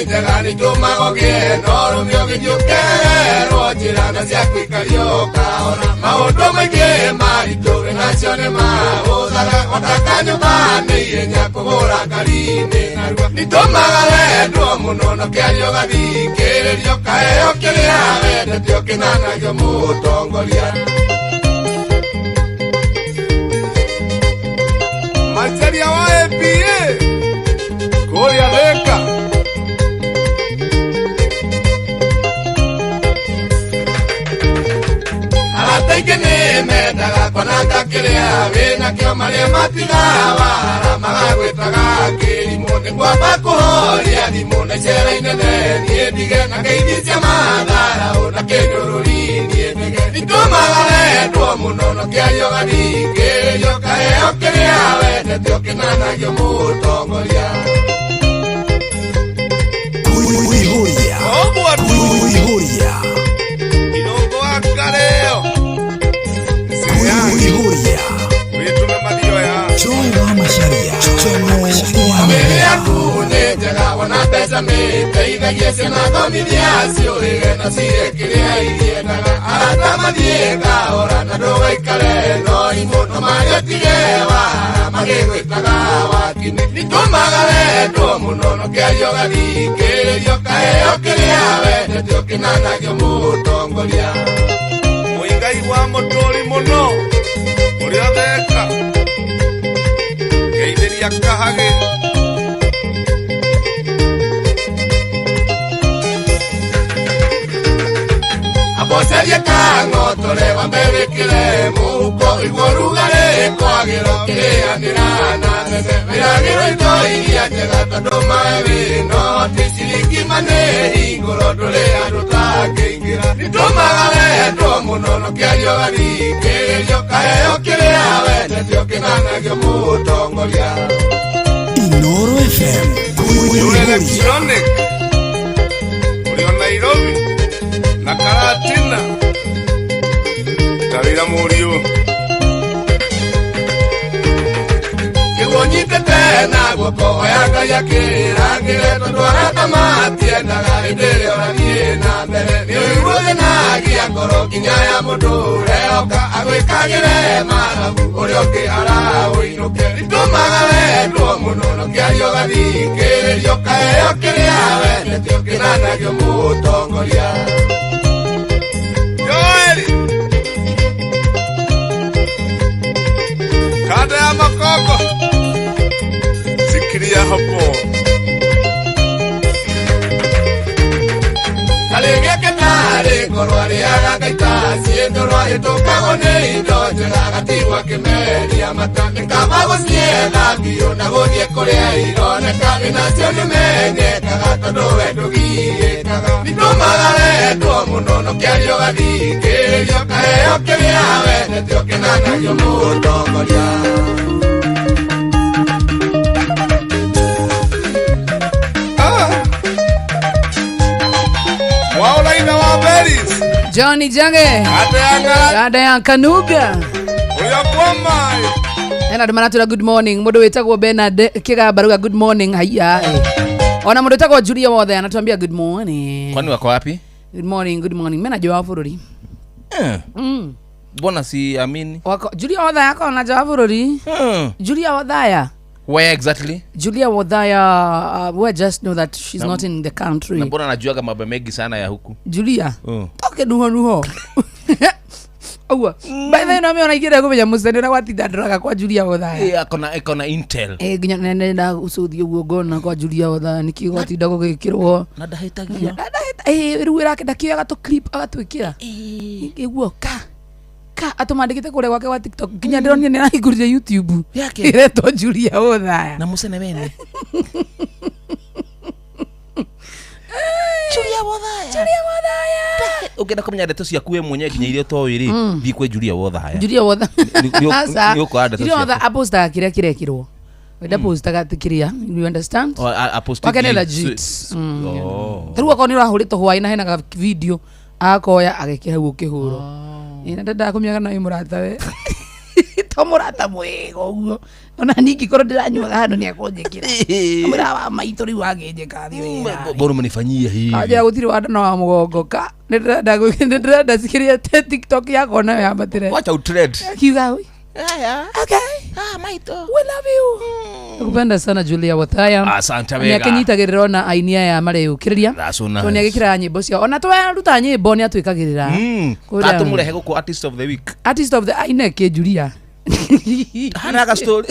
njega nĩitũmaga ũgĩe na ũrũme ũgĩthiĩ ũkerwo njĩra na cia kũikario kahora maũndũ maingĩ maritũ wĩnacio nĩ mahũthaga gwataka nyũmba nĩ ihenya kũgũra ngari-inĩ narua nĩtũmaga wendwo mũno na kĩario gathikĩrĩrio kaheo kĩrĩa wendete ũkĩnanagio mũtongoria. Macharia wa APA kũrĩa Thĩka. Arata aingĩ nĩ mendaga kwananga kĩrĩa wĩnakĩo marĩa matigawara magagwĩtaga kĩrimũ nĩngwamba kũhoria thimũ na icera inene niĩ ndige na ngeithi cia matharaũ na kĩnyũrũri niĩ ndige nĩtũmaga wendwo mũno no kĩario gathikĩrĩrio kaheo kĩrĩa wendete ũkĩnanagio mũtongoria. Kuihuria. Ũguo tu. Kuihuria. Irũngũ wa Karĩo. Kuihuria. Wĩtũme mathioya. Joy wa Macharia. Chongo wa Mĩrĩ Mbeya. yaku nĩ njega wona mbeca mĩteithagie ciana thomithia ciũrĩre na cirĩe kĩrĩa iriendaga arata mathiĩ kahora na ndũgaikare no imũ no marĩa ũtige wara magĩgwĩtaga wakini nĩtũmaga wendwo mũno no kĩario gathikĩrĩrio kaheo kĩrĩa wendete ũkĩnanagio mũtongoria. Mũigai wa mũtũri mũno ũrĩa theka ngeithĩria kahagĩ. Abocerie kang'otore wambe wĩkĩre mũhuko igwo rugarĩ kwagĩra ũkĩrĩanĩra na nene wĩragĩrwo indo iria njega tondũ maĩ wĩnoti ciringi manĩ hingũro ndũrĩ andũ tangĩingĩra nĩtũmaga wendwo mũno no kĩario gathikĩrĩrio kaheo kĩrĩa wendete ũkĩnanagio mũtongoria. Inoro FM. Jure Kuihuria. Electronic ũrĩa Nairobi na Karatina tarĩra mũriũ. Kĩguo nyitĩte na guoko oya Ngai akĩrangĩre tondũ arata matiendaga hĩndĩ ĩrĩa ũrathiĩ na mbere nĩ ũiguo thĩnagia ngoro nginya ya mũndũ ũrehoka agwĩkagĩre mathabu ũrĩa ũngĩ araũinũke nĩtũmaga wendwo mũno no kĩario gathikĩrĩrio kaheo kĩrĩa wendete ũkĩnanagio mũtongoria. Joel kanda ya Makongo sikiria hapo. Karĩ gĩake tarĩ ngoro arĩaga ngaita ciĩndũrwa ĩtũkagwo nĩ indo njega gatigwo akĩmeria mata nĩ kaba gũcietha biũ na gũthiĩ kũrĩa ironeka wĩnacio nĩmenyekaga tondũ we ndũgiĩkaga nĩtũmaga wendwo mũno no kĩario gathikĩrĩrio kaheo kĩrĩa wendete ũkĩnanagio mũtongoria. Ah. Mwaũraitha wa Beris Johnny Jange kanda ya Ngara kanda ya Kanuga ũrĩa kwa maĩ. Ena andå maratwä good morning må ndå wä tagwo Bernard Kĩgamba rauga good morning haiya eh. Ona må ndå wĩtagwo Julia wothe anatuambia good morning. Kwani wako wapi? Good morning, good morning mena nja wa bũrũri. Eh. Mbona siamini? Wako Julia Wothaya akorwo na nja wa bũrũri. Julia Wothaya. Where exactly? Julia Wothaya, we just know that she's not in the country. Na mbona najuaga mambo mengi sana ya huku? Julia. Mm. Toke nuho nuho ũguo by the way no mĩona ingĩenda kũmenya mũcene ũrĩa gwatinda ndoraga kwa Julia Wothaya. Eh, akona intel. Eh, nginya nene ndagũcũthia ũguo ngona kwa Julia Wothaya nĩkĩ gwatinda gũgĩkĩrwo Na ndahĩtagia. rĩu ĩrake ndakĩoyaga tũ clip agatwĩkĩra ĩguo ka ka atũmandĩkĩte kũrĩa gwake gwa TikTok nginya ndĩronire nĩ arahingũrire YouTube Yake. ĩretwo Julia Wothaya. Na mũcene wene. Julia Wothaya Julia Wothaya Ũngĩenda kũmenya ndeto ciaku we mwenyewe nginya iria ũtoĩ rĩ, thiĩ kwĩ Julia Wothaya. Julia Wothaya. Aca. Nĩ ũkora ndeto Julia ciaku. Wothaya apostaga kĩrĩa kĩrekĩrwo we ndapostaga atĩ kĩrĩa, you understand? Oh, aposti Wake nĩ gi- legit. Oh. Ta rĩu akorwo nĩ ũrahũrĩtwo hwaĩ na hena ga video akoya agekĩra hau ũkĩhũrwo. Ĩ, na ndendaga kũmenya kana wĩ mũratawe. To mũrata mwega ũguo ona ningĩkorwo ndĩranyuaga handũ nĩ akũnjĩkĩra amwĩra wa maitũ rĩu wangĩnjĩka thiĩ wĩra. Mbona umenifanyia hivi? Anjĩra gũtirĩ wandana wa mũgongo ka nĩndĩrenda cikĩrĩa TikTok yakwa nayo yambatĩre. Wacha utrend. Akiuga "Ui, okay, we love you." Nakupenda sana Julia Wathaya. Asante wega. Nĩakĩnyitagĩrĩra ona aini aya mareyũkĩrĩria. That's so nice. Tondũ nĩagĩkĩraga nyĩmbo ciao ona twaruta nyĩmbo nĩatwĩkagĩrĩra. Kũrĩa- Atumurehe guku artist of the week. Artist of the aine kĩ Julia. Hanaga story.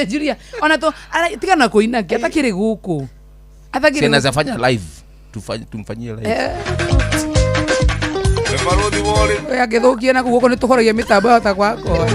Julia ona to tigana kũina kĩ atakĩrĩ gũkũ. Atakĩrĩ Si anaweza fanya live. Tufanye tumfanyie live. Nĩ barũthi wa ũrĩmi. Oya angĩthũkia na guoko nĩ tũhoragia mĩtambo yahota gwakwa.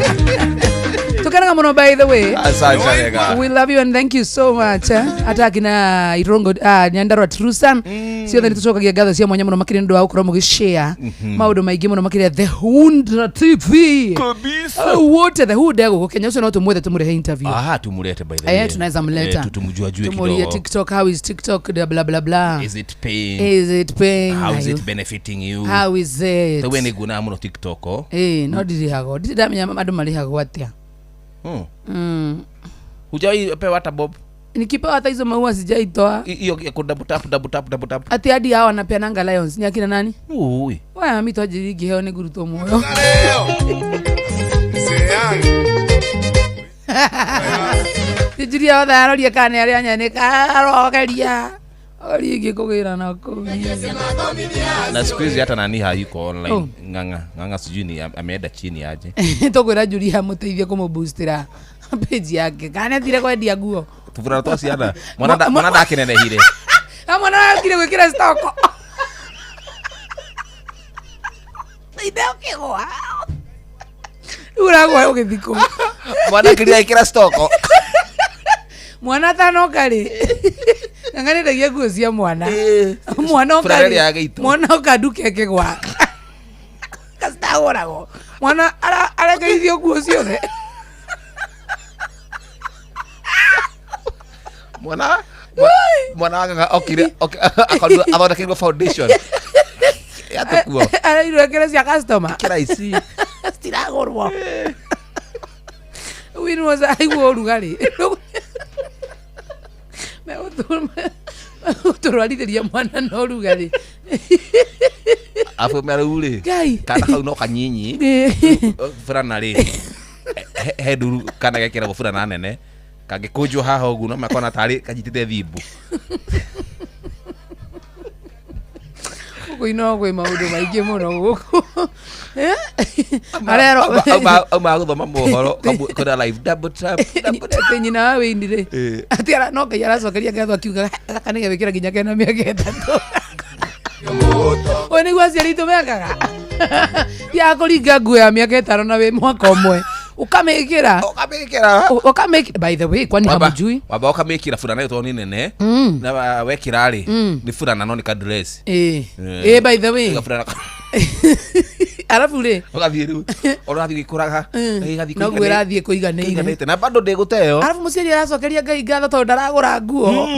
Tukenaga mũno by the way. Asante wega. We love you and thank you so much. Hata akina Irongo Nyandarua Trusan ciothe nĩ tũcokagia ngatho cia mwanya mũno makĩria nĩ ũndũ wa gũkorwo mũgĩshare maũndũ maingĩ mũno makĩria The Hood TV. Kabisa. Wote The Hood egũkũ Kenya ũcio no tũmwethe tũmũrehe interview. Aha, tumulete by the way. Eh, tunaweza mleta. Tutumjua jue Tumuulize kidogo. TikTok, how is TikTok blah blah blah. Is it paying? Is it paying? How is it benefiting you? How is it? Tawe nĩ nguonaga mũno TikTok. Oh. Eh, no ndirĩhagwo. Ndirĩ ndamenya andũ marĩhagwo atĩa. Hujawai pewa hata bob? Nikipewa hata hizo maua sijaitoa. Hiyo ya ku double tap double tap double tap. Ati hadi hao wanapeananga lions ni akina nani? Ui. Waya mami twajiri ingĩheo nĩ ngurutwo muoyo. Leo. Seang. Julia othe aroria kana nĩ arĩa nyanĩka arogeria. Oria ingĩ kũgĩra na kũu. Na siku hizi hata nani hayuko online. Oh. Ng'ang'a, Ng'ang'a sijui ni ameenda chini aje. Tũkwĩra Julia amũteithie kũmũboostĩra page yake. Kana nĩ athire kwendia nguo. Tuvurana twa ciana. Mwana mwana ndakinenehire. Na mwana arakire gwĩkĩra stoko. Ithe ũkĩgwa. Rĩu ũragwa ũgĩthiĩ kũ? Mwana kiria ikira stoko. Mwana atanoka rĩ ng'ang'anĩragia nguo cia mwana mwana oka Furana rĩ, ĩrĩa yagĩitwo. mwana oka nduka ĩkĩgwa kacitagũragwo mwana arekeithio nguo ciothe. Mwana mwana wa Ng'ang'a okire akorirwo athondekeirwo foundation. Ya tukuo. Arairwo ekĩre cia customer Kira ici. citiragũrwo. Wini aigua ũrugarĩ megũtũrwarithĩria mwana na ũrugarĩ. Afu mera rĩ. Ngai. Kana kau no kanyinyi. Burana rĩ. He nduru kana gekĩragwo burana nene. Kangĩkũnjwo haha ũguo no makona tarĩ kanyitĩte thimbu. Gũkũ no kwĩ maũndũ maingĩ mũno gũkũ. Arerwo Auma gũthoma mohoro kwĩna live double tap double tap. atĩ nyina wa wĩini rĩ Eh. atĩ no Ngai aracokeria ngatho akiuga gaka nĩ gegwĩkĩra nginya kena mĩaka 3. Ũyũ nĩguo aciari aitũ mekaga ya kũringa nguo ya mĩaka 5 na wĩ mwaka ũmwe ũkamĩkĩra. Ũkamĩkĩra. Ũkamĩkĩra by the way kwani hamjui? Wamba ũkamĩkĩra burana ĩyo tondũ nĩ nene na wekĩra rĩ nĩ burana no nĩ ka dress. Ĩĩ ĩĩ by the way. Gaburana Arabu rĩ ũgathiĩ rĩu ũrathiĩ gĩkũraga ĩgathiĩ noguo ĩrathiĩ kũiganĩire. kũiganĩte na bado ndĩgũteo. Arabu mũciari aracokeria Ngai ngatho tondũ ndaragũra nguo.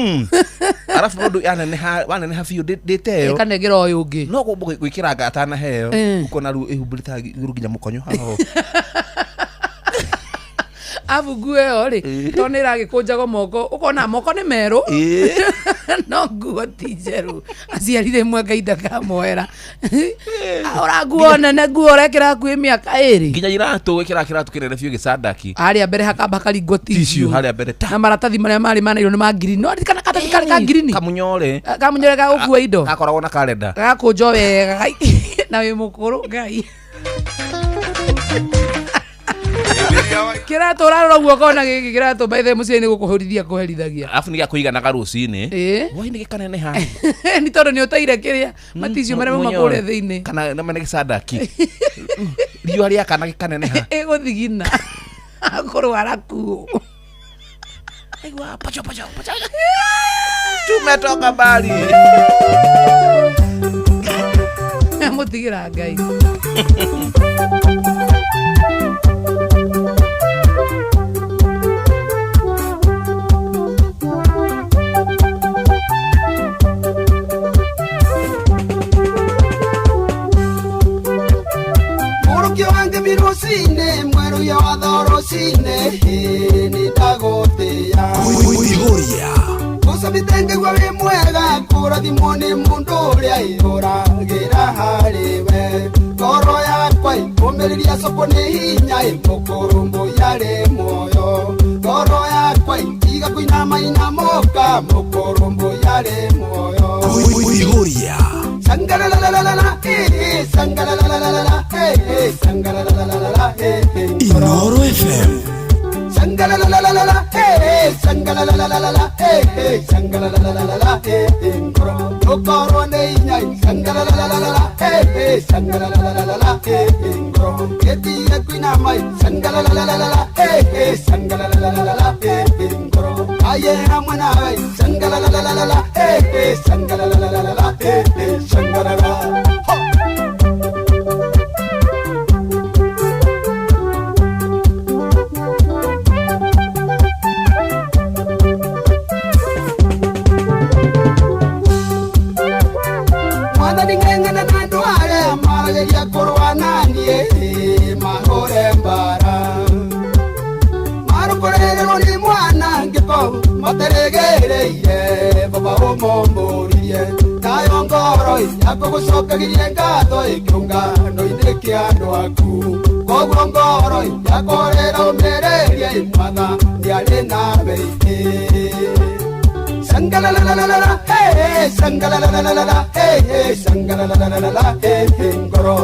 Arabu mũndũ yaneneha waneneha biũ ndĩteo. Ĩkanengera ũyũ ũngĩ. No gwĩkĩranga atanaheo ũkona rĩu ĩhumbĩrĩte igũrũ nginya mũkonyo haha ũũ. Abu nguo ĩyo rĩ tondũ nĩ ĩragĩkũnjagwo moko ũkona moko nĩ merũ no nguo ti njerũ. Aciari rĩmwe Ngai ndakamoera. Ahũra nguo nene nguo ũrekĩra hakuhĩ mĩaka 2. Nginya iratũ gwĩkĩra kĩratũ kĩnene biũ gĩcandaki. Harĩa mbere hakamba karingwo tissue tissue harĩa mbere ta na maratathi marĩa marĩ manairwo nĩ ma ngirini no ririkana karatathi karĩ ka ngirini. Kamunyore. Kamunyore ga gũkua indo gakoragwo na kalenda. Gagakũnjwo wega na wĩ mũkũrũ Ngai. Kĩratũ ũrarora ũguo ũkona gĩkĩ kĩratũ by the way mũciĩ nĩ gũkũhũrithia kũherithagia. Arabu nĩ gĩa kũiganaga rũcinĩ. Ĩĩ. Wai nĩ gĩkaneneha. Nĩ tondũ nĩ ũteire kĩrĩa maticio marĩa mauma kũrĩa thĩinĩ. Kana na mene gĩcandaki. Riũa rĩakana gĩkaneneha. Ĩgũthigina kũrwara kuo. Aigua pacho pacho pacho. Tumetoka mbali. Mũtigĩra Ngai. Mũrũkĩ wa ngemi rũcinĩ mwerũ ya watho rũcinĩ. Rũcinĩ nĩndagũtĩĩa Kwĩihũria Gũcabitengegua wĩ mwega kũrathimwo nĩ mũndũ ũrĩa ĩhũragĩra harĩ we ngoro yakwa ĩkũmĩrĩria coko nĩ hinya ĩmũkũrũmbũiya rĩ muoyo ngoro yakwa itiga kũinamainamoka mũkũrũmbũiya rĩ muoyo Kwĩihũria Sangalalalalala eh sangalalalalala eh sangalalalalala eh Inoro FM Sangalalalalala eh sangalalalalala eh sangalalalalala eh ngoro ngoro nei nyai sangalalalalala eh sangalalalalala eh ngoro etiga kuina mai sangalalalalala eh sangalalalalala eh ngoro aye hamwe nawe sangalalalalala eh sangalalalalala eh sangalala. Materegereire baba omomborie nayo ngoro yakũgũcokagirie ngatho ĩkĩũngano-inĩ kĩa andũ aku koguo ngoro yakorera ũmĩrĩrie mwana nĩarĩ nawe sangalalalalala eh sangalalalalala eh sangalalalalala eh ngoro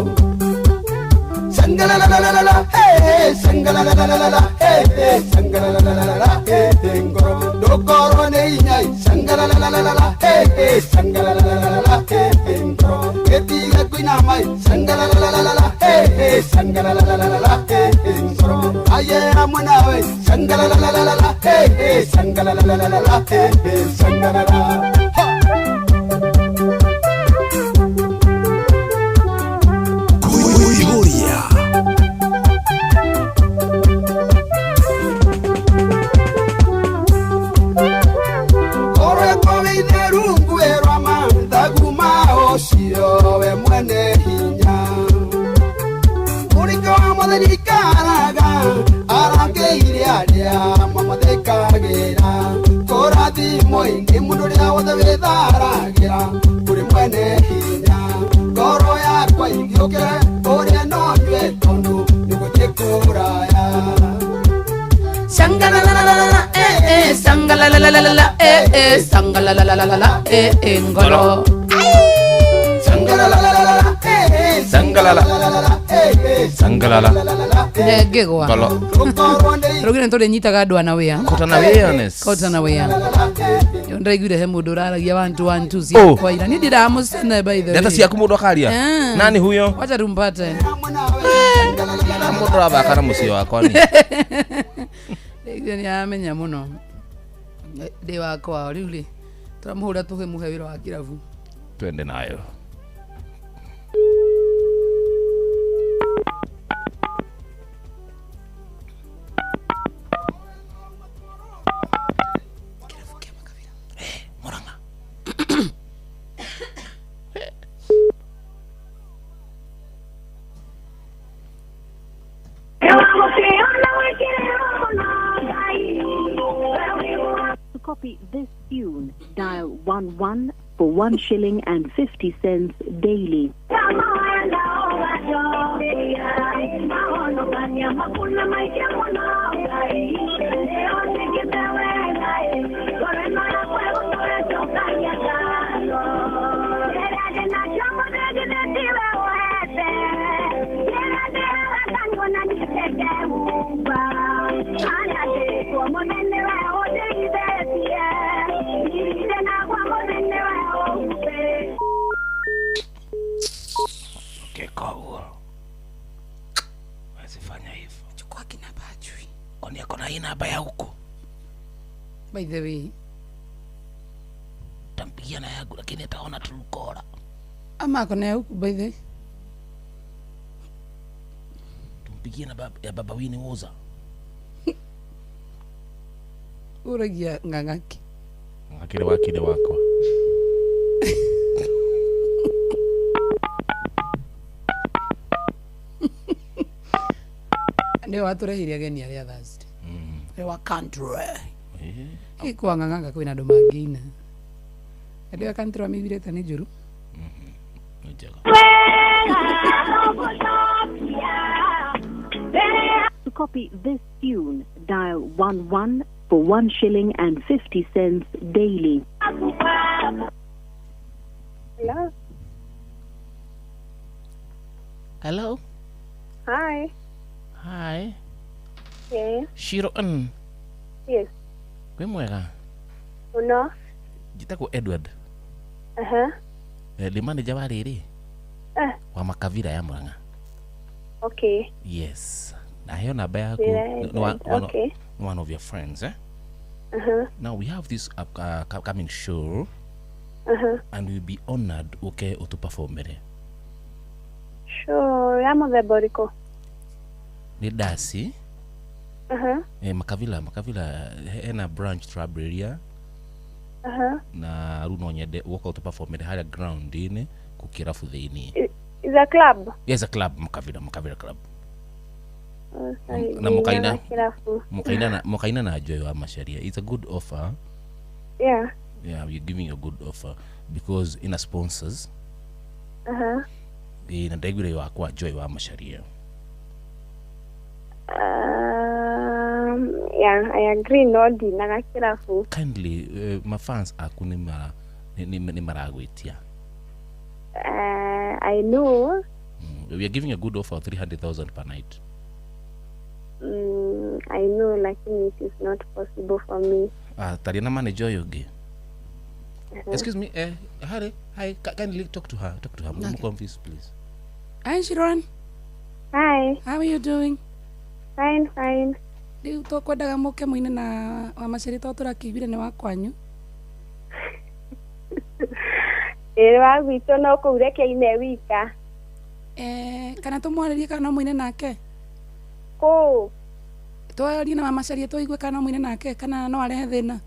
sangalalalalala eh sangalalalalala eh sangalalalalala eh ngoro dokoro nei nyai sangalalalalala eh sangalalalalala eh ngoro etiga kuina mai sangalalalalala eh sangalalalalala eh ngoro aye hamwe nawe sangalalalalala eh sangalalalalala eh sangalala. Kwĩihũria We mwene hinya Mũriko wa mwathani ikaraga arangĩire arĩa mamathĩkagĩra kũrathimwo nĩ mũndũ ũrĩa wothe wĩtharagĩra kũrĩ mwene hinya ngoro yakwa ingĩũkĩre ũrĩa no nyue tondũ nĩgũthiĩ kũraya Sangalalalalala eh eh sangalalalalala eh eh sangalalalalala eh eh ngoro sangalalalalala eh sangalala sangalala ngegwa ngolo rugire ntore nyitaga andũ ana wĩa kotana wĩanes kotana wĩa yo ndaiguire he mũndũ ũraragia 1 2 1 2 ciakwa ira ni ndiramũcene by the way ndeto ciaku mũndũ akaria nani huyo wacha tumpate mũndũ ũrathaka na mũciĩ wakwa ni ndaiguire nĩ aramenya mũno ndĩ wakwa rĩu rĩ tũramũhũra tũkĩmũhe wĩra wa kĩrabu twende nayo. To copy this tune, dial 11 for 1 shilling and 50 cents daily. By the way, tampigia na yangu lakini ataona tulukora. Ama akona ya huku by the way. Tumpigie na ya baba wini woza. Uragia ngangaki. Ngakire wakire wakwa. Nĩwe watũreheire ageni arĩa Thursday. Nĩ wa country. Ĩ kwa ng'ang'anga kwĩna andũ mangĩina. Andũ a country wamĩiguire ta nĩ njũru. Nĩ njega. To copy this tune, dial 11 for 1 shilling and 50 cents daily. Hello. Hello. Hi. Hi. Yeah. Shiro N. Yes. Wĩ mwega? Uno. Njĩtagwo Edward. Uh-huh. Ndĩ manager wa rĩrĩ wa Makavira ya Murang'a. Okay. Yes. Naheo namba yaku. Yeah, Ni one, okay. one of your friends, eh? Uh-huh. Now we have this upcoming show Uh-huh. and we'll be honored uke utuperformere. Sure. Ya mũthemba ũrĩkũ? Nĩ dasi Uh-huh. Makavila hena branch tũrambĩrĩria Uh-huh. na rĩu no nyende ũgoka ũtũperformere harĩa ground-inĩ kũ kĩrabu thĩiniĩ. Is a club? Yes, a club, Makavila club. Oh, sorry. Na mũkaina Ndinaga kĩrabu. mũkaina na Joy wa Macharia. It's a good offer. Yeah. Yeah, we're giving you a good offer because ina sponsors. Uh-huh. Na ndaiguire wakwa Joy wa Macharia. Yeah, I agree no ndinaga kĩrabu. Kindly mafans aku nĩ mara nĩ maragwĩtia. I know. We are giving a good offer of 300,000 per night. I know lakini it is not possible for me. Taria na manager ũyũ ũngĩ. Excuse me, Harry, hi, kindly talk to her. Talk to her. Okay. Confused, please. Hi Shiron. Hi. How are you doing? Fine, fine. Rĩu tũkwendaga mũke mũine na wa Macharia tondũ tũrakĩiguire nĩ wa kwanyu. Ĩĩ wa gwitũ no kũu reke aine wika. Kana tũmwarĩrie kana no mũine nake? Kũ? Twarie na wa Macharia tũigue kana no mũine nake kana no arehe thĩna.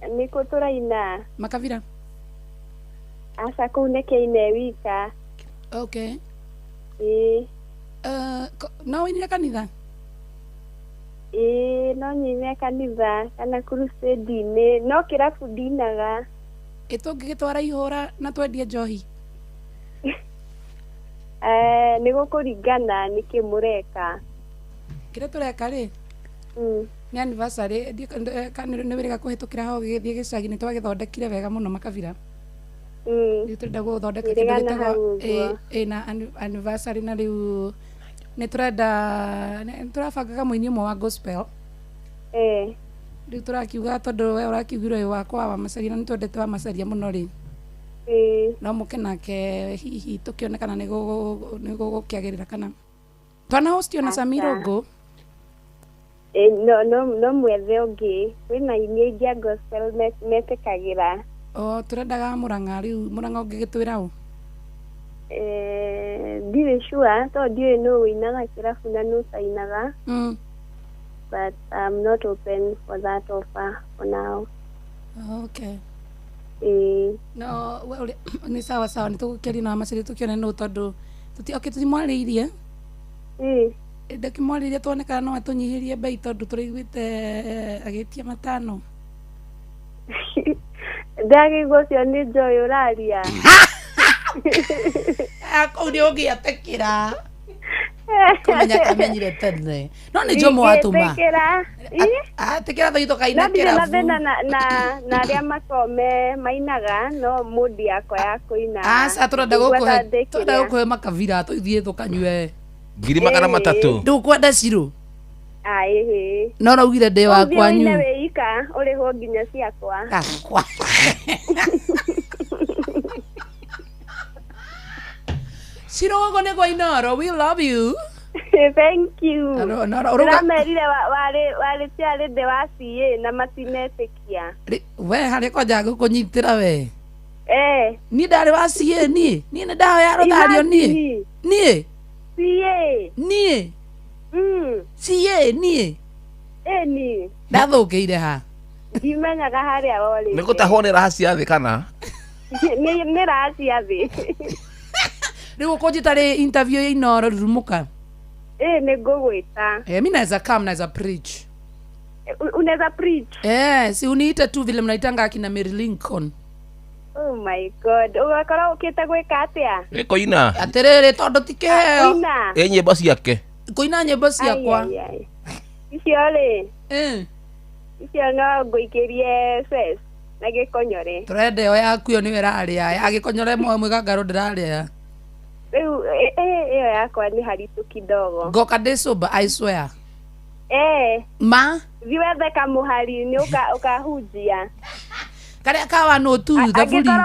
Nĩ kũ tũraina? Makavira. Aca kũu neke aine wika. Okay. Ĩĩ. No ũinire kanitha? Ĩĩ no nyine kanitha kana crusade-inĩ no kĩrabu ndinaga. Ĩ tũngĩgĩtwara ihũra na twendie njohi? Nĩ gũkũringana nĩkĩ mũreka. Kĩrĩa tũreka rĩ? Nĩ anniversary nĩ wĩrĩga kũhĩtũkĩra ho gĩgĩthiĩ gĩcagi nĩ twagĩthondekire wega mũno Makavira. Rĩu tũrenda gũthondeka kĩndũ Wĩrĩga na gĩtagwo hau ũguo. ĩ na anniversary na rĩu nĩ tũrenda nĩ tũrabangaga mũini ũmwe wa gospel. Rĩu tũrakiuga tondũ we ũrakiugire ũyũ wakwa wa Macharia na nĩ twendete wa Macharia mũno rĩ. No mũke nake hihi tũkĩone kana nĩ gũgũkĩagĩrĩra kana twana host ona Samira Ũngũ. No mwethe ũngĩ kwĩna aini aingĩ a gospel metĩkagĩra. O tũrendaga Mũrang'a rĩu Mũrang'a ũngĩgĩtwĩra ũ? Ndirĩ sure tondũ ndiũĩ nũ ũinaga kĩrabu na nũ ũtainaga. But I'm not open for that offer for now. Okay. No we nĩ sawa sawa nĩ tũgũkĩaria na Macharia tũkĩone nũ tondũ okay tũtimwarĩirie. Ndakĩmwarĩria tuone kana no atũnyihĩrie bei tondũ tũraiguĩte agĩtia 5. Ndakĩigua ũcio nĩ Joy ũraria. Kũu nĩ ũngĩetĩkĩra. Kũmenya kamenyire tene. No nĩ Jomo watũma. Atĩkĩra thogito tũkaina No ndirĩ na kĩrabu. thĩna na arĩa makome mainaga no mũndi yakwa ya kũina. Aca tũrenda gũkũhe tũrenda gũkũhe Makavira tũthiĩ tũkanyue. 300,000. Ndũkwenda Shiro. Ĩhĩ. No raugire ndĩ wa kwanyu. Ũthiĩ ũine wĩ ika ũrĩhwo nginya ciakwa. Akwa. Shiro ũguo nĩguo Inoro, we love you. Thank you. Ndĩramerire warĩ ciarĩ wa CA na matinetĩkia. We harĩa kwanja ngũkũnyitĩra we. Niĩ ndarĩ wa CA niĩ. Niĩ nĩ ndahoya rũthario niĩ. Niĩ. CA. Niĩ. CA niĩ. Ĩni. Ndathũkĩire ha? Ndimenyaga harĩa worĩte. Nĩ gũtahwo nĩ raha cia thĩ kana? Nĩ raha cia thĩ. Rĩu ũkũnjĩta rĩ interview ya Inoro rurumũka. Ĩ, nĩ ngũgwĩta. Eh, mi naweza come, naweza preach. Unaweza preach? Eh, si uniite tu vile mnaitanga akina Mary Lincoln. Oh my God, ũgakorwo ũkĩte gwĩka atĩa? Ĩkoina. Atĩrĩrĩ, tondũ ti kĩheo. Kũina? Ĩ nyĩmbo ciake. Kũina nyĩmbo ciakwa. Ai, ai, ai. Icio rĩ, Eh, icio no ngũikĩrie stress na gĩkonyore. Tũrenda ĩyo yaku, ĩyo nĩyo ĩrarĩa ya gĩkonyore moyo mwĩgangaro ndĩrarĩa. Rĩu ĩyo yakwa nĩ haritũ kidogo. Ngoka ndĩ sober, I swear. Eh, Ma thiĩ wethe kamũhari nĩ ũkahunjia. Karĩa kawa no tu thaburi. Angĩkorwo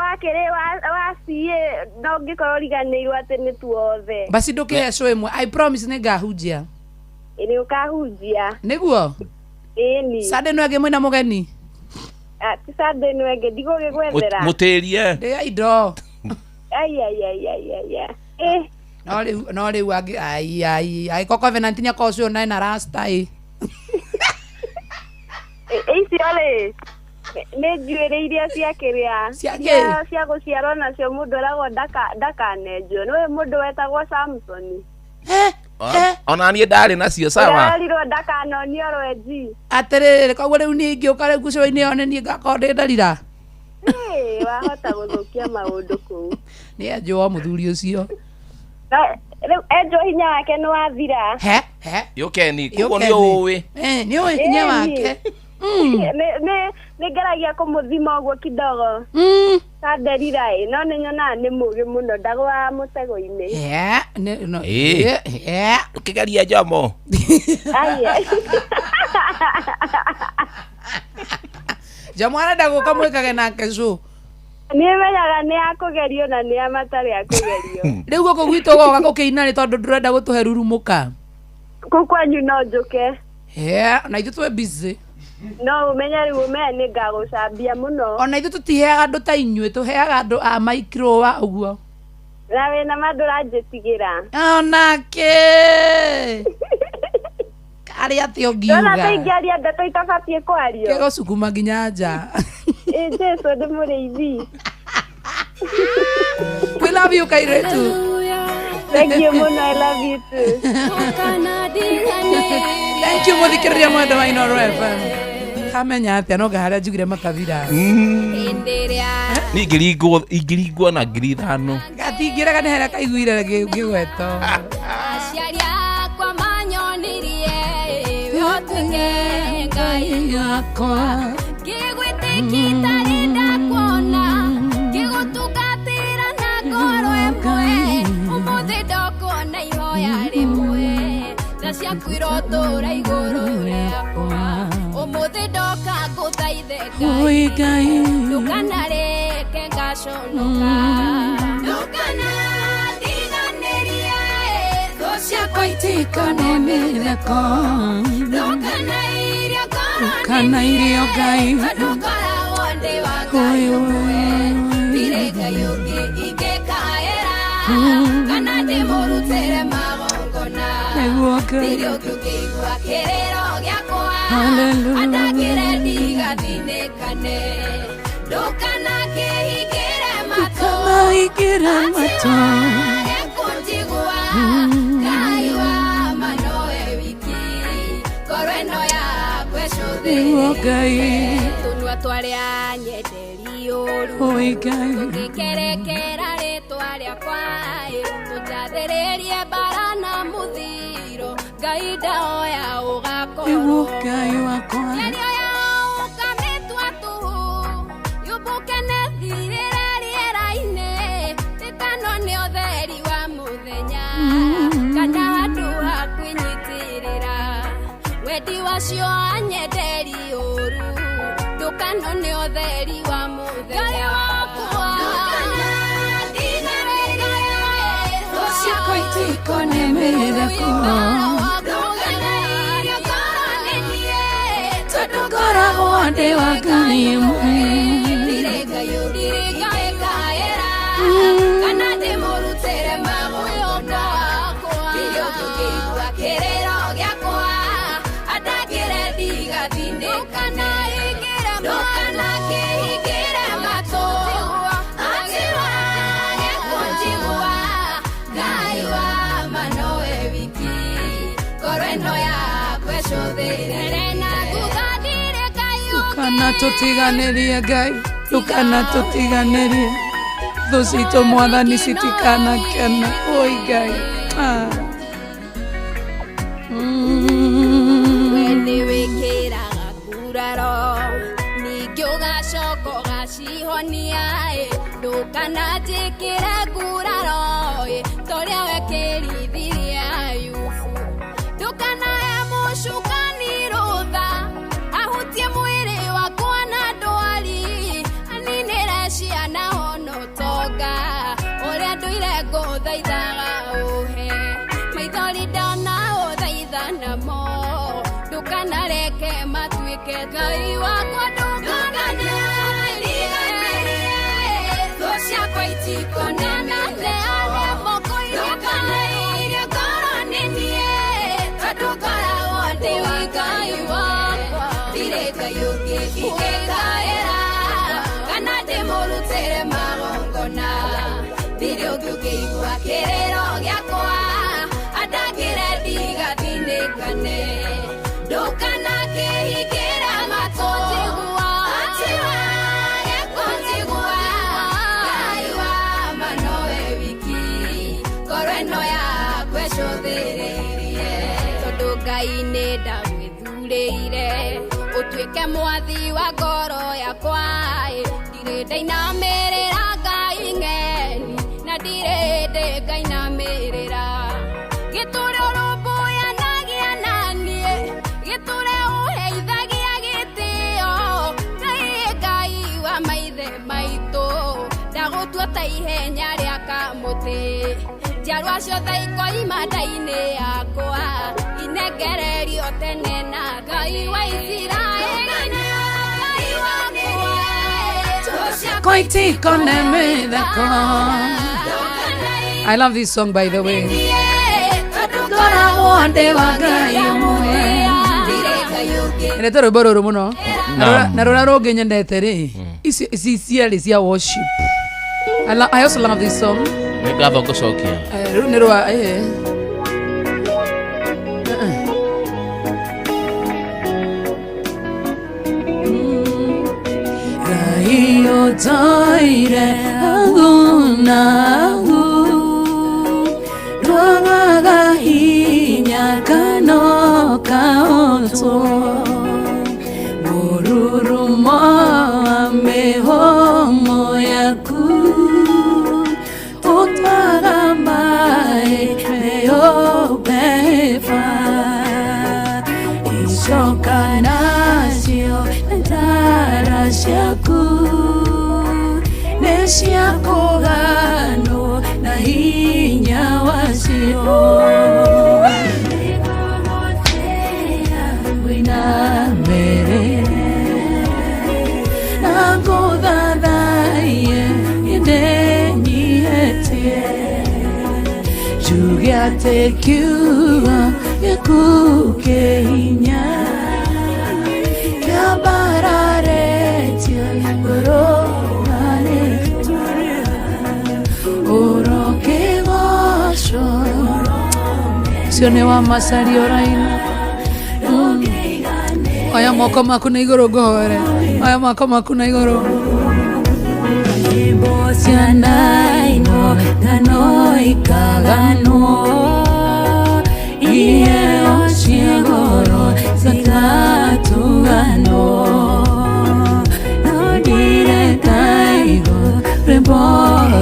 wakĩrĩ wa CA no ũngĩkorwo ũriganĩirwo atĩ nĩ tuothe. Basi ndũkĩhe show ĩmwe, I promise nĩ ngahunjia. Nĩ ũkahunjia. Nĩguo. Ĩni. Sunday no ĩngĩ mwĩna mũgeni. Ah, ti Sunday nĩ ĩngĩ ndigũgĩgwethera. Mũtĩrie. Ndĩa indo. Ai ai ai ai ai ai. Eh, No rĩu angĩ ai ai ai ko Covenant nĩ akorwo ũcio naĩ na rasta ĩ. Icio rĩ nĩ njuĩrĩ iria cia kĩrĩa Cia kĩ? Cia gũciarwo nacio mũndũ eragwo ndakanenjwo. Nĩũĩ mũndũ wetagwo Samson? Eh, eh. Ona niĩ ndarĩ nacio sawa. Ũrĩa werirwo ndakanonio rwenji. Atĩrĩrĩ, koguo rĩu niĩ ingĩũka rĩu gucũa-inĩ ĩyo nĩ niĩ ngakorwo ndĩ ndarira. Ĩ, wahota gũthũkia maũndũ kũu. Nĩ enjwo mũthuri ũcio. No, rĩu enjwo hinya wake nĩ wathira. He he. Yũkeni, koguo nĩ ũĩ. Eh, nĩ ũĩ hinya Ĩni. wake. Nĩ ngeragia kũmũthima ũguo kidogo. Kanderira ĩ, no nĩ nyonaga nĩ mũũgĩ mũno, ndagũaga mũtego-inĩ. Eh, nĩ no. Ĩ. Eh. Ũkĩgeria njomo. Ai, ai. Njomo arenda gũka mwĩkage nake show. Nĩ menyaga nĩ akũgerio na nĩ a matarĩ akũgerio. Rĩu gũkũ gwitũ goka gũkĩina nĩ tondũ ndũrenda gũtũhe rurumũka. Kũu kwanyu no njũke. He, na ithuĩ twĩ busy. No ũmenye rĩu ũmenye nĩ ngagũcambia mũno. Ona ithuĩ tũtiheaga andũ ta inyuĩ, tũheaga andũ a microwa ũguo. Na wĩna ma ndũranjĩtigĩra. Onake karĩ atĩa Ndona ũngiuga ta ingĩaria ndeto itabatiĩ kwario. Kĩgũcukuma nginya nja. Ĩ, Jesũ nĩ mũrĩithi. We love you kairetu. Thank you mũno, I love you too. Thank you mũthikĩrĩria mwendo wa Inooro FM. Kamenya atĩa no ngaharĩa njugire makabira. Niĩ ingĩringwo na 5,000. Gatingĩrega nĩ harĩa kaiguire ngĩgwetwo. Aciari akwa manyonirie we ũtuĩke Ngai yakwa. Ngĩgwĩtĩkia itarĩ ndakuona, ngĩgũtungatĩra na ngoro ĩmwe, ũmũthĩ ndokuona ihoya rĩmwe, tha ciaku irotũũra igũrũ rĩakwa, ũmũthĩ ndoka ngũthaithe Oi Ngai. Ndũkanareke ngaconoka, ndũkanandiganĩrie, thũ ciakwa itikone mĩtheko. Ndũkanairio ngoro Ndũkanairio Ngai. Tondũ ngoragwo ndĩ wa Ngai ũmwe, ndirĩ Ngai ũngĩ ingĩkaĩra, kana ndĩmũrutĩre magongona. Nĩguo Ngai. Ndirĩ ũngĩ ũngĩigua kĩrĩro gĩakwa, Hallelujah. andangĩre ndigathinĩkane. Ndũkanakĩhingĩre matũ, Ndũkanahingĩre matũ. atiwage kũnjigua, Ngai wa ma nowe wiki, ngoro ĩno yakwa Nĩguo Ngai. Tũnua twarĩa nyenderi ũru, Oi Ngai. tũngĩkerekera rĩtwa rĩakwa ĩ, tũnjathĩrĩrie mbara na mũthiro, Ngai ndahoya ũgakorwo. Nĩguo Ngai wakwa. Mĩario yao ũkamĩtua tũhũ, yũmbũke na ĩthirĩre rĩera-inĩ, ĩtano nĩ ũtheri wa mũthenya, kana handũ ha kwĩnyitĩrĩra. Wendi wacio anyenderi ũru, ndũkano nĩ ũtheri wa mũthenya. Ngai wakwa, ndũkanandiganĩrie, thũ ciakwa itikone mĩtheko. Tondũ ngoragwo ndĩ wa Ngai ũmwe. Ndirĩ Ngai ũngĩ ingĩkaĩra, kana ndĩmũrutĩre magongona. Ndirĩ ũngĩ ũngĩigua kĩrĩro gĩakwa, andangĩre ndigathinĩkane. Ndũkanakĩhingĩre matũ, atiwage kũnjigua, Ngai wa ma nowe Ndũkanatũtiganĩrie Ngai, ndũkanatũtiganĩrie. Thũ citũ Mwathani citikanakena. Oi Ngai. Ah. We nĩ wĩkĩraga nguraro ningĩ ũgacoka ũgacihonia ĩ ndũkananjĩkĩre nguraro ĩ torĩa wekĩrithirie Ayubu ndũkanahe mũcukani rũtha ahutie mwĩrĩ wakwa na ndwari aninĩre ciana ona ũtonga ũrĩa ndũire ngũthaithaga ũhe maithori ndona ũthaitha namo ndũkanareke matuĩke Ngai wakwa ndũkanariganĩrie thũ ciakwa itikonanane arĩa moko ndũkanairie ngoro nĩ niĩ tondũ ngoragwo ndĩ wa Ngai wakwa ndirĩ Ngai ũngĩ ingĩkaĩra kana ndĩmũrutĩre magongona ndirĩ ũngĩ ũngĩigua kĩrĩro gĩakwa andangĩre ndigathinĩkane ndũkanakĩhingĩra matũ njigua atiwage kũnjigua Ngai wa ma nowe wiki ngoro ĩno yakwa ĩcũthĩrĩirie tondũ Ngai nĩ ndagwĩthurĩire ũtuĩke mwathi wa ngoro yakwa ĩ ndirĩ ndainamĩrĩra Ngai ng'eni na ndirĩ ndĩ ngainamĩrĩra gĩtũre ũrũmbũyanagia na niĩ gĩtũre ũheithagia gĩtĩo Ngai Ngai wa maithe maitũ ndagũtua ta ihenya rĩa kamũtĩ njiarwa ciothe ikoima nda-inĩ yakwa inengererio tene na Ngai wa Isiraeli Ngai wakwa I love this song, by the way. Ngoragwo ndĩ wa Ngai ũmwe. Nyendete rwĩmbo rũrũ mũno. Na rũrĩa rũngĩ nyendete rĩ, ici ici cierĩ cia worship. I also love this song. Nĩ ngatho ngũcokia. Rũu nĩ rwa eh. Ngai ũtoire agu na agu ndwagaga hinya kana ũkahotwo mũrurumo wa mĩhũmũ yaku ũtwaga maĩ mĩũmbeba icoka nacio ndara ciaku nĩ cia kũganwo na hinya wacio wĩinamĩrĩre na ngũthathaiye nĩnyihetie njuge atĩ kiugo gĩaku kĩ hinya kĩambararĩtie igũrũ ũrokĩgocwo ũcio nĩ wa Macharia ũraina. Oya moko maku na igũrũ ngũhoere. Oya moko maku na igũrũ. Nyĩmbo cianainwo ngano ikaganwo iheo cia goro cigatuganwo no ndirekaigwo rwĩmbo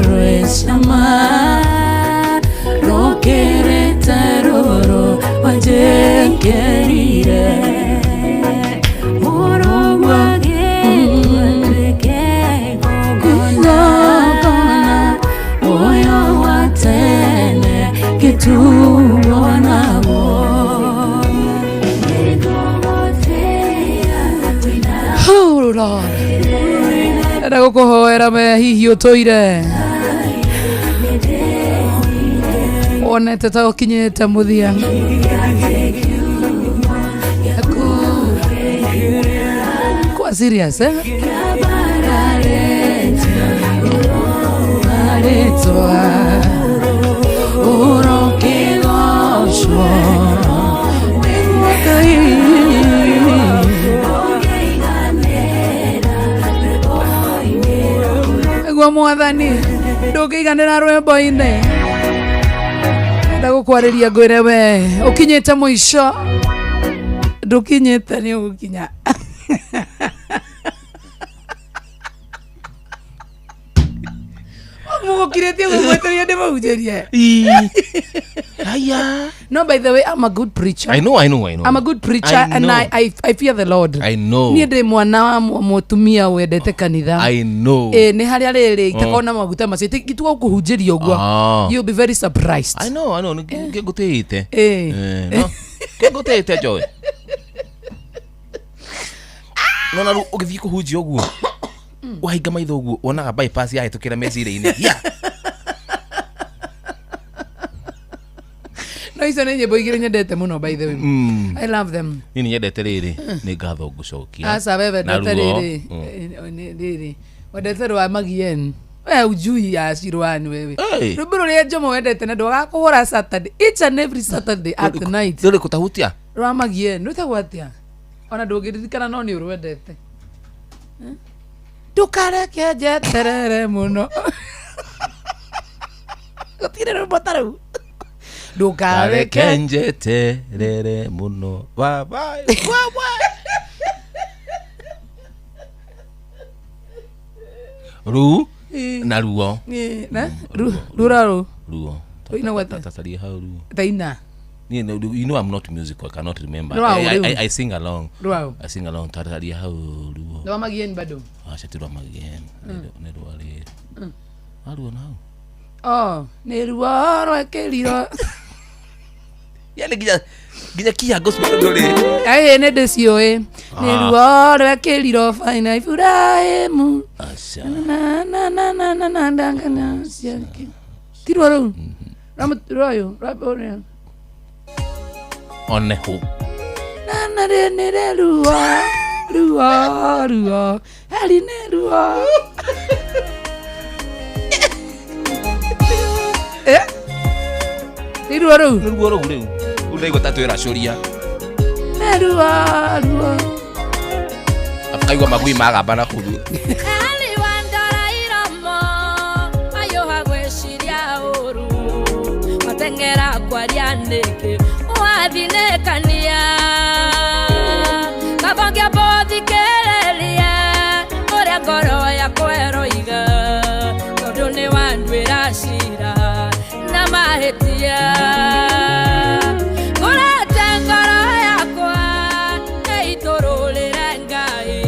rwĩ cama rũkĩrĩte rũrũ wanjĩkĩrire igongona muoyo wa tene gĩtuonagwo. Oh Lord. Enda gũkũhoera me hihi ũtũire wonete ta ũkinyĩte mũthia kwa serious eh? Ũrokĩgocwo nĩguo Ngai. Nĩguo mwathani ndũngĩiganĩra rwĩmbo-inĩ. Enda gũkwarĩria ngwĩre we ũkinyĩte mũico, ndũkinyĩte nĩ ũgũkinya. Mũgũkirĩtie gũgweteria ndĩmũhunjĩrie. Haya. No, by the way, I'm a good preacher. I know, I know, I know. I'm a good preacher I and know. I fear the Lord. I know. Niĩ ndĩ mwana wa mũtumia wendete kanitha. I know. Ĩ nĩ harĩa rĩrĩ itakorwo na maguta macio itiga gũkũhunjĩria ũguo. Ah. You'll be very surprised. I know, I know. Ngĩngũtĩĩte. Ĩ. No. Ngĩngũtĩĩte Joy. No na rĩu ũgĩthiĩ kũhunjia ũguo wahinga maitho ũguo wonaga bypass yahĩtũkĩra meciria-inĩ. Yeah. No icio nĩ nyĩmbo igĩrĩ nyendete mũno by the way. I love them. Niĩ nĩ nyendete rĩrĩ nĩ ngatho ngũcokia. Aca wewe Na wendete ruo. rĩrĩ. Rĩrĩ. Wendete rwa Magien. We ujui ya Shirwani wewe. Hey. Rwĩmbo rũrĩa Njomo wendete na ndwagakũhũra Saturday each and every Saturday at night. Rũrĩ kũtahutia. Rwa Magien rwĩtagwo atĩa? Ona ndũngĩririkana no nĩ ũrwendete. Eh? Ndũkareke njeterere mũno. Gũtirĩ rwĩmbo ta rũu. Ndũkareke Kareke njeterere mũno. Bye bye. Ru na ruo. Na rura rũ Ruo. Rũinagwo atĩa? Tataria hau ruo. thaina You know, you know I'm not musical. I cannot remember. Rwao, I, rĩu. I, I sing along. rwao I sing along. Tataria hau ruo. rwa Magien bado. Aca ti rwa Magien. Nĩ rwa rĩrĩ. Aruo na hau. Oh, nĩ ruo rwekĩrirwo. Yani nginya nginya kia gospel ndũrĩ. Ĩĩ nĩ ndĩciũĩ. Nĩ ruo rwekĩrirwo baina Iburahĩmu. Aca. Na na na na na na ndangana ciake. Ti ruo rũu? Rwa rwa ũyũ rwa ũrĩa. One hu. Na na rĩ nĩ rĩ ruo ruo ruo heri nĩ ruo. Eh? Ti ruo rũu? Nĩ ruo rũu rĩu. Rĩu ndaigua ta twĩracũria. Nĩ ruo ruo. Akaigua magui magamba na kũu. Eli wandora iromo mayũha gwĩciria ũru mateng'era kwaria nĩkĩ wathinĩkania kaba ngĩamba ũthikĩrĩrie ũrĩa ngoro yakwa ĩroiga tondũ nĩ wanduĩra cira na mahĩtia ngũrete ngoro yakwa ĩitũrũrĩre Ngai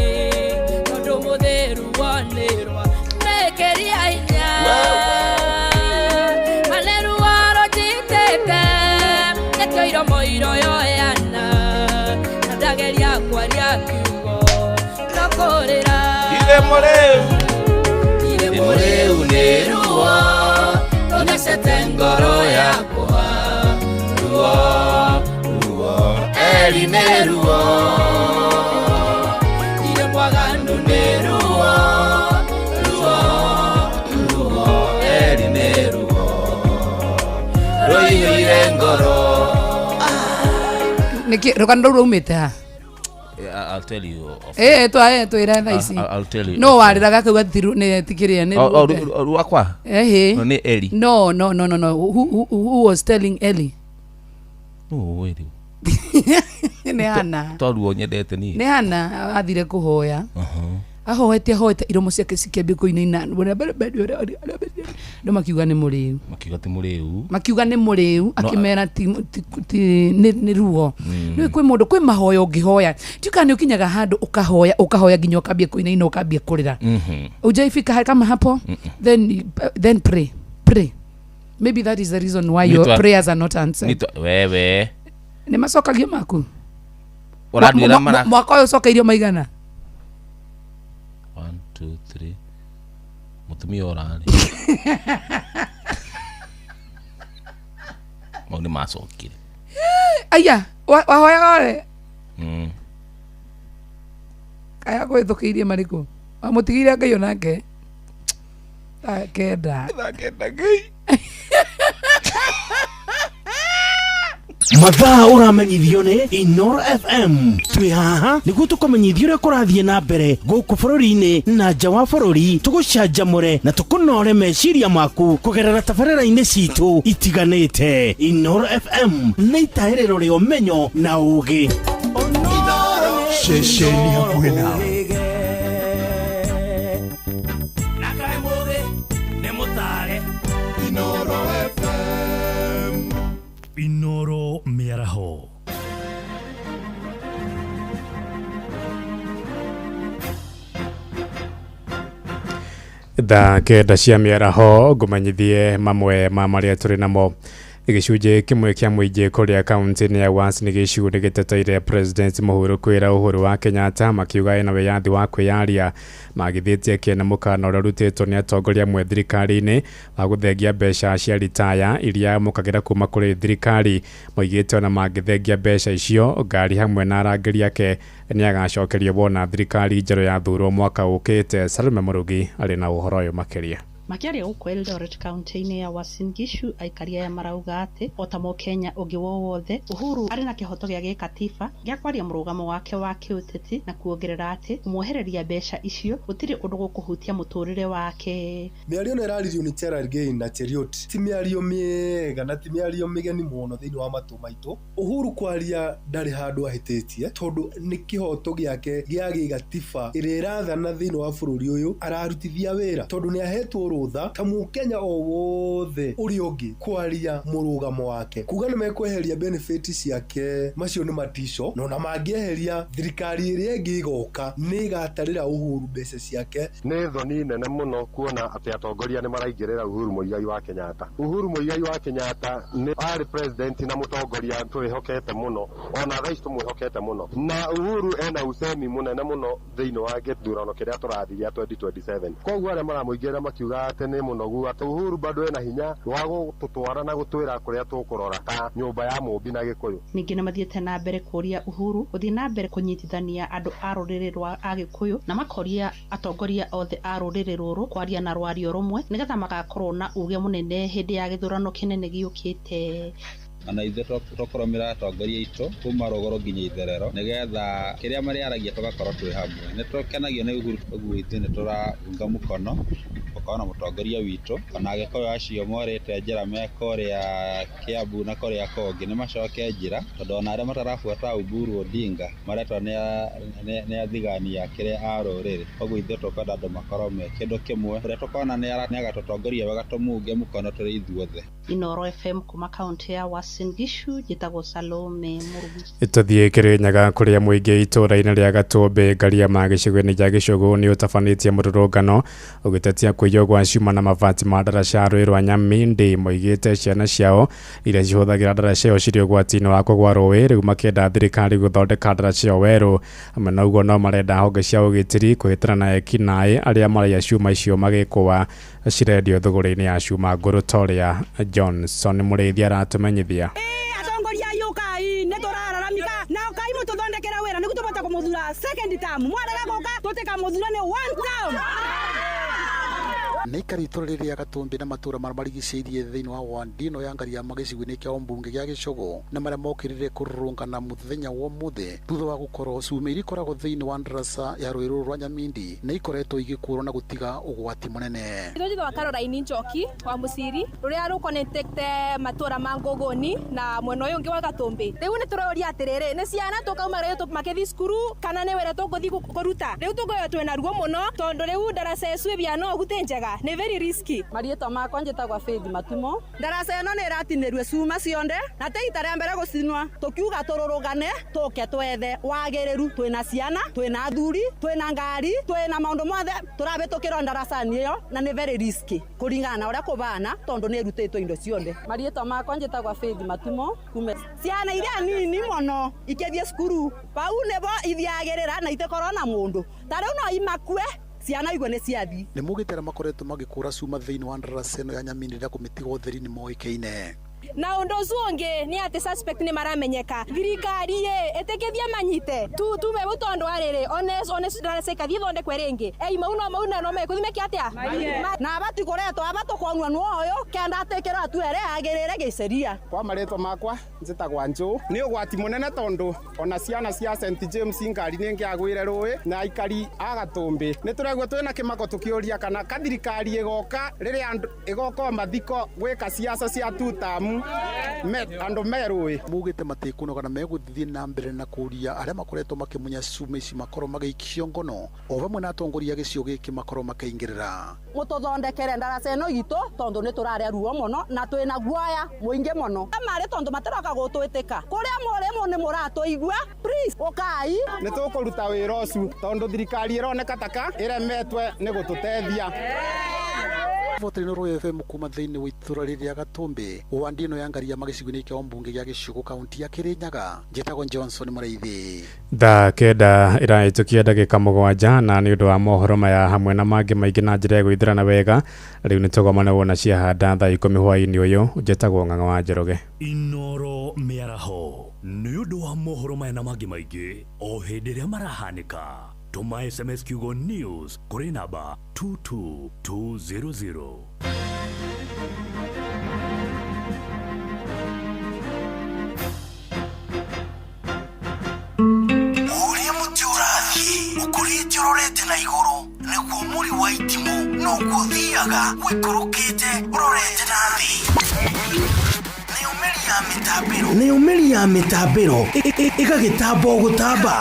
tondũ mũthĩru wonĩrwa mĩkĩria hinya maneruo rũnjitĩte nĩkĩo iromo iroyoyana na ndageria kwaria kiugo no kũrĩra Iremo rĩu. iremo rĩu nĩ ruo rũthecete ngoro yakwa Ruo. Ruo. Eri nĩ ruo. irĩ mwaganu nĩ ruo ruo Ruo. Eri nĩ ruo. Rũiyũire ngoro. Nĩkĩ rũgano rũu raumĩte ha? I'll tell you. off. Ĩĩ twa twĩre thaa ici. I'll tell you. No warĩraga kau athiru nĩ tikĩrĩa nĩ Oh, oh, ruo. rwakwa? Ehe. No, nĩ Eli. No, no, no, no, no. Who was telling Eli? Nũ ũĩ rĩu? Nĩ Hana. To ruo nyendete niĩ. Nĩ Hana athire kũhoya. Ahoete ahoete iromo ciake cikĩambia kũinaina. Andũ makiuga nĩ mũrĩu. Makiuga ti mũrĩu. Makiuga nĩ mũrĩu akĩmera ti nĩ ruo. Nĩ kwĩ mũndũ kwĩ mahoya ũngĩhoya. Ndiũĩ kana nĩ ũkinyaga handũ ũkahoya ũkahoya nginya ũkambia kũinaina ũkambia kũrĩra. Hujaifika kama hapo then pray pray. Maybe that is the reason why your prayers are not answered. Nĩ wewe. Nĩ macokagio maku. Ũranduĩra mara. Mwaka ũyũ ũcokeirio maigana? 1 2 3. Mũtumia ũrarĩ. Mau nĩ macokire. Aya, wahoyaga ore? Aya kũhĩtũkĩirie marĩkũ? Wamũtigĩire Ngai onake? Thaa kenda. Thaa kenda Ngai. Mathaa ũramenyithio nĩ Inoro FM. Twĩ haha nĩguo tũkũmenyithia ũrĩa kũrathiĩ na mbere gũkũ bũrũri-inĩ na nja wa bũrũri, tũgũcanjamũre na tũkũnore meciria maku kũgerera tabarĩra-inĩ citũ itiganĩte. Inoro FM nĩ itahĩrĩro rĩa ũmenyo na ũgĩ. Ceceni hakuhĩ nawe. Inoro FM. Inoro Mĩaraho. Thaa 9 cia mĩaraho, ngũmenyithie mamwe ma marĩa tũrĩ namo. Gĩcunjĩ kĩmwe kĩa mũingĩ kũrĩa kaunti-inĩ ya Uasin Gishu nĩ gĩteteire President Uhuru kwĩra Uhuru wa Kenyatta, makiuga ena wĩyathi wa kwĩyaria. Magithĩtie kĩene mũkana ũrĩa ũrutĩtwo nĩ atongoria amwe thirikari-inĩ wa gũthengia mbeca cia ritaya iria amũkagĩra kuma kũrĩ thirikari. Moigĩte ona mangĩthengia mbeca icio, ngari hamwe na arangĩri ake nĩ agacokerio wona thirikari njerũ yathurwo mwaka ũkĩte. Salome Mũrugi arĩ na ũhoro ũyũ makĩria. Makĩaria gũkũ Eldoret kaunti-inĩ ya Uasin Gishu, aikari aya marauga atĩ o ta mũkenya ũngĩ wowothe, Uhuru arĩ na kĩhoto gĩa gĩkatiba gĩa kwaria mũrũgamo wake wa kĩũteti, na kuongerera atĩ kũmwehereria mbeca icio gũtirĩ ũndũ gũkũhutia mũtũrĩre wake. Mĩario ĩno ĩraririo nĩ Cherargei na Cheruiyot ti mĩario mĩega na ti mĩario mĩgeni mũno thĩinĩ wa matũ maitũ. Uhuru kwaria ndarĩ handũ ahĩtĩtie, tondũ nĩ kĩhoto gĩake gĩa gĩgatiba ĩrĩa ĩrathana thĩinĩ wa bũrũri ũyũ ararutithia wĩra, tondũ nĩ ahetwo rũtha ta mũkenya o wothe ũrĩa ũngĩ kwaria mũrũgamo wake. Kuga nĩ mekweheria benefit ciake, macio nĩ matico, na ona mangĩeheria, thirikari ĩrĩa ĩngĩ ĩgoka nĩ ĩgatarĩra Uhuru mbeca ciake. Nĩ thoni nene mũno kuona atĩ atongoria nĩ maraingĩrĩra Uhuru Muigai wa Kenyatta. Uhuru Muigai wa Kenyatta nĩ arĩ president na mũtongoria twĩhokete mũno, ona thaa ici tũmwĩhokete mũno, na Uhuru ena usemi mũnene mũno thĩinĩ wa gĩthurano kĩrĩa tũrathiĩ gĩa 2027. Koguo arĩa maramũingĩrĩra makiuga atĩ nĩ mũnogu, atĩ Uhuru bado ena hinya wa gũtũtwara na gũtwĩra kũrĩa tũkũrora ta nyũmba ya mũmbi na Gĩkũyũ. Ningĩ nĩ mathiĩte na mbere kũria Uhuru gũthiĩ na mbere kũnyitithania andũ a rũrĩrĩ rwa Agĩkũyũ, na makoria atongoria othe a rũrĩrĩ rũrũ kwaria na rwario rũmwe nĩgetha magakorwo na uge mũnene hĩndĩ ya gĩthurano kĩnene gĩũkĩte. Ona ithuĩ tũkũrũmĩrĩra atongoria aitũ kuma rũgũrũ nginya itherero, nĩgetha kĩrĩa marĩaragia tũgakorwo twĩ hamwe. Nĩ tũkenagio nĩ Uhuru, ũguo ithuĩ nĩ tũraunga mũkono gũkorwo na mũtongoria witũ. Ona Agĩkũyũ acio morĩte njĩra me kũrĩa Kiambu na kũrĩa kũngĩ nĩ macoke njĩra, tondũ ona arĩa matarabuata Oburu Odinga maretwo nĩ athigani a kĩrĩa a rũrĩrĩ. Koguo ithuĩ tũkwenda andũ makorwo me kĩndũ kĩmwe, ũrĩa tũkona nĩ agatũtongoria wega tũmunge mũkono tũrĩ ithuothe. Inoro FM kuma kaunti ya Uasin Gishu, njĩtagwo Salome Mũrugi. Tũthiĩ Kĩrĩnyaga kũrĩa mũingĩ itũũra-inĩ rĩa Gatũmbĩ Ngariama gĩcigo-inĩ gĩa Gĩcũgũ nĩ ũtabanĩtie mũrũrũngano ũgĩtetia kũiywo gwa cuma na mabati ma ndaraca rũĩ rwa Nyamindi. Moigĩte ciana ciao iria cihũthagĩra ndaraca ĩyo cirĩ ũgwati-inĩ wa kũgwa rũĩ, rĩu makĩenda thirikari gũthondeka ndaraca ĩyo werũ. Hamwe na ũguo no marenda honge cia ũgitĩri kũhĩtana na ekinaĩ arĩa maraiya cuma icio magĩkũa cirendio thũgũrĩ-inĩ ya cuma ngũrũ ta ũrĩa Johnson Mũrĩithi aratũmenyithia. Atongoria yũkai nĩ tũrararamika na ũkai mũtũthondekere wĩra nĩguo tũbote kũmũthura second term, mwarega gũka tũtikamũthura nĩ one term. Nĩ ikari itũra rĩrĩ rĩa Gatũmbĩ na matũra marĩa marigicĩirie thĩinĩ wa wandi ĩno ya Ngariama gĩcigo-inĩ kĩa ũmbunge gĩa Gĩcũgũ na marĩa mokĩrĩre kũrũrũngana mũthenya wa ũmũthĩ thutha wa gũkorwo cuma iria ikoragwo thĩinĩ wa ndaraca ya rũĩ rũrũ rwa Nyamindi nĩ ikoretwo igĩkũrwo na gũtiga ũgwati mũnene. Njĩtagwo Caroline Njoki wa Mũciri rũrĩa rũconnectĩte matũra ma Ngũngũni na mwena ũyũ ũngĩ wa Gatũmbĩ. Rĩu nĩ tũroria atĩrĩrĩ, nĩ ciana tũkauma rĩu makĩthiĩ cukuru kana nĩ wĩra tũgũthiĩ kũruta? Rĩu tũngĩoya twĩna ruo mũno tondũ rĩu ndaraca ĩcu ĩbiana ũguo ti njega, nĩ very risky. Mariĩtwa makwa njĩtagwo Faith Matumo. Ndaraca ĩno nĩ ĩratinĩrue cuma cionde na ti ita rĩa mbere gũcinwa, tũkiuga tũrũrũngane tũke twethe wagĩrĩru. Twĩna ciana, twĩna athuri, twĩna ngari, twĩna maũndũ mothe tũrabĩtũkĩrwo ndaraca-inĩ ĩyo na nĩ very risky kũringana na ũrĩa kũbana tondũ nĩ ĩrutĩtwo indo cionde. Mariĩtwa makwa njĩtagwo Faith Matumo. Kume ciana iria nini mũno ikĩthiĩ cukuru pau nĩbo ithiagĩrĩra na itikorwo na mũndũ ta rĩu no imakue ciana igwe nĩ ciathi. Nĩ mugĩte arĩa makoretwo magĩkũra cuma thĩinĩ wa ndaraca ĩno ya Nyamindi na kũmĩtiga ũtheri nĩ moĩkaine. Na ũndũ ũcio ũngĩ nĩ atĩ suspect nĩ maramenyeka. Thirikari ĩ ĩtĩkĩtie manyite. Tu tume bu tondu arĩrĩ one ndaraca ikathi ithondekwe rĩngĩ. Ei mau no mau na no mekũthi meke atĩa? Na abati kũretwo aba tũkonua nũũ ũyũ kenda atĩkĩrwo atua ĩrĩa yagĩrĩire gĩceria. Kwa marĩtwa makwa njĩtagwa Njũ. Nĩ ũgwati mũnene tondũ ona ciana cia St James ngari nĩ ngĩagwĩre rũĩ na aikari a Gatũmbĩ. Nĩ tũraigua twĩna kĩmako tũkĩũria kana kathirikari ĩgoka rĩrĩa andũ ĩgoka mathiko gwĩka ciaca cia tutamu andũ me rũĩ. Mugĩte matikunoga na megũthiĩ na mbere na kũria arĩa makoretwo makĩmunya cuma ici makorwo magĩikio ngono o vamwe na atongoria a gĩcigo gĩkĩ makorwo makĩingĩrĩra. Mũtũthondekere ndaraca ĩno itũ tondũ nĩ tũrarĩa ruo mũno na twĩna guoya mũingĩ mũno. Marĩ tondũ matiroka gũtwĩtĩka. Kũrĩa mũrĩ mũ nĩ mũratũigua, please ũkai. Nĩ tũkũruta wĩra ũcio tondũ thirikari ĩroneka taka ĩremetwe nĩ gũtũteithia. Voteri Inooro FM kuma thĩinĩ wa itũra rĩrĩa Gatũmbĩ wandi ĩno ya Ngaria magĩcigo-inĩ kĩa mbunge gĩa Gĩcugu kaunti ya Kĩrĩnyaga. Njĩtagwo Johnson Mũrĩithi. Thaa 9 ĩrahĩtũkia ndagĩka 7 na nĩ ũndũ wa mohoro maya hamwe na mangĩ maingĩ na njĩra ya gwĩthĩrana wega rĩu nĩ tũgomane wona ciahanda thaa 10 hwaĩ-inĩ ũyũ. Njĩtagwo Ng'ang'a wa Njoroge. Inooro mĩaraho nĩ ũndũ wa mohoro maya na mangĩ maingĩ o hĩndĩ ĩrĩa marahanĩka. Tũma SMS kiugo news kũrĩ namba 22200. Ũrĩa mũtĩ ũrathiĩ ũkũrĩte ũrorete na igũrũ nĩguo mũri wa itimũ noguo ũthiaga ũikũrũkĩte ũrorete na thĩ. Nayo mĩri ya mĩtambĩro ĩgagĩtamba o gũtamba,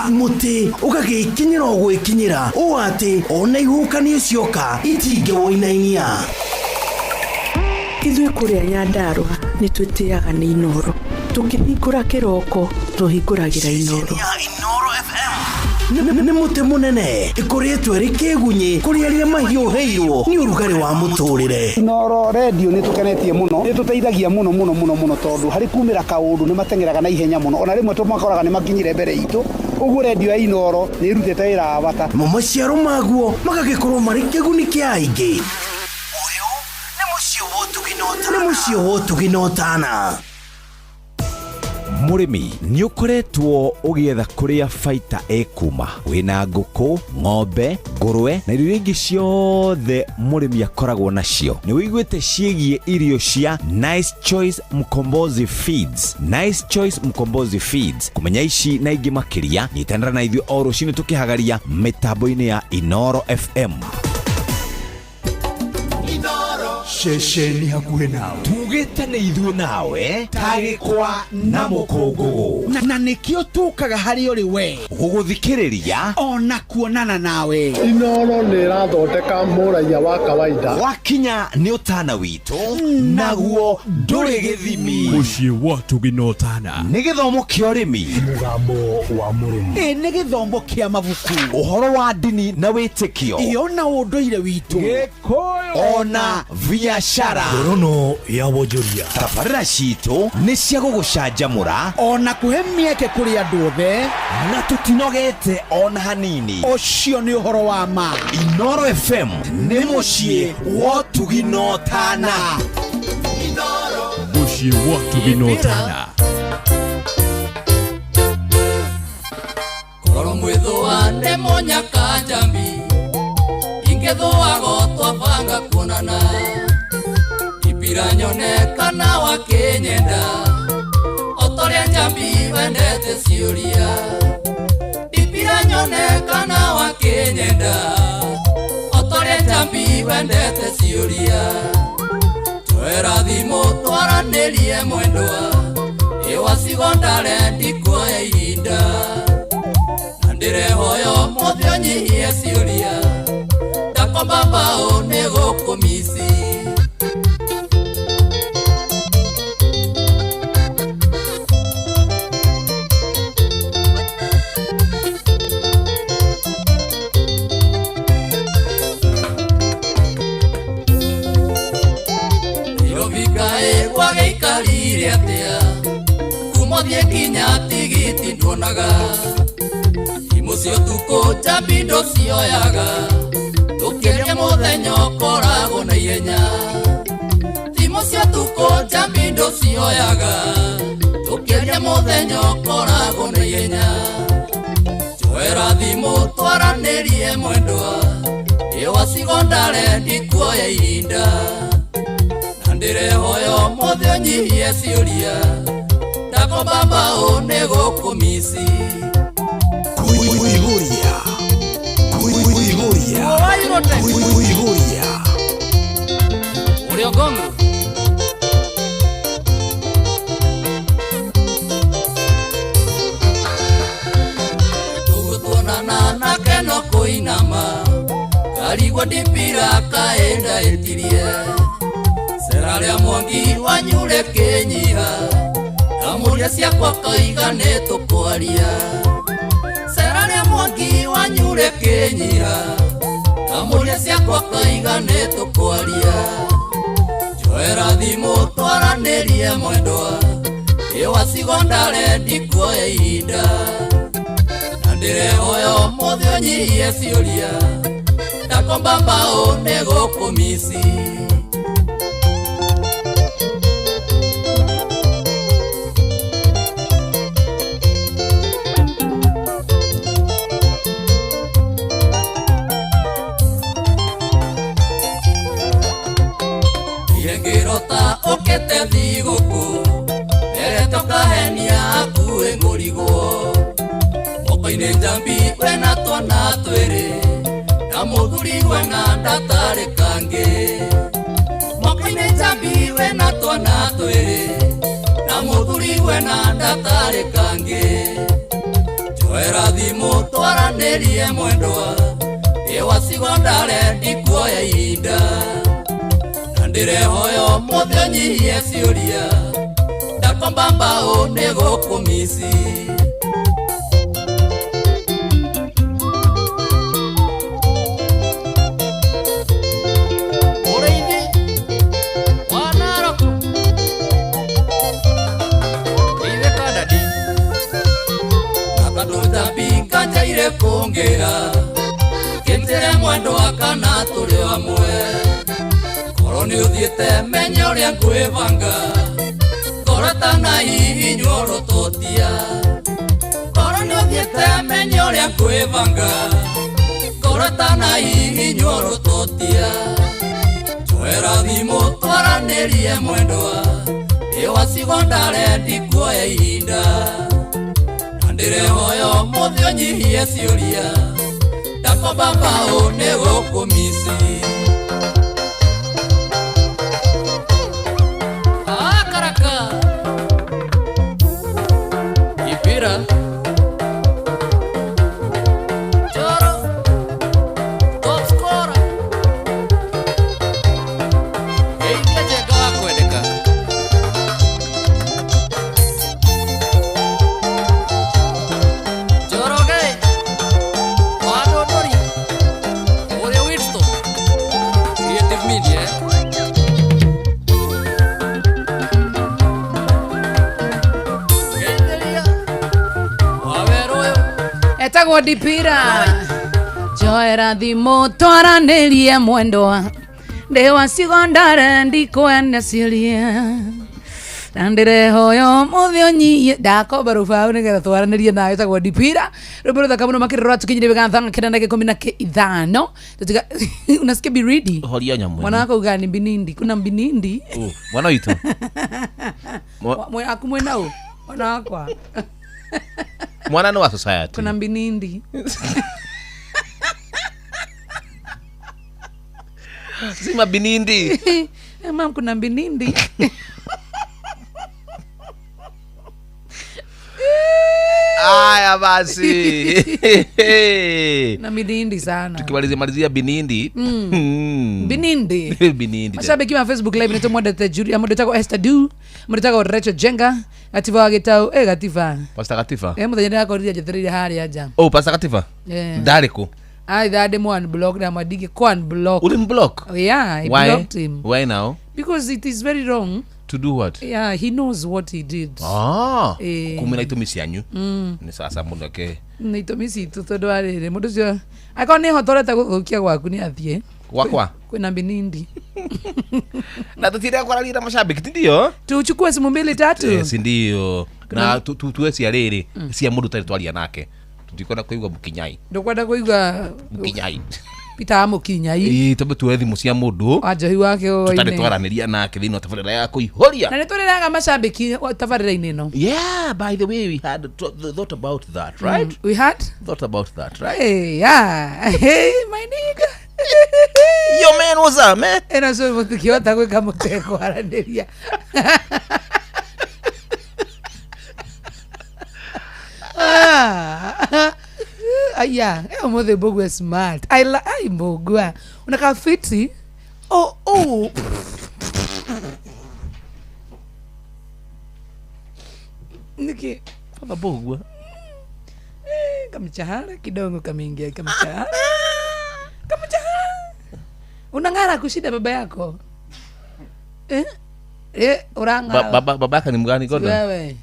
mũtĩ ũgagĩkinyĩra o gwĩkinyĩra ũũ atĩ ona ihuhũkanio cioka itingĩwũinainia. Ithuĩ kũrĩa Nyandarũa nĩ twĩtĩaga nĩ Inooro. Tũkĩhingũra kĩroko tũhingũragĩra Inooro. Nĩ mũtĩ mũnene ĩkũrĩtwo ĩrĩ kĩgunyĩ kũrĩ arĩa mahiũhĩirwo nĩ ũrugarĩ wa mũtũrĩre. Inooro redio nĩ tũkenetie mũno, nĩ tũteithagia mũno mũno mũno mũno tondũ harĩ kumĩra kaũndũ nĩ mateng'eraga na ihenya mũno, ona rĩmwe tũmakoraga nĩ makinyire mbere itũ. Ũguo redio ya Inooro nĩ ĩrutĩte wĩra wa bata. Mo maciaro maguo magagĩkorwo marĩ kĩguni kĩa aingĩ. Ũyũ nĩ mũciĩ wa ũtugi na ũtana. Nĩ mũciĩ wa ũtugi na ũtana. Mũrĩmi nĩ ũkoretwo ũgĩetha kũrĩa baita ĩkuma wĩna ngũkũ, ng'ombe, ngũrwe na irio ingĩ ciothe mũrĩmi akoragwo nacio. Nĩ wĩiguĩte ciĩgiĩ irio cia Nice Choice Mkombozi Feeds. Nice Choice Mkombozi Feeds. Kũmenya ici na ingĩ makĩria nyitanĩra na ithuĩ o rũcinĩ tũkĩhagaria mĩtambo-inĩ ya Inooro FM. Ceceni hakuhĩ nawe. Tugĩte nĩ ithuĩ nawe tagĩkwa na mũkũngũgũ. Na nĩkĩo tũkaga harĩ ũrĩ we gũgũthikĩrĩria ona kuonana nawe. Inooro nĩ ĩrathondeka mũraiya wa kawaida. Wakinya nĩ ũtana witũ naguo ndũrĩ gĩthimi. Mũciĩ wa ũtugi na ũtana. Nĩ gĩthomo kĩa ũrĩmi. Mũgambo wa mũrĩmi. Ĩ nĩ gĩthomo kĩa mabuku. Ũhoro wa ndini na wĩtĩkio. Ĩ ona ũndũire witũ. Gĩkũyũ. Ona biashara. Ngorono ya wonjoria. Tabarĩra citũ nĩ cia gũgũcanjamũra ona kũhe mĩeke kũrĩ andũ othe na tũtinogete ona hanini. Ũcio nĩ ũhoro wa ma. Inooro FM nĩ mũciĩ wa ũtugi na ũtana. Mũciĩ wa ũtugi na ũtana. Korwo mwĩthũa nĩ mũnyaka njambi ingĩthũago twabanga kuonana ipira nyone kana wakĩnyenda otorĩa njambi wendete ciũria ipira nyone kana wakĩnyenda otorĩa njambi wendete ciũria twera thimũ twaranĩrie mwendwa ĩwacigo ndare ndikuoya ihinda na ndĩrehoyo mũthĩ ũnyihie ciũria ndakomba mbaũ nĩ gũkũmici. Gwagĩikarire atĩa kuma ũthiĩ kinya tigiti nduonaga thimũ cia ũtukũ njambi ndũcioyaga tũkĩria mũthenya ũkoragwo na ihenya thimũ Thimũ cia ũtukũ njambi ndũcioyaga tũkĩaria mũthenya ũkoragwo na ihenya njoera thimũ twaranĩrie mwendwa ndĩ wa cigondare ndikuoya ihinda na ndĩrehoya ũmũthĩ ũnyihie ciũria ndakomba mbaũ nĩ gũkũmici. Kuihuria. Kuihuria. Kuihuria. Ũrĩa Gongo tugutuonana nake no kũinama karigwo ndipira kaenda ĩtirie cera rĩa mwangi wanyure kĩnyiha ndamũria ciakwa kaiga nĩ tũkwaria cera rĩa mwangi wanyure kĩnyiha ndamũria ciakwa kaiga nĩ tũkwaria njoera thimũ twaranĩrie mwendwa ndĩ wa cigondare ndikuoya ihinda na ndĩrehoya ũmũthĩ ũnyihie ciũria ndakomba mbaũ nĩ gũkũmici. Ngĩrota ũkĩte thigũkũ mbere tũkahenia akuĩ ngũrigwo moko-inĩ njambi wena twana twĩrĩ na mũthuri wena ndatarĩ kangĩ moko-inĩ njambi wena twana twĩrĩ na mũthuri wena ndatarĩ kangĩ njoera thimũ twaranĩrie mwendwa ndĩ wa cigondare ndikuoya ihinda na ndĩrehoya ũmũthĩ ũnyihie ciũria ndakomba mbaũ nĩ gũkũmici. Mũrĩithi wa Narok Ithe Kandadi na tondũ njambi nganjaire kũngĩra kĩnjĩre mwendwa kana tũrĩ hamwe korwo nĩ ũthiĩte menye ũrĩa ngwĩbanga ngoro tanahihinywo rũtũtia korwo nĩ ũthiĩte menye ũrĩa ngwĩbanga ngoro tanahihinywo rũtũtia njoera thimũ twaranĩrie mwendwa ndĩ wa cigondare ndikuoya ihinda na ndĩrehoya ũmũthĩ ũnyihie ciũria ndakomba mbaũ nĩ gũkũmici. Akaraka Ipira Choro Top scorer Geithia Njenga wa kwendeka Njoroge wa Ndũndũri ũrĩa Winston Creative Media eh? Geithĩria wa werũ ũyũ etagwo ndipira njoera thimũ twaranĩrie mwendwa ndĩ wa cigondare ndikwenda ciũria na ndĩrehoya ũmũthĩ ũnyihie ndakomba rũbaũ nĩgetha twaranĩrie nawe etagwo ndipira rwĩmbo rũthaka mũno makĩria rũratũkinyĩria wega thaa kenda na ikũmi na ithano Tũtiga unasikia biridi Horia nyamũ mwana wako uga ni mbinindi kuna mbinindi Oh, mwana witũ aku mwena ũ mwana wakwa mwana nĩ wa society kuna mbinindi sima binindi mam kuna mbinindi Aya basi na mbinindi sana tukimalizia malizia binindi Binindi binindi mashabiki wa Facebook live nito mwendete Julia mwendetagwo Esther Du mwendetagwo Rachel Jenga Gatiba wa Gitau Gatiba Pastor Gatiba muthenya ndĩrakorire njetereire harĩa nja oh Pastor Gatiba ndarĩ kũ I that dem one block na madigi kwa block. Uli mblock? Yeah, I Why? blocked him. Why now? Because it is very wrong. To do what? Yeah, he knows what he did. Ah. Eh. Kumina itumi cianyu. Ni sasa mundu ake. Nä itå mi citå tondå wa rä rä må ndå å cio akorwo nä hotorete gå thå kia gwaku nä athiä. Gwakwa Kwĩna mbinindi. Na tutire kwararia na mashabiki, ti ndio? Tuchukue simu mbili tatu. Eh, si ndio? Na tuwe cia rĩrĩ cia mũndũ tari twaria nake, tutikwenda kũigua mũkinyai. Ndũkwenda kũigua Mũkinyai. Peter wa Mũkinyai. Ĩĩ, twambe tuoe thimũ cia mũndũ wa njohi wake tũtarĩ ũĩ-inĩ. twaranĩria nake thĩinĩ wa tabarĩra ya kũihũria. Na nĩ tũrĩraga macambĩki tabarĩra-inĩ ĩno. Yeah, by the way, we had thought about that, right? We had thought about that, right? Hey, yeah. Hey, my nigga. Yo man, what's up, man? Ĩno cũ mũtikĩhota gwĩka mũtekwaranĩria. Ah. Aya, ũmũthĩ Mbũgua smart. I ai Mbũgua. Unakaa fiti. Oh, oh. Niki. Baba Mbũgua. Eh, kamchahara kidogo kameingia kamchahara. Kamchahara. Unang'ara kushinda baba yako. Eh? Eh, urang'ara. Babaka ni mgani, Gordon? Wewe.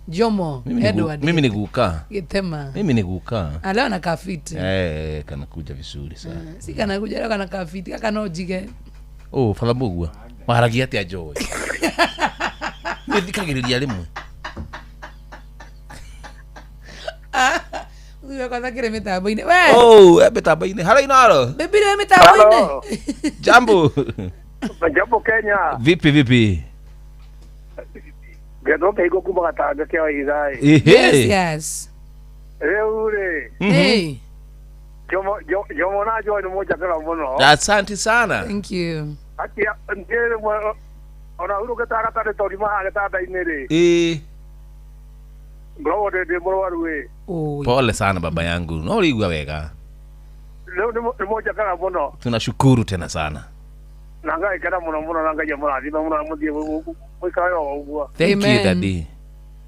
Jomo Edward. Mimi ni guka. Gitema. Mimi ni guka. Ah, leo anakaa fiti. Eh, kanakuja vizuri sana. Si kanakuja leo kanakaa fiti, kaka no jige. Oh, Father Mbũgua. Waragia atia Joy? Nĩ thikagĩrĩria rĩmwe. Uyo kwanza kile mitambo-inĩ. We. Oh, mitambo-inĩ. Hello Inoro. Bibi we mitambo-inĩ. Jambo. Jambo Kenya. Vipi vipi? Ngetwo kĩhingo kuma gatanga kĩa Waithaĩ. Ehe. Yes, yes. Rĩu rĩ. Hey. Jomo na Joy nĩ mũnjakĩra mũno. Asante sana. Thank you. Atia niĩ rĩmwe ona hurũkĩte gatarĩ torima haha gĩtanda-inĩ rĩ. Eh. Ngoragwo ndĩ mũrwaru ĩ. Pole sana baba yangu. No uligua wega. Rĩu nĩ mũnjakĩra mũno. Tunashukuru tena sana. Na ngagĩkena mũno mũno na Ngai amũrathime mũno na mũthiĩ mũikare o ũguo. Thank you, daddy.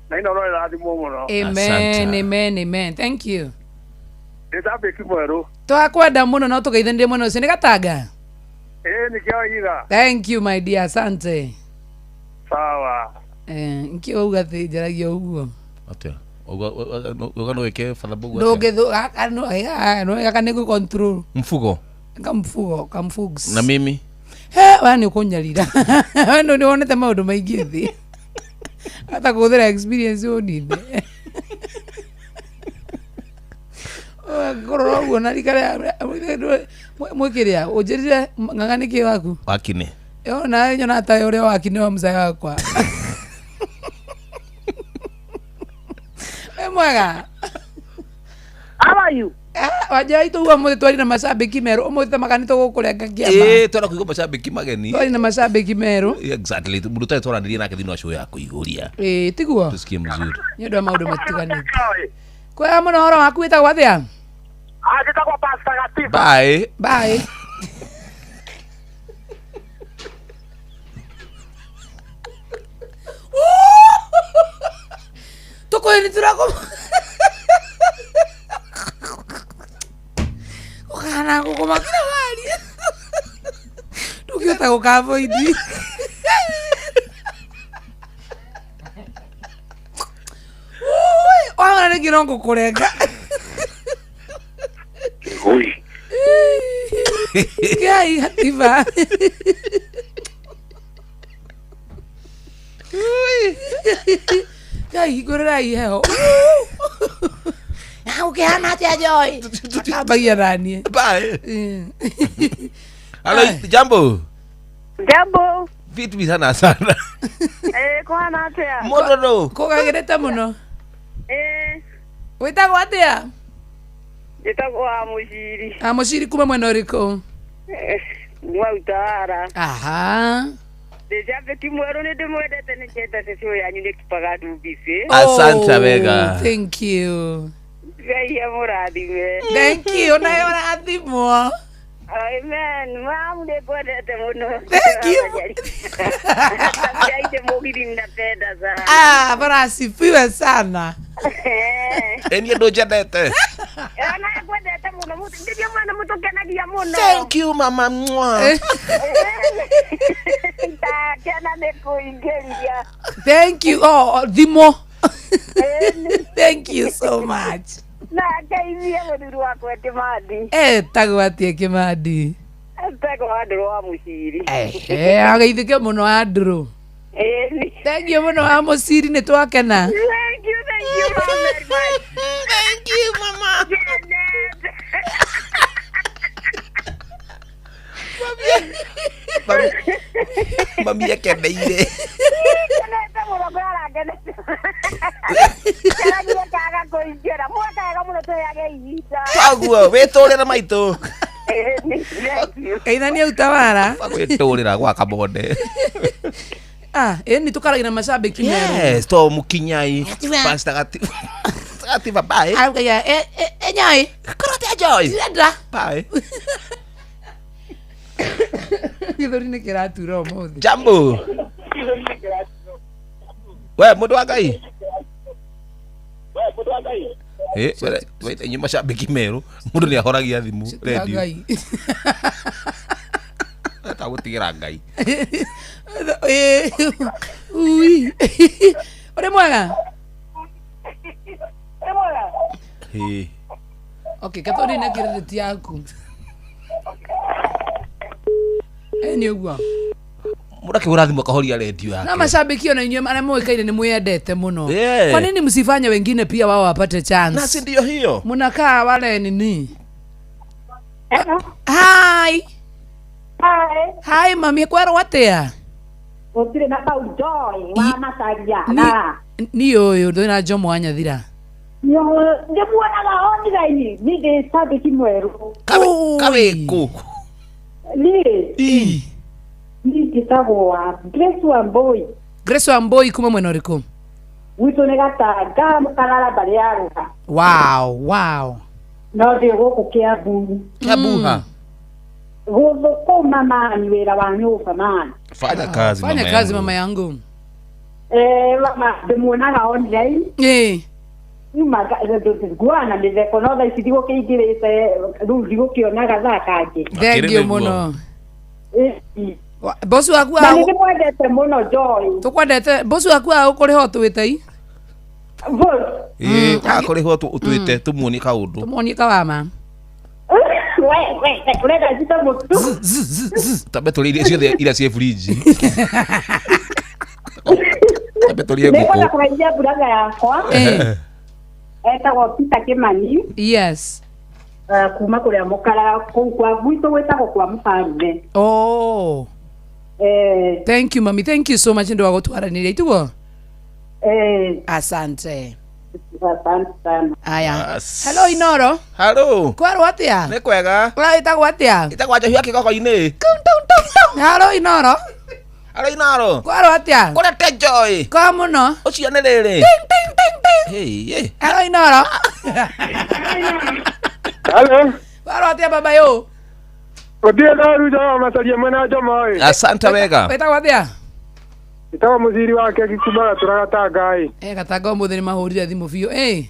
Na Inooro ĩrathimwo mũno. Amen, amen, amen. Thank you. Ndĩ tambĩki mwerũ. Twakwenda mũno no tũgeithanirie mwena ũcio nĩ Gatanga. Ĩĩ nĩ kĩa Waiga. Thank you my dear, asante. Sawa. Eh, nkĩ wauga atĩ njaragia ũguo. Atia. Uga no wĩke Father Mbũgua atia? Ndũngĩthũ gaka no gaka nĩ gũ-control. Mfugo. Kamfugo, kamfugs. Na mimi. He, we nĩ ũkũnyarira. We nĩ wonete maũndũ maingĩ thĩ. Hata kũhũthĩra experience ũnine. Kũrora ũguo na rika rĩa mwĩkĩrĩa ũnjĩrire ng'ang'a nĩ kĩ waku? Wakine. Yo nawe nyonaga ta ũrĩa wakine wa mũcaya wakwa. Wĩ mwega? How are you? Wanja itũ uga ũmũthĩ twari na macambĩki merũ ũmũthĩ ta maka nĩ tũgũkũrenga kĩama. Ĩĩ, twenda kũigua macambĩki mageni. Twari na macambĩki merũ. Exactly. Mũndũ ũtarĩ twaranĩria nake thĩinĩ wa show ya kũihũria. Ĩĩ, tiguo? Tusikie mzuri. Nĩ ũndũ wa maũndũ matiganĩte. Kwega mũno ũhoro waku wĩtagwo atĩa? Njĩtagwo Pastor Gatiba. Bye. Bye. Tũkũĩ nĩ tũrakũ ũkahana gũkũmakĩra waria ndũngĩhota gũkavoidi. Wamana rĩngĩ no ngũkũrenga. Ngai Hatiba. Ngai hingũrĩrai heho. Ũkĩhana atĩa Joy? Akambagia naniĩ. Bye. Hello, jambo. Jambo. Vipi sana sana. Eh, kũhana atĩa? Mũndũ. Kũgagĩrĩte mũno. Eh. Wĩtagwo atĩa? Njĩtagwo wa Mũciri. Ah, Mũciri kuma mwena ũrĩkũ? Mwa Utawala. Aha. Ndĩ njambĩki mwerũ nĩ ndĩmwendete nĩ njendete show yanyu nĩ kipaga ndumbici. Asante wega. Thank you. Ngai amũrathime. Thank you, nawe ũrathimwo. Amen. Mamu nĩ ngwendete mũno. Thank you. Ngai mũgithi ninapenda sana. Ah, bwana asifiwe sana. Eni andũ njendete. Ona ngwendete mũno ndithie mwana mũtũkenagia mũno. Thank you mama. Mwah. Ndakena nĩ kũingĩria. Thank you. Oh, thimũ. Thank you so much. Na ngeithie mũthuri wakwa Kĩmandi. Etagwo atĩa Kĩmandi? Ndagwo Andrew wa Mũciri. Ehe, ageithĩke mũno Andrew. Ĩni. Thank you mũno wa Mũciri, nĩ twakena. Thank you, thank you mama very much. Thank you mama. Mami akeneire. Kenete mũno ngwara ngenete. Keragie kaga kũingĩra. Mwaka wega mũno tũheage ihinda. Koguo wĩtũrĩre maitũ. Ĩni, thank you. Geithania utawara. Gwĩtũrĩra gwa kabonde. Ah, ĩni tũkaragia na macambĩki merũ. Yes, to mukinyai. Pastor gati. Gati bye. Augaga, enyai. Korote joy. Ndĩrenda. Bye. Gĩthũri nĩ kĩratura ũmũthĩ. Jambo. We mũndũ wa Ngai. Eh, we inyuĩ macambĩki merũ mũndũ nĩ ahoragia thimũ redio Ngai. Etagũtigĩra Ngai. Eh, ui. Ũrĩ mwega? Ĩĩ. Okay, kathori na credit yaku. Eh, nĩ ũguo. Mũndũ akĩhũra thimũ akahoria redio Na yake. mashabiki ona inyuĩ arĩa mũĩkaine nĩ mwĩendete mũno. Yeah. Kwa nini msifanye wengine pia wao wapate chance? Na si ndio hiyo? Mnakaa wale nini? Hi. Hi. Hi mami, kwerwo atia? Gũtirĩ na kau Joy wa Macaria na Ni ũyũ ndĩ na Jomo wa Nyathira. ndĩmuonaga online ni ndĩ cambĩki mwerũ. Kawĩkũ? Niĩ niĩ njĩtagwo wa Grace Wambui. Grace Wambui kuma mwena ũrĩkũ? Gwitũ nĩ Gatanga Mũkarara mbarĩ ya Rũha. Wow, wow. No ndĩ gũkũ Kĩambu. Kĩambu ha? Gũthũkũma mani wĩra wa nyũmba mani. Fanya kazi Fanya mama kazi yangu. mama yangu. Eh, mama ndĩmuonaga online. Eh. Nguana mĩtheko no thaa ici ndigũkĩingĩrĩte rĩu ndigũkĩonaga thaa kangĩ. Thank you mũno. Bosi waku Na nĩ ndĩmwendete mũno Joy. Tũkwendete bosi waku agũkũrĩha ũtwĩte i? Ĩĩ, akũrĩhwo ũtwĩte tũmuonie kaũndũ. Tũmuonie kawama. We, we, ũrenda njite mũtu? Tambe tũrĩe irio ciothe iria ciĩ fridge. Tambe tũrĩe Nĩngwenda ngũkũ. kũgeithia brother yakwa etagwo Peter Kimani. Yes. Kuma kũrĩa Mũkarara kũu kwa gwitũ gwĩtagwo kwa Mũbarume. Oh. Eh. Thank you mami, thank you so much ndio wagũtwaranĩria itugo. Eh. Asante. Asante sana. Aya. Hello Inoro. Hello. Kwerwo atia? Nĩ kwega. Ũra wĩtagwo atia? Ĩtagwo Njohi wa Kĩgogo-inĩ. Hello Inoro. Hello Inoro. Kwerwo atia? Kũrete Joy. Kwa mũno. Ũcio nĩ rĩrĩ. Ting ting ting ting. Hey, hey. Hello Inoro. Hello. Kwerwo atia baba yo? Gũtirĩ na ũru Joy wa Macaria mwena Jomo ĩ. Asante wega. Wĩtagwo atia? Ĩtagwo Mũciri wa Keki kuma Gatũra Gatanga ĩ. Eh, Gatanga ũmũthĩ nĩ mahũrire thimũ biũ. Eh.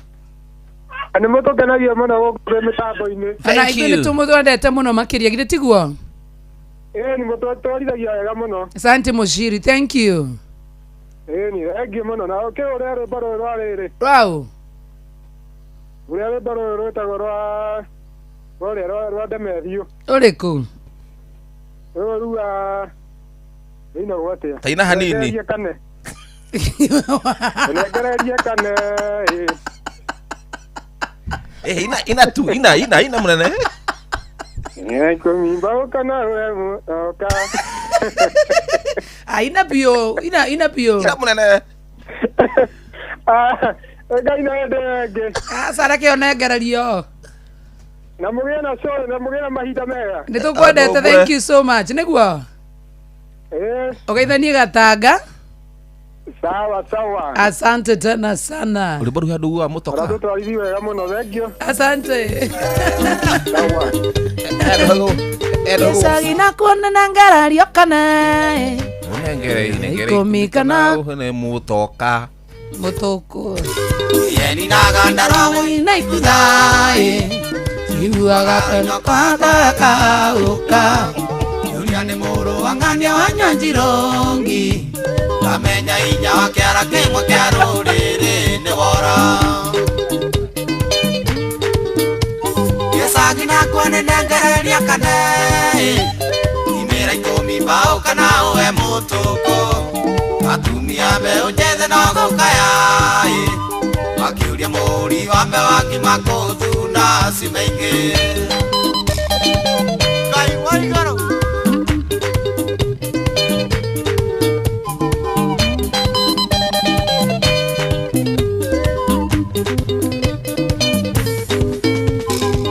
Nĩ mũtũkenagia mũno gũkũ twĩ mĩtambo-inĩ. Ona ithuĩ nĩ tũmũtwendete mũno makĩria githĩ tiguo? Ĩĩ nĩ mũtũtwarithagia wega mũno. Asante Mũciri, thank you. Ĩĩ nĩ thengiũ mũno na ũkĩhũre rwĩmbo rũrũ rwa rĩrĩ. Rwaũ? Rũrĩa rwĩmbo rũrũ rwĩtagwo rwa rũrĩa rwa Demethiũ. Ũrĩkũ? Rũrũ rua rũinagwo atĩa? Ta ina hanini. Nengererie kane. Nengererie kane. Ĩĩ. Eh, ina ina tu, ina ina ina mũnene. Ikũmi mbaũka na ũka. Ah, ina biũ, ina ina biũ. Ina mũnene. Ah, Ngai no ende ĩngĩ. Aca reke ũnengererio. Na mũgĩe na show na mũgĩe na mahinda mega. Nĩ tũkwendete, thank you so much. Nĩguo? Ĩĩ. Ũgeithanie Gatanga. Sawa sawa. Asante tena sana. Rwĩmbo rũu andũ wa mũtoka. Ũratũtwarithi wega mũno, thengiũ. Asante. Hello. Hello. Gĩcagi na kuonana ngarario kana Ũnengere inengere Ikũmi kana nĩ mũtoka. mũtũkũ. Yeni nagandara na ikuthaĩ iguaga kwatakaũka Yuria nĩ mũrũ wa ng'ania wa Nyanjirongi Kamenya inya wa kĩara kĩmwe kĩa rũrĩrĩ nĩ wora Gĩcagi nakwa nĩ nengereria kane mbaũ kana ũwe mũtũkũ atumia mbeũ njĩthĩ no gũkaya ĩ makĩũria mũri wa mbeũ akiuma kũthuna ciume ingĩ. Ngai wa igũrũ.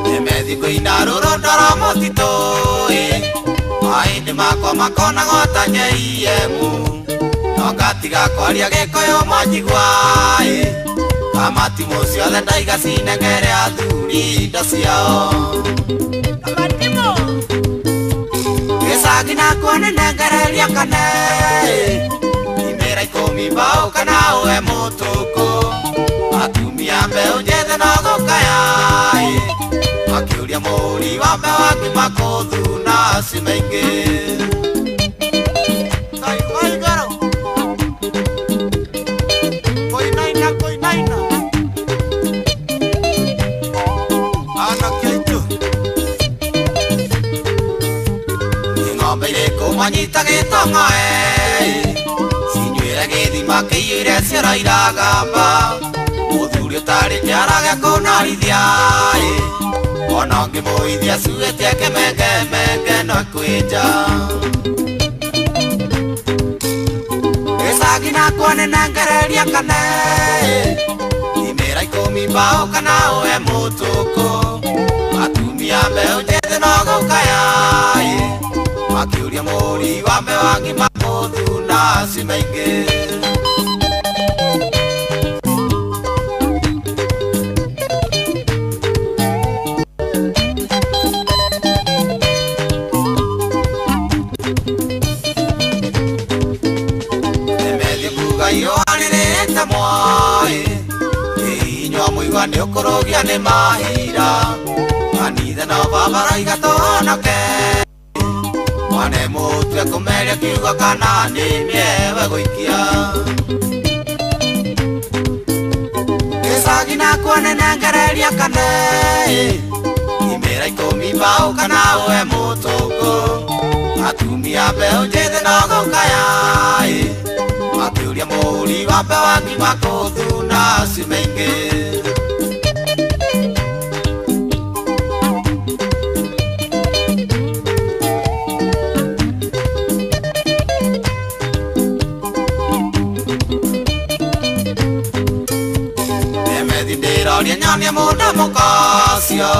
Nemethi kũina rũrũ ndoro mũtitũ ĩ mahĩndĩ makwa makonagwo ta JM no ngatiga kwaria gĩkũyũ manjigua ĩ kamatimũ ciothe ndaiga cinengere athuri indo ciao. Gĩcagi nakuo nĩnengereria kane imĩra ikũmi mbaũ kana ũwe mũtũkũ atumia mbeũ njĩthĩ no gũkaya ĩ makĩũria mũri wa mbeũ akiuma kũthuna ciume ingĩ. Ngai wa igũrũ. Kũinaina kũinaina. Anake aitũ. Nĩ ng'ombe irĩkũ manyita gĩtong'oe cinyuĩre gĩthima kĩiyũire cioro iragamba mũthuri ũtarĩ kĩara gĩa kũnorithia ĩ ona ũngĩmũithia cuĩtie kĩmengemenge no ĩkwĩnja. Gĩcagi nakuo nĩnengereria kane imĩra ikũmi mbaũ kana ũwe mũtũkũ atumia mbeũ njĩthĩ no gũkaya ĩ makĩũria mũri wa mbeũ agima kũthuna ciume ingĩ. Nemethi kuga iũarĩrĩte mwai inyua mũigua nĩ ũkũrũgia nĩ mahira kanitha no baba roiga tũhonoke mwane mũtue kũmeria kiugo kana nĩ mĩewe gũikia. Gĩcagi nakuo nĩnengereria kane imĩra ikũmi mbaũ kana ũwe mũtũkũ atumia mbeũ njĩthĩ no gũkaya ĩ makĩũria mũri wa mbeũ akiuma kũthuna ciume ingĩ. Nemethi ndĩroria nyonie mũndũ mũkacio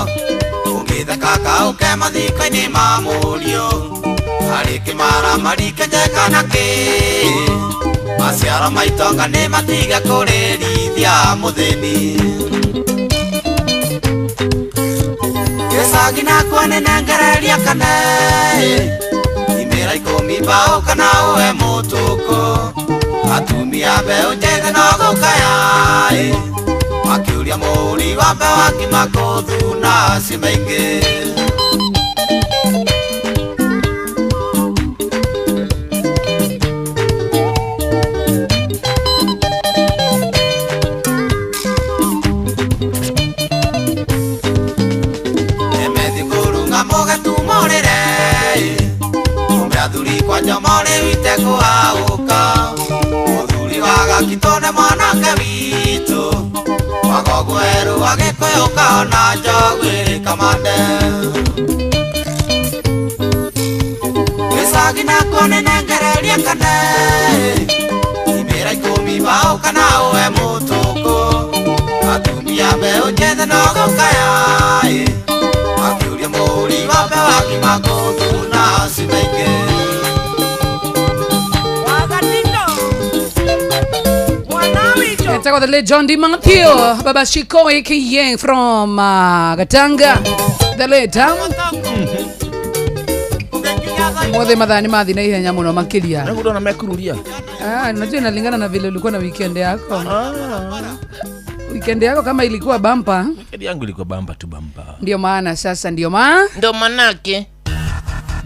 ũngĩtheka kaũke mathiko-inĩ ma mũriũ harĩ kĩmara marikenje kana kĩ maciaro ma itonga nĩ matige kũrĩrithia mũthĩni. Gĩcagi nakuo nĩnengereria kane imĩra ikũmi mbaũ kana ũwe mũtũkũ atumia mbeũ njĩthĩ no gũkaya ĩ makĩũria mũri wa mbeũ akiuma kũthuna ciume ingĩ. Nemethi kũrunga mũgetumũrĩre ũme athuri kwanja morĩ wite kũhaũka mũthuri wa gakitũ nĩ mwanake witũ wagogweru wa gĩkũyũ kaona njogu ĩrĩ kamande. Gĩcagi nakuo nĩnengereria kane imĩra ikũmi mbaũ kana ũwe mũtũkũ atumia mbeũ njĩthĩ no gũkaya ĩ makĩũria mũri wa mbeũ akiuma kũthuna ciume ingĩ. Etagwo the late John D. Matthew, Baba Shiko aka from Gatanga, the late Mothe mathaa nĩ mathi na ihenya mũno makĩria. Na ndona mekururia. Ah, najua inalingana na vile ulikuwa na weekend yako. Weekend yako kama ilikuwa bumper. Weekend yangu ilikuwa bumper tu bumper. Ndio maana sasa ndio maana. Ndio manake.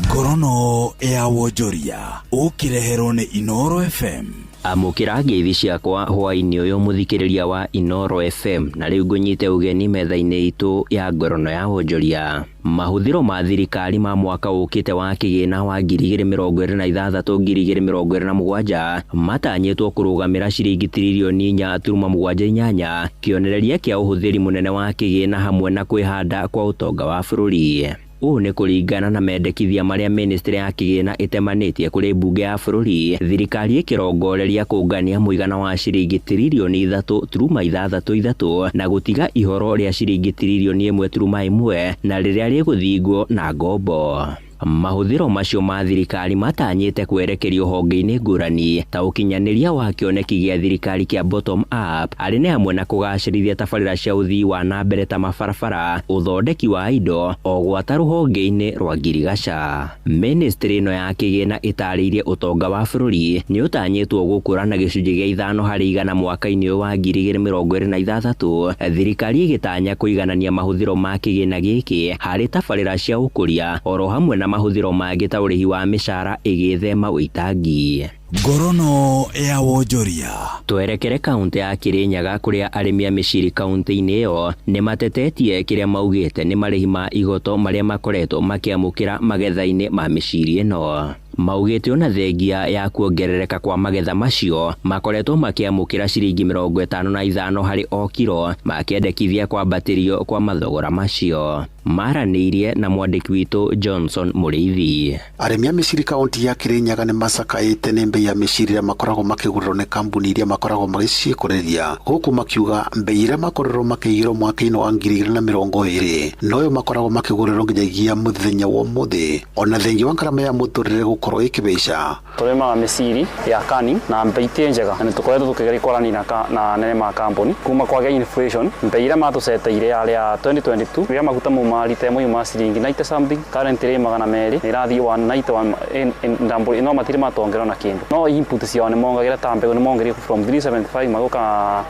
Ngorono ya wonjoria ũkĩreherwo nĩ Inoro FM. Amũkĩra ngeithi ciakwa hwaĩ-inĩ ũyũ mũthikĩrĩria wa Inooro FM na rĩu ngũnyite ũgeni metha-inĩ itũ ya ngorono ya wonjoria. Mahũthĩro ma thirikari ma mwaka ũkĩte wa kĩgĩna wa 2026 2027 matanyĩtwo kũrũgamĩra ciringi tiririoni 4.78, kĩonereria kĩa ũhũthĩri mũnene wa kĩgĩna hamwe na kwĩhanda kwa ũtonga wa bũrũri. Ũũ nĩ kũringana na mendekithia marĩa ministry ya kĩgĩna ĩtemanĩtie kũrĩ mbunge ya bũrũri, thirikari ĩkĩrongoreria kũngania mũigana wa ciringi tiririoni 3.63 na gũtiga ihoro rĩa ciringi tiririoni 1.1 na rĩrĩa rĩgũthingwo na ngombo. Mahũthĩro macio ma thirikari matanyĩte kwerekerio honge-inĩ ngũrani ta ũkinyanĩria wa kĩoneki gĩa thirikari kĩa bottom up, arĩ nĩ hamwe na kũgacĩrithia tabarĩra cia ũthii wa na mbere ta mabarabara, ũthondeki wa indo, o gwata rũhonge-inĩ rwa ngirigaca. Ministry ĩno ya kĩgĩna ĩtarĩirie ũtonga wa bũrũri nĩ ũtanyĩtwo gũkũra na gĩcunjĩ gĩa 5% mwaka-inĩ ũyũ wa 2026, thirikari ĩgĩtanya kũiganania mahũthĩro ma kĩgĩna gĩkĩ harĩ tabarĩra cia ũkũria oro hamwe na mahũthĩro mangĩ ta ũrĩhi wa mĩcara ĩgĩthema ũitangi. Ngorono ya wonjoria. Twerekere kaunti ya Kirinyaga kũrĩa arĩmi a mĩciri kaunti-inĩ ĩyo nĩ matetetie kĩrĩa maugĩte nĩ marĩhi ma igoto marĩa makoretwo makĩamũkĩra magetha-inĩ ma mĩciri ĩno. Maugĩte ona thengia ya kuongerereka kwa magetha macio makoretwo makĩamũkĩra ciringi 55 harĩ o kiro, makĩendekithia kwambatĩrio kwa mathogora macio. Maranĩirie na mwandĩki witũ Johnson Mũrĩithi. Arĩmi a mĩciri kaunti ya Kirinyaga nĩ macakaĩte nĩ mbei ya mĩciri ĩrĩa makoragwo makĩgũrĩrwo nĩ kambuni iria makoragwo magĩciĩkũrĩria, gũkũ makiuga mbei ĩrĩa makorirwo makĩigĩrwo mwaka-inĩ wa 2020 noyo makoragwo makĩgũrĩrwo nginyagia mũthenya wa ũmũthĩ, ona thengia wa ngarama ya mũtũrĩre gũkorwo ĩkĩbeca. Tũrĩmaga mĩciri ya kani na mbei ti njega, na nĩtũkoretwo tũkĩgeria kwaranĩria na anene ma kambuni kuma kwagĩa inflation. Mbei ĩrĩa matũceteire yarĩ ya 2022 rĩrĩa maguta mauma rita ĩmwe yuma ciringi 90 something, currently 200 ĩrathiĩ 191 no matirĩ matongerera na kĩndũ. No input ciao nĩ mongagĩra ta mbegũ nĩ mongereire from 375 magoka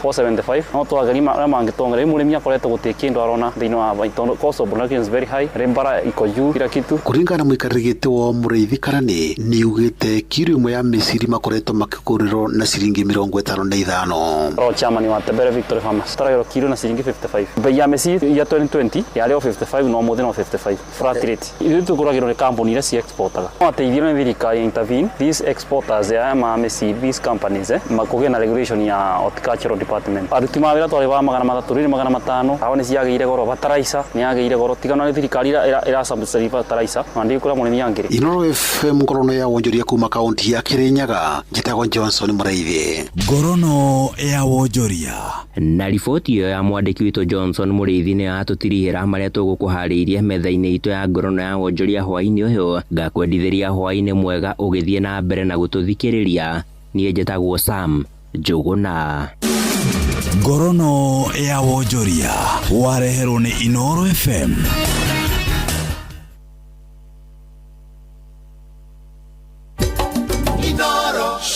475, no twageria marĩa mangĩtongerera. Rĩu mũrĩmi akoretwo gũtirĩ kĩndũ arona thĩinĩ wa tondũ cost of production is very high, rĩmbara iko juu kila kitu. Kũringana na mũikarĩri gĩtĩ wa Mũrĩithi Karani nĩugĩte kiro ĩmwe ya mĩciri makoretwo makĩgũrĩrwo na ciringi 55. Ro chairman wa Tebere Victory Farmers taragĩrwo kiro na ciringi 55. Mbei ya mĩciri ya 2020 yarĩ o 55 no mũthĩ no 55 flat rate. Ithuĩ tũgũragĩrwo nĩ kambuni iria ci exportaga. No ateithio nĩ thirikari intervene these exporters ya ma mĩciri, these companies makũgĩe na regulation ya horticultural department. Aruti ma wĩra twarĩ wa 300 rĩu 500, aho nĩ ciagĩire goro, bataraitha nĩ yagĩire goro, tigana nĩ thirikari ĩra subsidy bataraitha na ndikũra mũrĩmi angĩrĩ. Inooro FM ngorono ya wonjoria kuma kaunti ya Kirinyaga, njĩtagwo Johnson Mũrĩithi. Ngorono ya wonjoria. Na riboti ĩyo ya mwandĩki witũ Johnson Mũrĩithi nĩ yatũtirihĩra marĩa tũgũkũharĩirie metha-inĩ itũ ya ngorono ya wonjoria hwaĩ-inĩ ũyũ. Ngakwendithĩria hwaĩ-inĩ mwega ũgĩthiĩ na mbere na gũtũthikĩrĩria. Niĩ njĩtagwo Sam Njũgũna. Ngorono ya wonjoria wareherwo nĩ Inooro FM.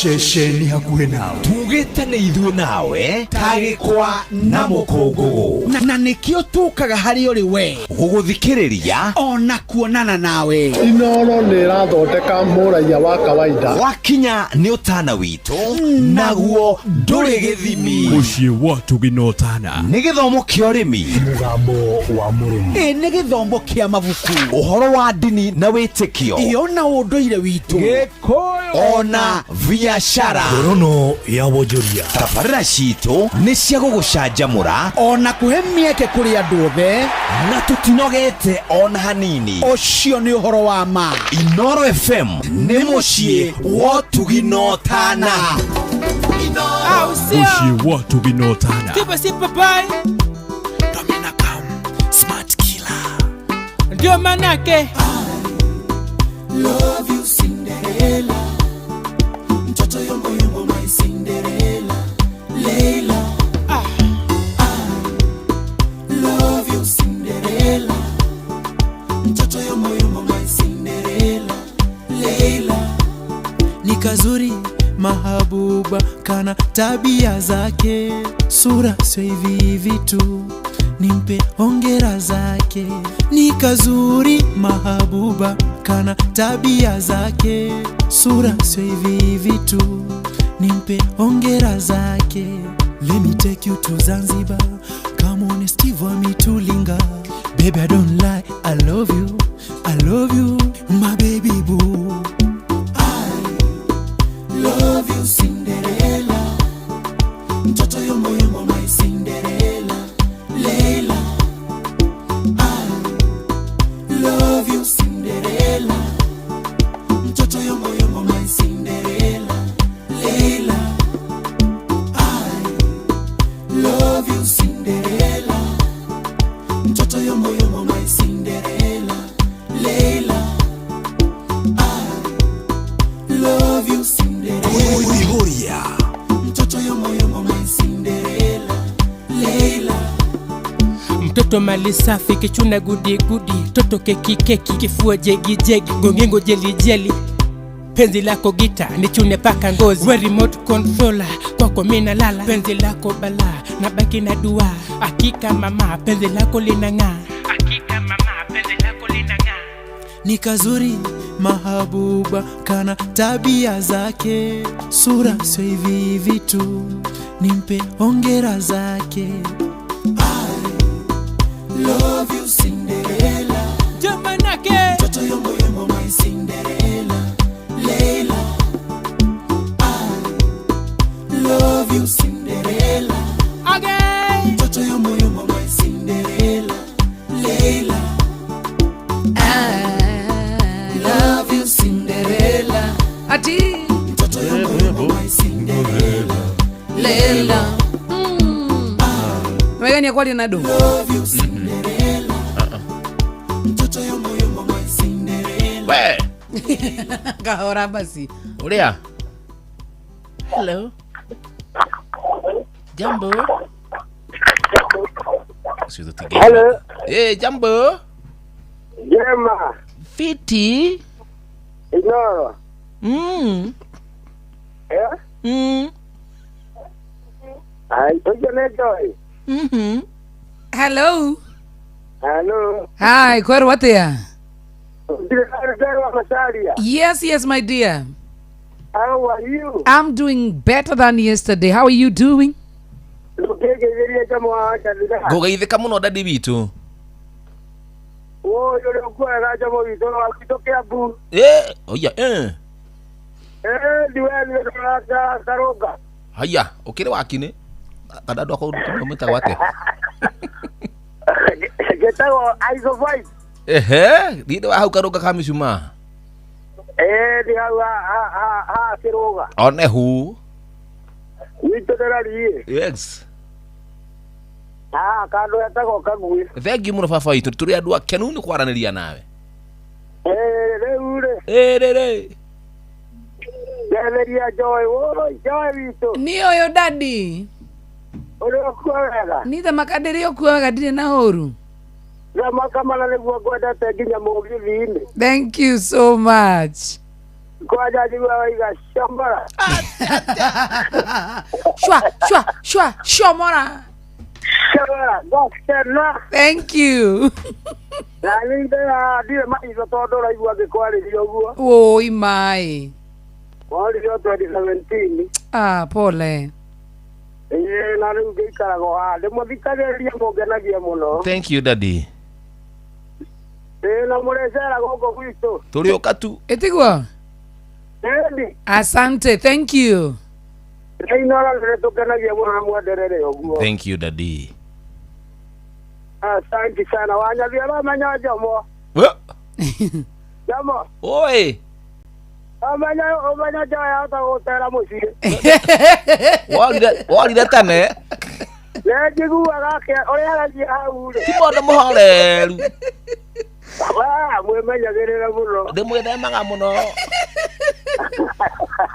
Ceceni hakuhĩ nawe, tugĩte nĩ ithuĩ nawe tagĩkwa na mũkũngũgũ, na nĩkĩo tũkaga harĩ ũrĩ we gũgũthikĩrĩria ona kuonana nawe. Inooro nĩ ĩrathondeka mũraiya wa kawaida, wakinya nĩ ũtana witũ naguo ndũrĩ gĩthimi. Mũciĩ wa Tugi na ũtana nĩ gĩthomo kĩa ũrĩmi, mũgambo wa mũrĩmi, ĩ nĩ gĩthomo kĩa mabuku, ũhoro wa ndini na wĩtĩkio, ĩ ona ũndũire witũ, Gĩkũyũ ona biashara. Ngorono ya wonjoria. Tabarĩra citũ nĩ cia gũgũcanjamũra ona kũhe mĩeke kũrĩ andũ othe, na tũtinogete ona hanini. Ũcio nĩ ũhoro wa ma. Inooro FM nĩ mũciĩ wa ũtugi na ũtana. Mũciĩ wa ũtugi na ũtana. Domina Cam, Smart Killer. Ndio manake I love you Cinderella. Mtoto yombo yombo my Cinderella. Leila. I love you Cinderella. Mtoto yombo yombo my Cinderella. Leila. Ni kazuri mahabuba kana tabia zake, sura sio hivi hivi tu, nimpe hongera zake. Ni kazuri mahabuba, kana tabia zake, sura sio hivi hivi tu, nimpe hongera zake. Let me take you to Zanzibar, come on Steve wa mitulinga. Baby I don't lie, I love you, I love you, my baby boo. I love you Cinderella, mtoto yombo yombo my Cinderella, Leila. I love you Cinderella, mtoto yombo yombo my Cinderella, Leila. I love you Cinderella, mtoto yombo yombo my Cinderella, Leila. I love you Cinderella, Wihoria mtoto yombo yombo my Cinderella, Leila. Mtoto mali safi, kichuna gudi gudi, toto keki keki, kifua jegi jegi, gongengo jeli jeli, penzi lako gita nichune paka ngozi, we remote controller kwako mina lala, penzi lako bala na baki na dua, hakika mama penzi lako linang'aa, hakika mama penzi lako linang'aa. Ni kazuri mahabuba, kana tabia zake, sura sio hivi hivi tu, nimpe hongera zake. I love you Cinderella, jamanake, mtoto yombo yombo my Cinderella, Leila. I love you Cinderella, again, mtoto yombo yombo my Cinderella, Leila. I love you Cinderella, Ati mtoto yombo yombo my Cinderella, Leila. Wegania kwaria na andũ. Love you Cinderella, mtoto yombo yombo my Cinderella. We Ngahora basi. uria. Hello. Jambo. Ucio tũtingĩ- Hello. Eh, jambo. Jema. Fiti. Inoro. Eh? Ai, ũcio nĩ Joy. Hello. Hello. Hi, kwerwo atia? Ndĩrarĩ Macharia. Yes, yes, my dear. How are you? I'm doing better than yesterday. How are you doing? Ndũkĩngeithĩrie Jomo wa Kanitha. Ngũgeithĩka mũno dadi witũ. Woi, ũrĩa ũkuoyaga Jomo witũ wa gwitũ Kĩambu. Eh, oya eh. Eh, ndiwe nĩ Karũnga. Haya, ũkĩrĩ wakinĩ. Kana andũ akwa mwĩtagwo atĩa? Gĩtagwo Iso Voice. Ehe, thĩinĩ wa hau karũnga ka mĩcumaa. Eh, ndi hau ha Kĩrũga. One hu. Gwitũ ndĩrariĩ. Yes. Ah, kandũ getagwo Kagui. Thengiũ mũno baba witũ, tũrĩ andũ akenu nĩ kwaranĩria nawe. Eh, rĩu rĩ. Eh, rĩ. Ngetheria Joy, woi, Joy witũ. Niĩ ũyũ dadi. Ũrĩ ũkuo wega? Niĩ thamaka ndĩrĩ ũkuo wega ndirĩ na ũru. Thamaka mana nĩguo ngwendete nginya mũgithi-inĩ. Thank you so much. Kwanja njigua waiga combora. Shwa, shwa, shwa, shomora. Combora, ngakena. Thank you. Na niĩ ndirĩ maitho tondũ ũraigua ngĩkwarĩria ũguo. Woi mai. Woririo 2017. Ah, pole. Ĩĩ, na rĩu ngĩikaraga o haha ndĩmũthikagĩrĩria mũngenagia mũno. Thank you daddy. Ĩĩ, na mũrĩcera gũkũ gwitũ. Tũrĩ ũka tu. Ĩtiguo? Ĩni. Asante, thank you. Nĩ Inoro nĩrĩtũkenagia mũno na mwenderere ũguo. Thank you daddy. Asante sana wanyathia ũramenya Jomo. We. Jomo. Oi. Ũmenya ũmenya Joy ahota gũtera mũciĩ. Worire tene. Nĩ njiguaga ũrĩa arathiĩ hau rĩ. Ti mũndũ mũhoreru. Wa, mwĩmenyagĩrĩre mũno. Ndĩmwĩthemaga mũno.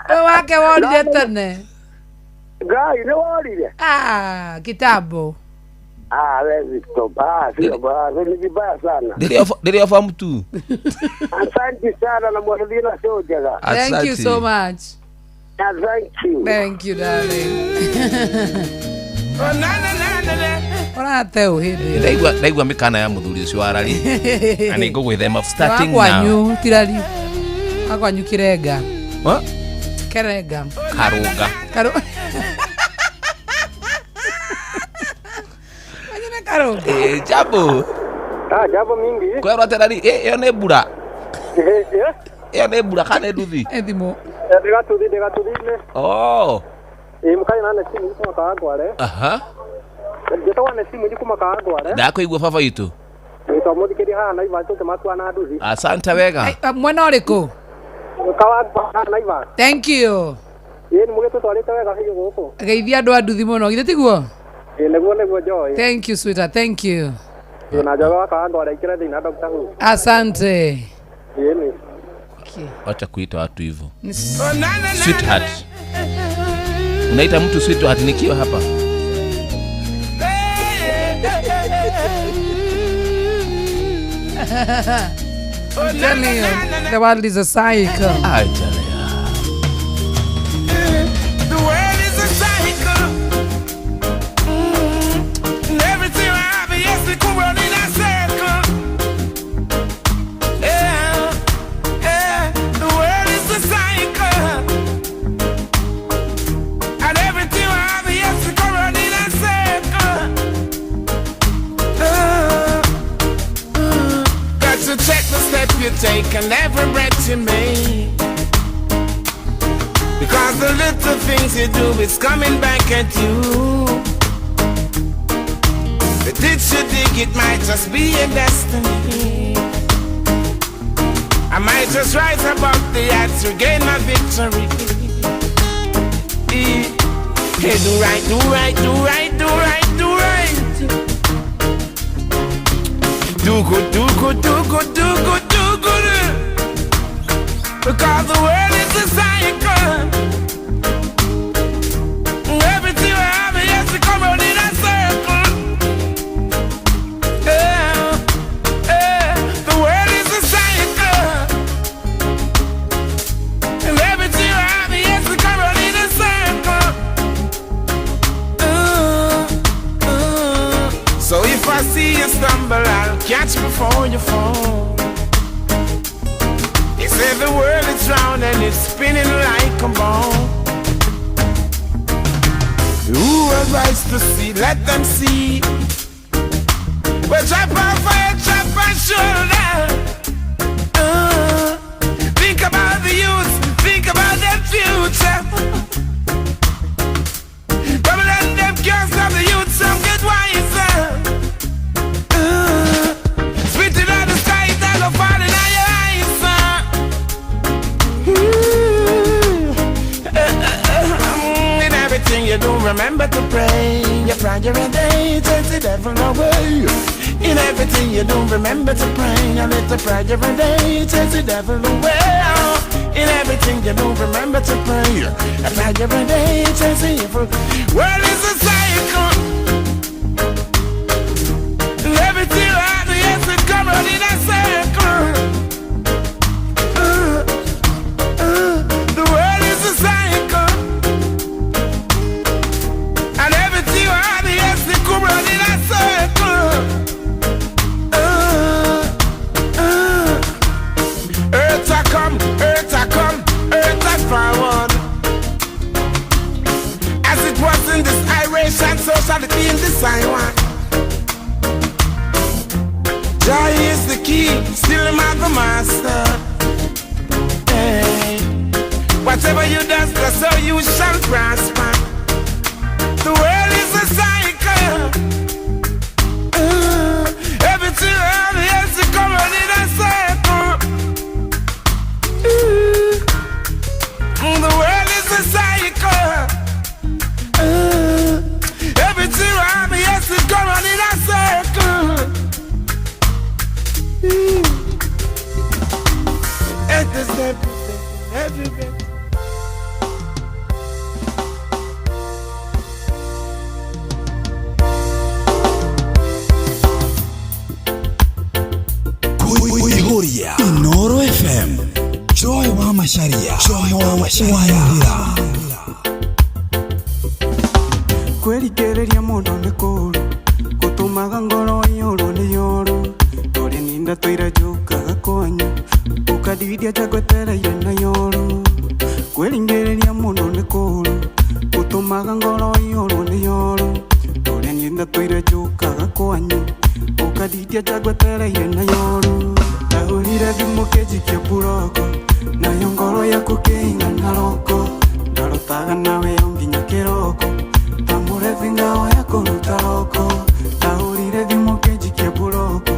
We wake worire tene. Ngai nĩ worire? Ah, kitambo. Ah, wewe stop. Ah, sio baya, ni vibaya sana. Ndĩrĩ oba mtu. Asante sana na mwathiĩ na show njega. Thank you so much. Thank you. Thank you, darling. Oh, na na na na na. Ũrate ũ hĩndĩ ĩyo? Ndaigua mĩkana ya mũthuri ũcio wa rari na nĩ ngũgwĩthema starting now. Wakwanyu tirari. Wakwanyu kĩrenga. What? Kerenga. Karũnga. Karu. Wanyu nĩ karũnga. Eh, jambo. Ah, jambo mingi. Kwĩrwo atĩ eh, ĩyo nĩ mbura. Eh, eh. Ĩyo nĩ mbura kana nĩ nduthi? Ĩ thimũ. Ndĩgatuthi ndĩgatuthi-inĩ. Oh. Ĩ mũkaĩ na Nesimu kuma Kawangware. Aha. Njĩtagwo Nesimu kuma Kawangware. Ndakũigua baba witũ. Twĩtwa mũthikĩria haha Naivas tũkĩmatua na nduthi. Asante wega. Eh, Mwena ũrĩkũ? Kawangware haha Naivas. Thank you. Ĩ nĩ mũgĩtũtwarĩte wega biũ gũkũ. Geithia andũ a nduthi mũno, githĩ tiguo? Ĩ nĩguo nĩguo Joy. Thank you sweetheart, thank you. Ĩ na Joy wa Kawangware ikĩre thĩinĩ na Dr. Who. Asante. Ĩ nĩ. Wacha kuita watu hivyo. Ni Sweetheart. Unaita mtu sweetheart nikiwa hapa. I'm telling you, the world is a cycle. I tell you. The world is a cycle. And everything I have, yes, it could run in a circle. Yeah, yeah. The world is a cycle. And everything I have, yes, it could run in a circle. Got to check the step you take and every breath you make. Because the little things you do, it's coming back at you. The ditch you dig, it might just be a destiny. I might just rise above the odds to gain my victory. Hey, do right, do right, do right, do right, do right. Do good, do good, do good, do good, do good. Because the world is a cycle. Everything I have, yes, it come round in a circle. Yeah, yeah. The world is a cycle. And everything I have, yes, it come round in a circle. So if I see you stumble, I'll catch before you fall. They say the world is round and it's spinning like a ball. Who has rights to see? Let them see. But chop off head, chop and shoulder. Think about the youth, think about their future. Babylon, them can't stop the youth, some get wiser. Spitting out the sky, that'll fall in your eyes. In everything you do, remember to pray. Your prayer every day takes the devil away. In everything you do, remember to pray. A little prayer every day takes the devil away. In everything you do, remember to pray. A prayer every day takes the evil. World is a cycle. Everything right, yes, it come round in a circle. The world is a cycle. And everything right, yes, it come round in a circle. Earth a come, earth a come, earth a forward. As it was in this iration, so shall it be in this I one. Joy is the key, still am I the master. Hey. Whatever you do, that's so you shall prosper. The world is a cycle. Everything else is coming in a circle. The world is a cycle. Everything else is coming in a circle. At the step, every bit. Kuihuria Inoro FM Joy wa Macharia Joy wa Macharia Kwĩrikĩrĩria mũndũ nĩ kũũru. Gũtũmaga ngoro iyũrwo nĩ yoru Ndũrĩ ninda tũire njũkaga kwanyu Ũkandidia njagwetereire na yoru Kwĩringĩrĩria mũno nĩ kũũru Gũtũmaga ngoro iyũrwo nĩ yoru Ndũrĩ ninda tũire njũkaga kwanyu Ũkandidia njagwetereire na yoru Ndahũrire thimũ kĩnjikia mburoko Nayo ngoro yaku kĩingana roko Ndarotaga nawe o nginya kĩroko Ta mũrebi ngao ya kũruta roko Ndahũrire thimũ kĩnjikia mburoko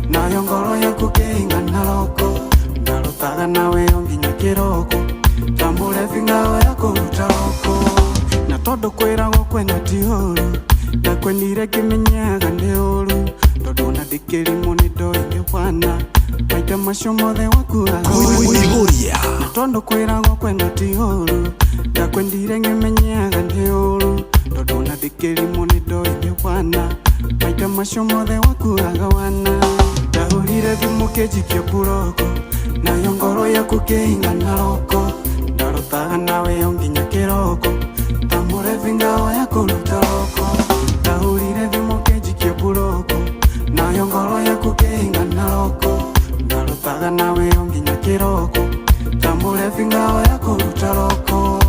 Nayo ngoro yaku kĩingana roko Ndarotaga nawe o nginya kĩroko Ta mũrebi ngao ya kũruta roko Na tondũ kwĩragwo kwenda ti ũru Ndakwendire ngĩmenyaga nĩ ũru Tondũ ona ndĩkĩrimũ nĩ ndoĩ nĩ wana Maita macio mothe wakuaga Kũihũria. Na tondũ kwĩragwo kwenda ti ũru Ndakwendire ngĩmenyaga nĩ ũru Tondũ ona ndĩkĩrimũ nĩ ndoĩ nĩ wana Maita macio mothe wakuaga wana Ndahũrire thimũ kĩnjikia mburoko Nayo ngoro yaku kĩingana roko Ndarotaga nawe o nginya kĩroko Ta mũrebi ngao ya kũruta roko Ndahũrire thimũ kĩnjikia mburoko Nayo ngoro yaku kĩingana roko Ndarotaga nawe o nginya kĩroko Ta mũrebi ngao ya kũruta roko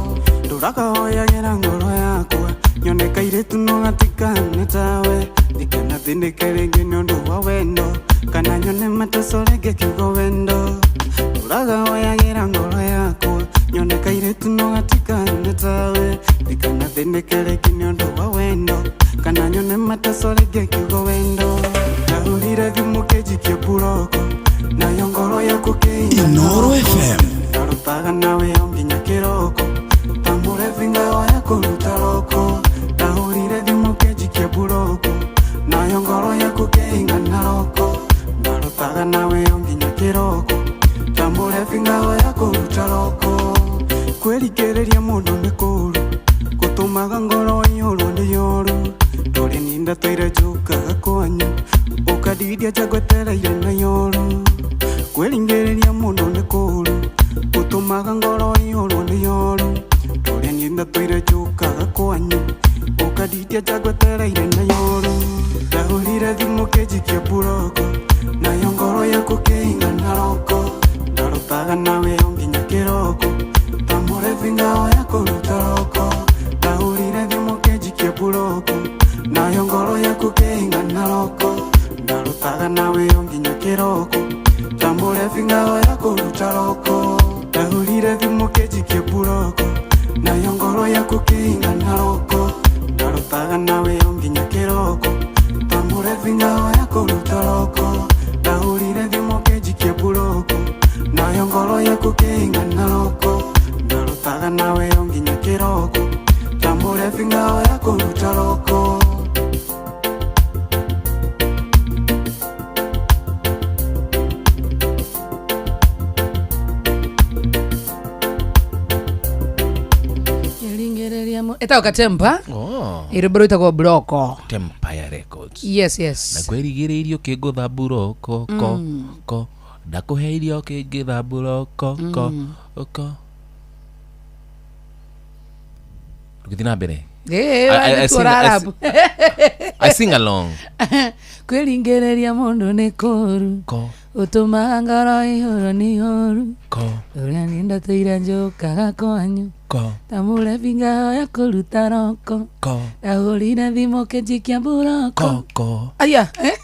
Ndũrakahoyagĩra ngoro yakwa Nyone kairĩtu no gatikane tawe Ndikana thĩnĩke rĩngĩ nĩ ũndũ wa wendo Kana nyone mateso rĩngĩ kiugo wendo Ndũrakahoyagĩra ngoro yakwa Nyone kairĩtu no gatikane tawe Ndikana thĩnĩke rĩngĩ nĩ ũndũ wa wendo Kana nyone mateso rĩngĩ kiugo wendo Ndahũrire thimũ kĩnjikia mburoko Nayo ngoro yaku kĩingana Inoro FM. Ndarotaga nawe o nginya kĩroko Ta mũrebi ngao ya kũruta roko Ndahũrire thimũ kĩnjikia mburoko Nayo ngoro yaku kĩingana roko Ndarotaga nawe o nginya kĩroko Ta mũrebi ngao ya kũruta roko Kwĩringĩrĩria mũndũ nĩ kũũru Gũtũmaga ngoro iyũrwo nĩ yoru Ndũrĩ ninda tũire njũkaga kwanyu Ũkandidia njagwetereire na yoru Kwĩringĩrĩria mũndũ nĩ kũũru Gũtũmaga ngoro iyũrwo nĩ yoru Ndũrĩ ninda tũire njũkaga kwanyu Ũkandidia njagwetereire na yoru Ndahũrire thimũ kĩnjikia mburoko Nayo ngoro yaku kĩingana roko Ndarotaga nawe o nginya kĩroko Ta mũrebi ngao ya kũruta roko Ndahũrire thimũ kĩnjikia mburoko Nayo ngoro yaku kĩingana roko Ndarotaga nawe o nginya kĩroko Ta mũrebi ngao ya kũruta roko Ndahũrire thimũ kĩnjikia mburoko Nayo ngoro yaku kĩingana roko Ndarotaga nawe o nginya kĩroko Ta mũrebi ngao ya kũruta roko Ndahũrire thimũ kĩnjikia mburoko Nayo ngoro yaku kĩingana roko Ndarotaga nawe o nginya kĩroko Ta mũrebi ngao ya kũruta roko Ĩringĩrĩria ĩtagwo katempa Oh. ĩrwĩmbo rwĩtagwo bloko Tempire Records. yes yes Na kwĩrigĩrĩirio kĩngũtha mburoko ko Mm. ko ndakũhe irio kĩngĩtha mburoko ko Mm. ko tũgĩthiĩ na mbere Ĩĩ, I wathiĩ sing- I tuorarabu. I sing along kwĩringĩrĩria mũndũ nĩ kũũru ko ũtũmaga ngoro ĩihũrwo nĩ ũru ko ũrĩa nindatũire njũkaga kwanyu ko ta mũrebi ngao ya kũruta roko ko ndahũrire thimũ kĩnjikia mburoko ko ko aya eh?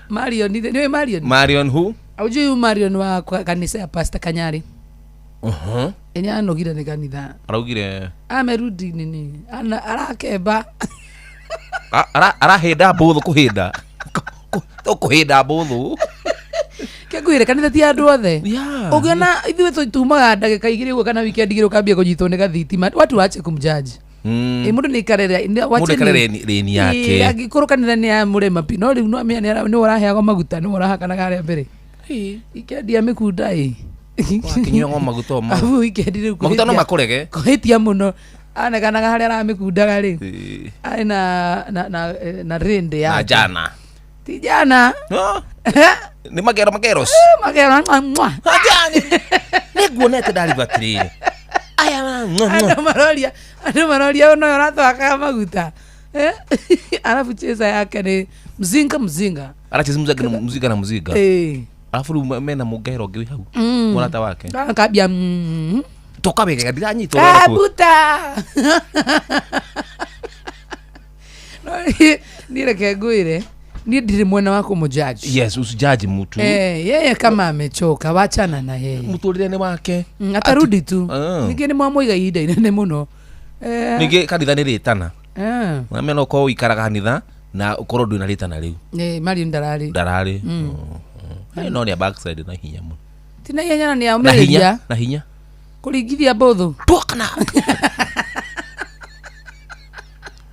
Marion nĩwe Marion Marion who aujui huyu Marion wa kwa kanisa ya Pastor Kanyari uh-huh. enye anogire nĩ kanitha araugire amerudi nini Ana, arakemba arahĩnda mbũthũ kũhĩnda tũkũhĩnda mbũthũ kĩngwĩre kanitha ti andũ othe ũngĩona ithuĩ tumaga ndagĩka igĩrĩ ũguo kana weekend igĩrĩ ũkambia kũnyitwo nĩ gathitima watu wache kumjaji ĩ mũndũ nĩ ikarere Mũndũ aikare lane yake. angĩkorwo kanitha nĩ ya mũrĩma pi no rĩu no amenya nĩ ũraheagwo maguta nĩ ũrahakanaga harĩa mbere ikendia mĩkunda ĩ Wakĩnyuagwo maguta o mau. Abu weekend rĩu Maguta no kũhĩtia- makũrege. kũhĩtia mũno anekanaga harĩa aramĩkundaga rĩ arĩ na na na na rĩndĩ na yake jana ti jana nĩ magero mageros magero mwa, mwa. nĩnguonete ndarigwo atĩrĩrĩ andå maroria andå maroria å noyo ũratwakaga maguta Eh, alafu cheza yake nĩ mzinga mzinga. Aracheza mzinga na mzinga na mzinga. Eh. Alafu rĩu mena mũngaĩro ũngĩ wĩ hau. Mũrata wake. Akambia Toka wega ndiranyitwo wega kũ- kabuta. No, niĩ reke ngwĩre, niĩ ndirĩ mwena wa kũmũjaji. Yes, usijaji mtu. Eh, yeye kama amechoka wachana na yeye. Mũtũrĩre nĩ wake. Atarudi tu. Ah. Ningĩ nĩ mwamũiga ihinda inene mũno. Eh, Ningĩ kanitha nĩ rĩtana. eh, Namenya no ũkorwo ũikaraga kanitha na ũkorwo ndwĩ na rĩtana rĩu. eh, Marion ndararĩ. Ndararĩ. Eh, no nĩ a backslide na hinya mũno. Ti na ihenya na nĩ Na aumĩrĩria hinya, na hinya. kũringithia mbũthũ.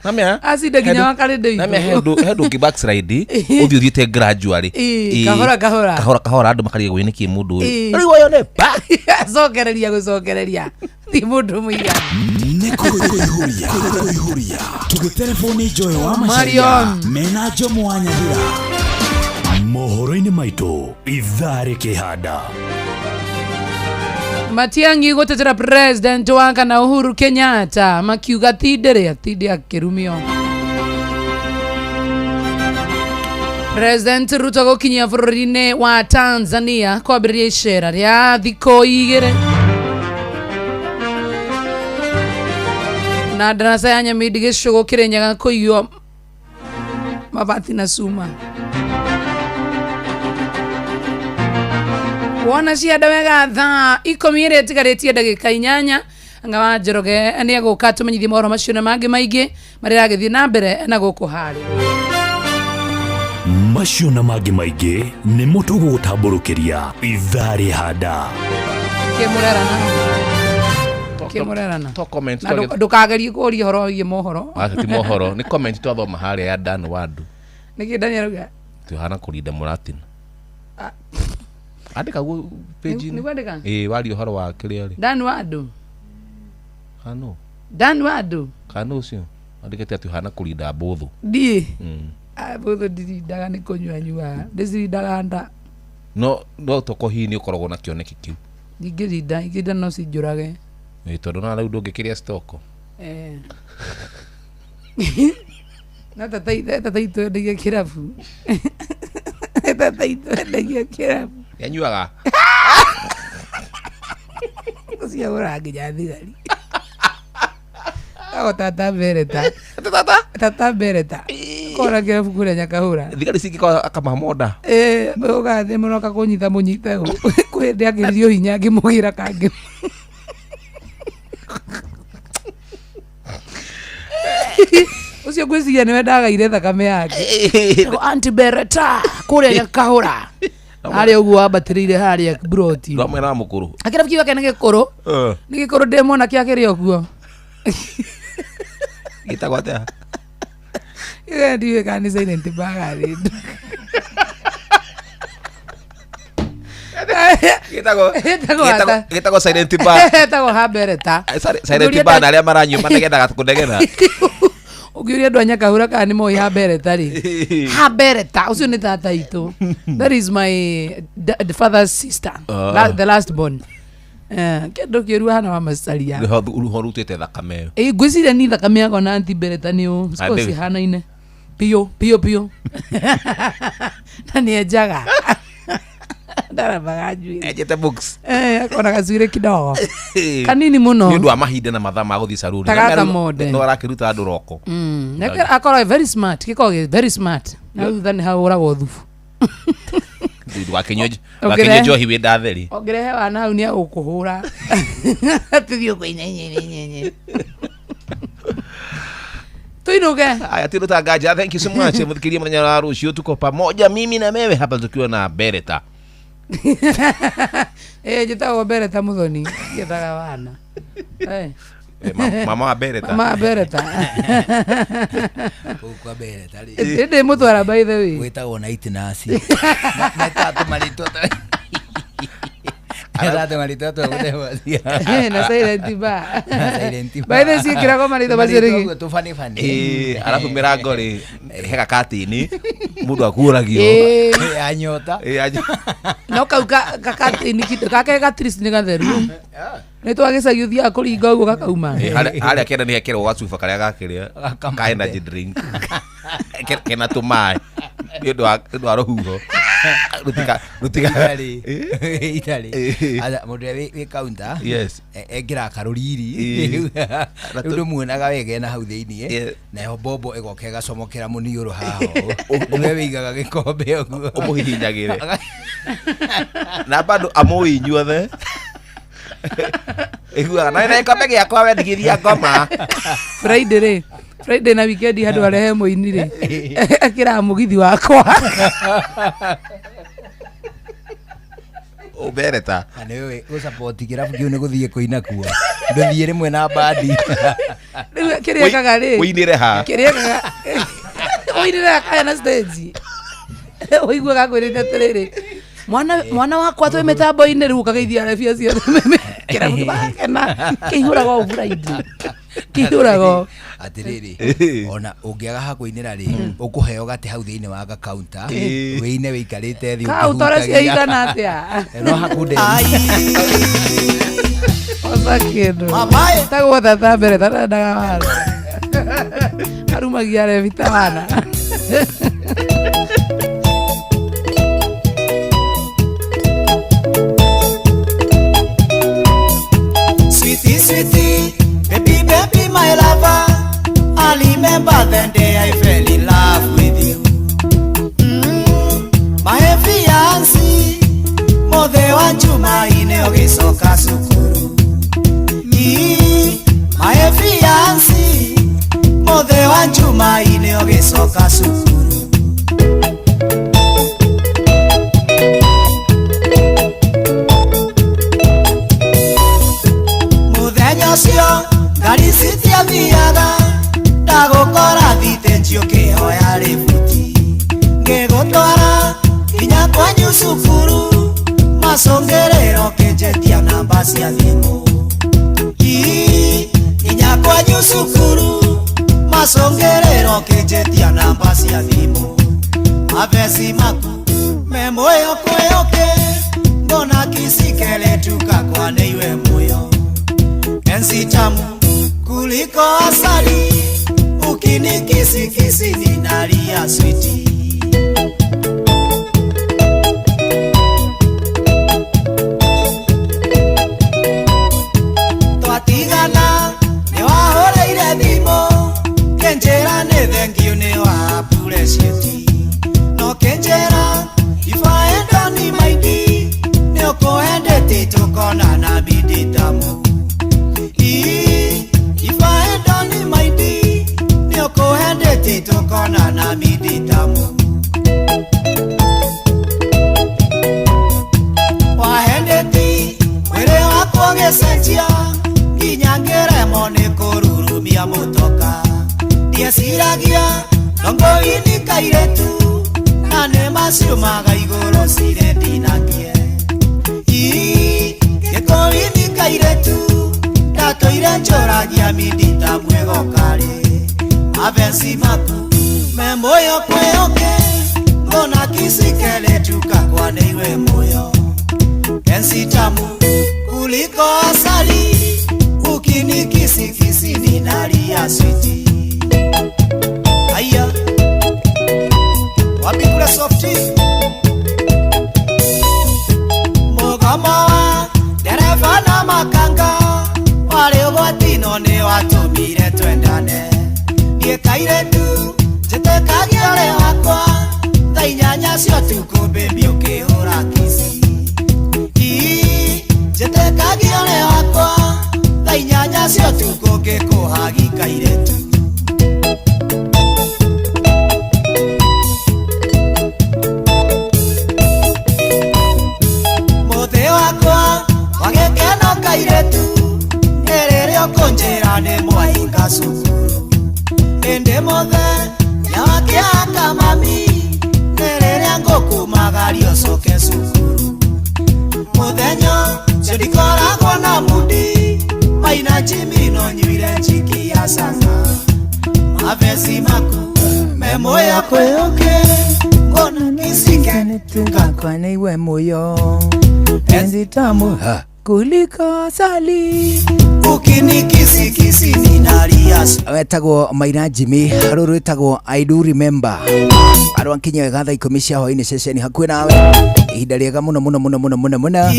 Namenya. Acinde nginya wa karĩndĩ Namenya itũ. he ndũ ũngĩ backslide ũthiĩ ũthiĩte gradually. Ĩĩ, kahora, kahora. Kahora kahora andũ makarigwo nĩ kĩ mũndũ ũyũ. Ĩĩ. Rĩu ũyũ nĩ ba. Acokereria gũcokereria. Ti mũndũ mũigana. Nĩ kũihũria kũihũria tũgĩtereboni njoyo wa macaria Marion. mena njomo wa nyathira. Mohoro-inĩ maitũ ithaa rĩkĩhanda. Matiang'i gũtetera president wa kana Uhuru Kenyatta makiuga ti ndĩrĩa ti ndĩ akĩrumio. President Ruto gũkinyia bũrũri-inĩ wa Tanzania kwambĩrĩria icera rĩa thikũ 2. Na ndaraca ya Nyamindi gĩcũgũ Kĩrĩnyaga kũiywo mabati na cuma. Wona cianda wega thaa 10 ĩrĩa ĩtigarĩtie ndagĩka 8 anga wa Njoroge nĩ egũka tũmenyithie mohoro macio na mangĩ maingĩ marĩa aragĩthiĩ na mbere na gũkũ harĩ. Macio na mangĩ maingĩ nĩmo tũgũgũtambũrũkĩria ithaa rĩhanda. Kĩmũrerana. Kĩmũrerana. To comment Na ndũkagerie kũria ũhoro wĩgiĩ mohoro. Aca ti mohoro, nĩ comment twathoma harĩa ya Dan Wandu. Nĩkĩ Daniel arauga? Tuhana kũrinda mũratina. Ah. Andĩka guo page-inĩ. Nĩ kwandĩka? Ĩĩ, waria ũhoro wa kĩrĩa rĩ. Dan Wandu. Kano. Dan Wandu. Kano ũcio. Andĩkĩte atĩ ũhana kũrinda mbũthũ. Ndiĩ. Mbũthũ ndirindaga nĩ kũnyua nyuaga. Ndĩcirindaga nda. No no toko hihi nĩ ũkoragwo na kĩoneki kĩu. Ingĩrinda, ingĩrinda no cinjũrage. Ĩĩ, tondũ na rĩu ndũngĩkĩrĩa stoko. Eh. No tata tata itũ endagia kĩrabu. Tata itũ endagia kĩrabu. Yanyuaga. Ũcio agũraga nginya thigari. Ago tata Bereta. Tata Bereta. Kora kĩrabu kũrĩa Nyakahũra. Thigari cingĩkorwo akamamonda. Eh, ũgathiĩ mũno kũnyita mũnyite ũ. Kwĩ hĩndĩ akĩririo hinya ngĩmũgĩra kangĩ. Ũcio ngwĩciria nĩwe ndagaire thakame yake. Aunty Bereta kũrĩa Nyakahũra. Harĩa ũguo wambatĩrĩire harĩa mburoti. Ndwa mwena wa mũkũrũ. Akĩrabu kĩu gĩake nĩ gĩkũrũ. Eh. Nĩ gĩkũrũ ndĩ mwana kĩakĩrĩ o kuo. Gĩtagwo atĩa? Ĩyo ndiũĩ kana nĩ silent bar rĩndũ. Gĩtagwo Gĩtagwo ata? gĩtagwo silent bar. Gĩtagwo Habereta. Silent bar na arĩa maranyua manegenaga kũnegena. Ũngĩũria andũ a Nyakahũra kana nĩ moĩ Habereta rĩ. Habereta ũcio nĩ tata itũ. That is my father's sister. Ah. The last born. Eh, kĩndũ kĩũru hana wa macaria. Rũho rutĩte thakame ĩyo. Ĩ ngwĩciria ni thakame yakwa na Aunty Bereta nĩ ũ cikorwo Andĩ. cihanaine. Biũ biũ biũ. Na nĩ enjaga. Ndarambaga njuĩrĩ. Enjete books. Eh, akona gacuĩrĩ kidogo. Kanini mũno. Nĩ ũndũ wa mahinda na mathaa ma gũthiĩ caruni. Ta gaka monde. No arakĩruta andũ roko. Nake akorwo e very smart, gĩkoragwo gĩ very smart. Na thutha nĩ hahũragwo thubu. Ndũgakĩnyue Ũngĩrehe- njohi wĩ ndatheri. Ũngĩrehe wana hau nĩ agũkũhũra. Tũthiĩ kũinyenyenyenyenye. Tuinuke. Haya, tirutangaja. Thank you so much. Muthikirie muthenya wa rucio tuko pamoja mimi na mewe hapa tukiwa na Bereta. Eh, njĩtagwo Bereta Muthoni. Ngĩethaga wana. Eh. Mama wa Bereta. Mama wa Bereta. Kũu kwa Bereta rĩ. Ĩndĩ mũtwara by the way. Gwĩtagwo na itinasi. Metatũ marĩtwa Metatũ marĩtwa twagũthemba. Na silent bar. Na silent bar. By the way ciĩkĩragwo marĩtwa macio rĩngĩ. Marĩtwa ũguo tũbanĩbanĩ. Eh, alafu mirango rĩ hega katini mundu akuũragio. Ĩĩ. Anyota. Eh, No kau kakatini kake gatrist nĩ gatheru. Nĩ twa gĩcagi ũthiaga kũringa ũguo gakauma. Harĩa kĩanda nĩ hekĩrwo gacuba karĩa gakĩrĩa ka energy drink kena tũmaĩ nĩ ũndũ wa rũhuho rũtika rũtika Itarĩ. Itarĩ. Aca, mũndũ ũrĩa wĩ counter Yes. ekĩraga karũriri. Rĩu ndũmuonaga wega ena hau thĩiniĩ, nayo mbombo ĩgoka ĩgacomokera mũniũrũ haha ũũ. Nĩwe wĩigaga gĩkombe ũguo. Ũmũhihinyagĩre. Na bado amũĩ inyuothe iguaga na na gĩkombe gĩakwa wendigithia ngoma. Friday rĩ, Friday na weekend handũ arehe mũini rĩ, ekĩraga mũgithi wakwa. Ũmbereta. Na nĩ ũĩ gũsupport kĩrabu kĩu nĩ gũthiĩ kũina kuo, ndũthiĩ rĩmwe na bandi. Rĩu kĩrĩa ekaga rĩ, Ũinĩre ha? Kĩrĩa ekaga, ũinĩre akaya na stage, ũiguaga akwĩrĩte atĩrĩrĩ, mwana wakwa twĩ mĩtambo-inĩ, rĩu ũkageithia arebi acio kĩrabu kĩmakena kĩihũraga o Friday, kĩihũraga o. Atĩrĩrĩ, ona ũngĩaga ha kũinĩra rĩ, ũkũheo gatĩ hau thĩinĩ wa gakaunta wĩine wĩikarĩte thĩ. Kaunta ũrĩa ciaigana atĩa? No hakunde. Oca kĩndũ tagwo tata mbere tarendaga wana arumagia arebi ta wana. Sweetie, sweetie, baby, baby, my lover. I remember the day I fell in love with you. My fiancé, mothe wa Jumaine ũgĩcoka cukuru. My fiancé, mothe wa Jumaine ũgĩcoka cukuru. Mũthenya ũcio ngari citiathiaga, ndagũkora thitĩnji ũkĩhoya rĩbuti, ngĩgũtwara nginya kwanyu cukuru, macũngĩrĩro kĩnjĩtia namba cia thimũ. Ii, nginya kwanyu cukuru, macũngĩrĩro kĩnjĩtia namba cia thimũ. Mabeci maku me muoyo kwĩyũkĩ, ngona kisikeletu kakwa nĩ iwe muoyo. Penzi tamu kuliko asali, ukinikisikisi ninalia switi. Twatigana nĩwahũrĩire thimũ, kĩnjĩra nĩ thengiũ nĩ wa appreciate. No kĩnjĩra if I end on my D, nĩũkũendete tũkonana bidi tamu. If I end on my D, nĩũkũendete tũkonana bidi tamu. Wahendeti mwĩrĩ wakwa ũgĩcenjia, nginya ngĩremwo nĩ kũrurumia mũtoka. Ndieciragia ndongo-inĩ kairĩtu, na nĩ maciumaga igũrũ cire ndinakie. Ii, gĩkũinĩ kairĩtu, ndatũire njũragia mindita mwĩgokarĩ. Mabenci maku me muoyo kwĩyũkĩ, ngona kisikeletu kakwa nĩ iwe muoyo. Penzi tamu kuliko asali, ukinikisikisi ninalia switi. Aya, wapi kule softi? Mũgomo wa ndereba na makanga warĩ ũgwati no nĩ watũmire twendane. Niĩ kairĩtu njĩtĩkagia ũrĩ wakwa, thaa inyanya cia ũtukũ baby ũkĩhũra kici. Ii, njĩtĩkagia ũrĩ wakwa, thaa inyanya cia ũtukũ ngĩkũhagi kairĩtu. Mũthĩ wakwa wa gĩkeno kairĩtu, nĩ rĩrĩa ũkũnjĩra nĩ mwahinga cukuru. Ĩndĩ mũthenya wa kĩhaka mami, nĩ rĩrĩa ngũkumagaria ũcoke cukuru. Mũthenya ũcio ndikoragwo na mudi, maina njimi no nyuire njiki ya canga. Mabeci maku me muoyo kwĩyũkĩ, ngona kisikeletu kakwa nĩ iwe muoyo. Penzi tamu ha. Kuliko sali. Ukinikisikisi ninalia. Wetagwo Maina Jimmy, rũrũ rwĩtagwo I do remember. Arwa nkinya wega thaa 10 cia hwaĩ-inĩ ceceni hakuhĩ nawe. Ihinda rĩega mũno mũno mũno mũno mũno mũno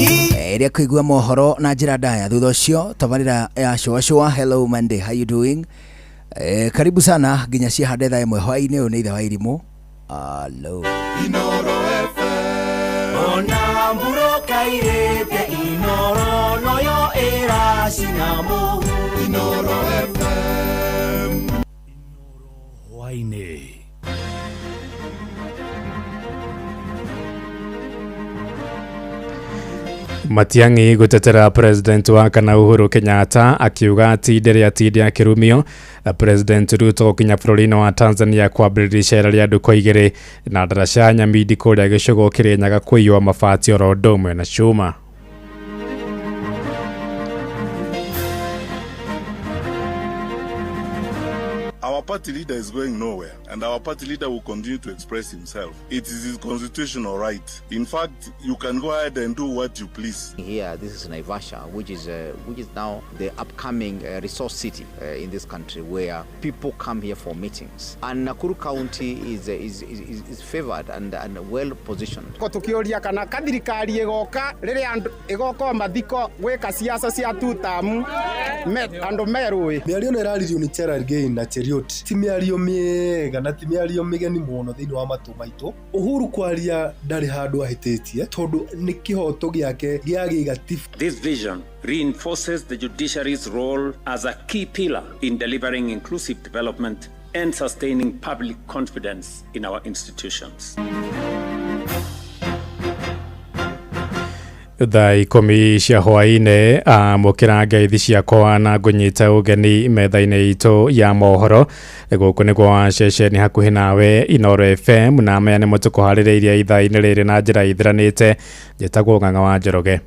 rĩa kũigua mohoro na njĩra ndaya. Thutha ũcio tabarĩra ya Shũa Shũa. Hello Monday, how you doing? Karibu sana nginya ciahande thaa 1 hwaĩ-inĩ. Ũyũ nĩ ithe wa irimũ. Hello. Inoro FM. Ona mburoka irete Inoro noyo ĩracina mũhu. Inoro FM. Hwaĩ-inĩ. Matiang'i gutetera president wa kana Uhuru Kenyatta akiuga ati ndĩrĩ atinde akĩrumio. President Ruto gũkinya bũrũri-inĩ wa Tanzania kwambĩrĩria icera rĩa ndukũ igĩrĩ na ndaraca Nyamindi kũrĩa gĩcũgũ Kĩrĩnyaga kũiywo mabati oro ũndũ ũmwe na cuma. Our party leader is going nowhere, and our party leader will continue to express himself. It is his constitutional right. In fact, you can go ahead and do what you please. Here, this is Naivasha, which is now the upcoming resource city in this country, where people come here for meetings. And Nakuru County is favored and well positioned. Ko tukioria kana kathirikari igoka riria andu igoka mathiko gwika siasa cia tutamu andu merui. Mĩario ĩno ĩraririo nĩ Cherargei na Cheruiyot. Ti mĩario mĩega na ti mĩario mĩgeni mũno thĩinĩ wa matũ maitũ. Uhuru kwaria ndarĩ handũ ahĩtĩtie tondũ nĩ kĩhoto gĩake gĩa gĩgatiba. This vision reinforces the judiciary's role as a key pillar in delivering inclusive development and sustaining public confidence in our institutions. Thaa 10 cia hwaĩ-inĩ amũkĩra ngeithi ciakwa na ngũnyita ũgeni metha-inĩ itũ ya mohoro. Gũkũ nĩkuo wa ceceni hakuhĩ nawe Inoro FM, na maya nĩmo tũkũharĩrĩirie ithaa-inĩ rĩrĩ na njĩra ithiranĩte. Njĩtagwo Ng'ang'a wa Njoroge.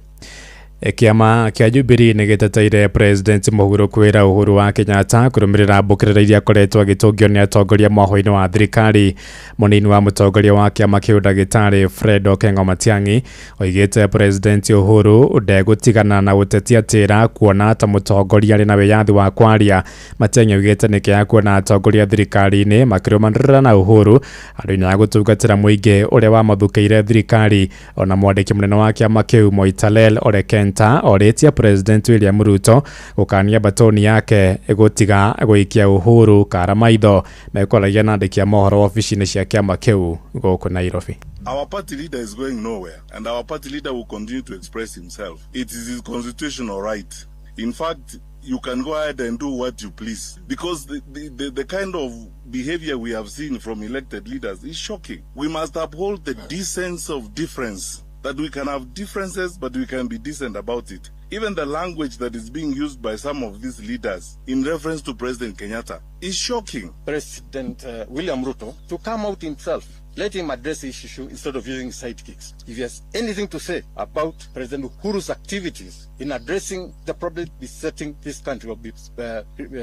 Kĩama kĩa Jubilee nĩ gĩteteire President mũhuro kwĩra Uhuru wa Kenyatta kũrũmĩrĩra mbũkĩrĩra iria akoretwo agĩtũngio nĩ atongoria mwahũ-inĩ wa thirikari. Mũnini wa mũtongoria wa kĩama kĩu ndagĩtarĩ Fred Okengo Matiang'i oigĩte President Uhuru ndegũtigana na gũtetia tĩra kuona ta mũtongoria arĩ na wĩyathi wa kwaria. Matiang'i oigĩte nĩ kĩeha kuona atongoria thirikari-inĩ makĩrũmanĩrĩra na Uhuru handũ-inĩ ha gũtungatĩra mũingĩ ũrĩa wamathũkĩire thirikari. Ona mwandĩki mũnene wa kĩama kĩu Moitalel Ole Kenta orĩtie President William Ruto gũkania batoni yake gũtiga gũikia Uhuru kara maitho. Mekwaragia na andĩki a mohoro wabici-inĩ cia kĩama kĩu gũkũ Nairobi. Our party leader is going nowhere, and our party leader will continue to express himself. It is his constitutional right. In fact, you can go ahead and do what you please, because the kind of behavior we have seen from elected leaders is shocking. We must uphold the decency of difference, that we can have differences, but we can be decent about it. Even the language that is being used by some of these leaders in reference to President Kenyatta is shocking. President William Ruto to come out himself. Let him address this issue instead of using sidekicks. If he has anything to say about President Uhuru's activities in addressing the problem besetting this country or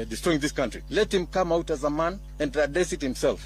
destroying this country, let him come out as a man and address it himself.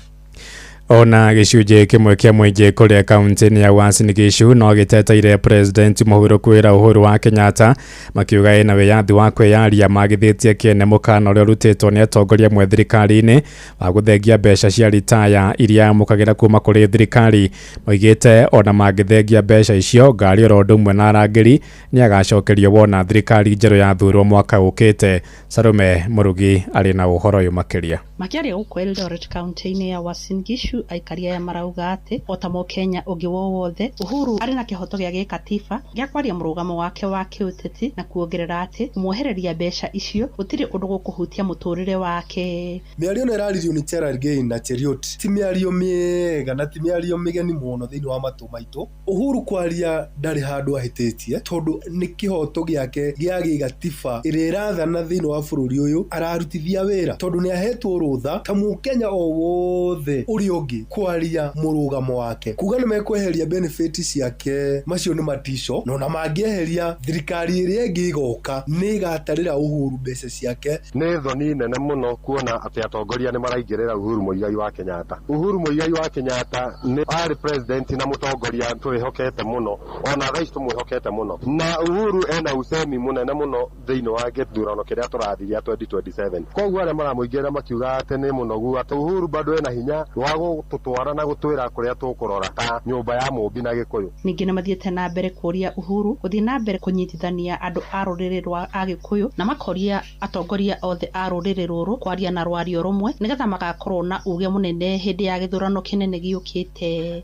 Ona gĩcunjĩ kĩmwe kĩa mũingĩ kũrĩa kaunti-inĩ ya Uasin Gishu no gĩteteire President mũhuro kwĩra Uhuru wa Kenyatta makiuga ĩna wĩyathi wa kwĩyaria magithĩtie kĩene mũkana ũrĩa ũrutĩtwo nĩ atongoria amwe thirikari-inĩ wa gũthengia mbeca cia ritaya iria amũkagĩra kuma kũrĩ thirikari. Moigĩte ona mangĩthengia mbeca icio ngari oro ũndũ ũmwe na arangĩri nĩ agacokerio wona thirikari njerũ yathurwo mwaka ũkĩte. Salome Mũrugi arĩ na ũhoro ũyũ makĩria. Makĩaria gũkũ Eldoret kaunti-inĩ ya Uasin Gishu, aikari aya marauga atĩ o ta mũkenya ũngĩ wowothe Uhuru arĩ na kĩhoto gĩa gĩkatiba gĩa kwaria mũrũgamo wake wa kĩũteti na kuongerera atĩ kũmwehereria mbeca icio gũtirĩ ũndũ gũkũhutia mũtũrĩre wake. Mĩario ĩno ĩraririo nĩ Cherargei na Cheruiyot. Ti mĩario mĩega na ti mĩario mĩgeni mũno thĩinĩ wa matũ maitũ. Uhuru kwaria ndarĩ handũ ahĩtĩtie tondũ nĩ kĩhoto gĩake gĩa gĩgatiba ĩrĩa ĩrathana thĩinĩ wa bũrũri ũyũ ararutithia wĩra tondũ nĩ ahetwo rũtha ta mũkenya o wothe ũrĩa ũngĩ. ũngĩ kwaria mũrũgamo wake. Kuga nĩ mekweheria benefit ciake, macio nĩ matico, na ona mangĩeheria, thirikari ĩrĩa ĩngĩ ĩgoka nĩ ĩgatarĩra Uhuru mbeca ciake. Nĩ thoni nene mũno kuona atĩ atongoria nĩ maraingĩrĩra Uhuru Muigai wa Kenyatta. Uhuru Muigai wa Kenyatta nĩ arĩ president na mũtongoria twĩhokete mũno, ona thaa ici tũmwĩhokete mũno, na Uhuru ena usemi mũnene mũno thĩinĩ wa gĩthurano kĩrĩa tũrathiĩ gĩa 2027. Koguo arĩa maramũingĩrĩra makiuga atĩ nĩ mũnogu, atĩ Uhuru bado ena hinya wa gũtũtwara na gũtwĩra kũrĩa tũkũrora ta nyũmba ya mũmbi na Gĩkũyũ. Ningĩ nĩ mathiĩte na mbere kũria Uhuru gũthiĩ na mbere kũnyitithania andũ a rũrĩrĩ rwa Agĩkũyũ, na makoria atongoria othe a rũrĩrĩ rũrũ kwaria na rwario rũmwe nĩgetha magakorwo na uge mũnene hĩndĩ ya gĩthurano kĩnene gĩũkĩte.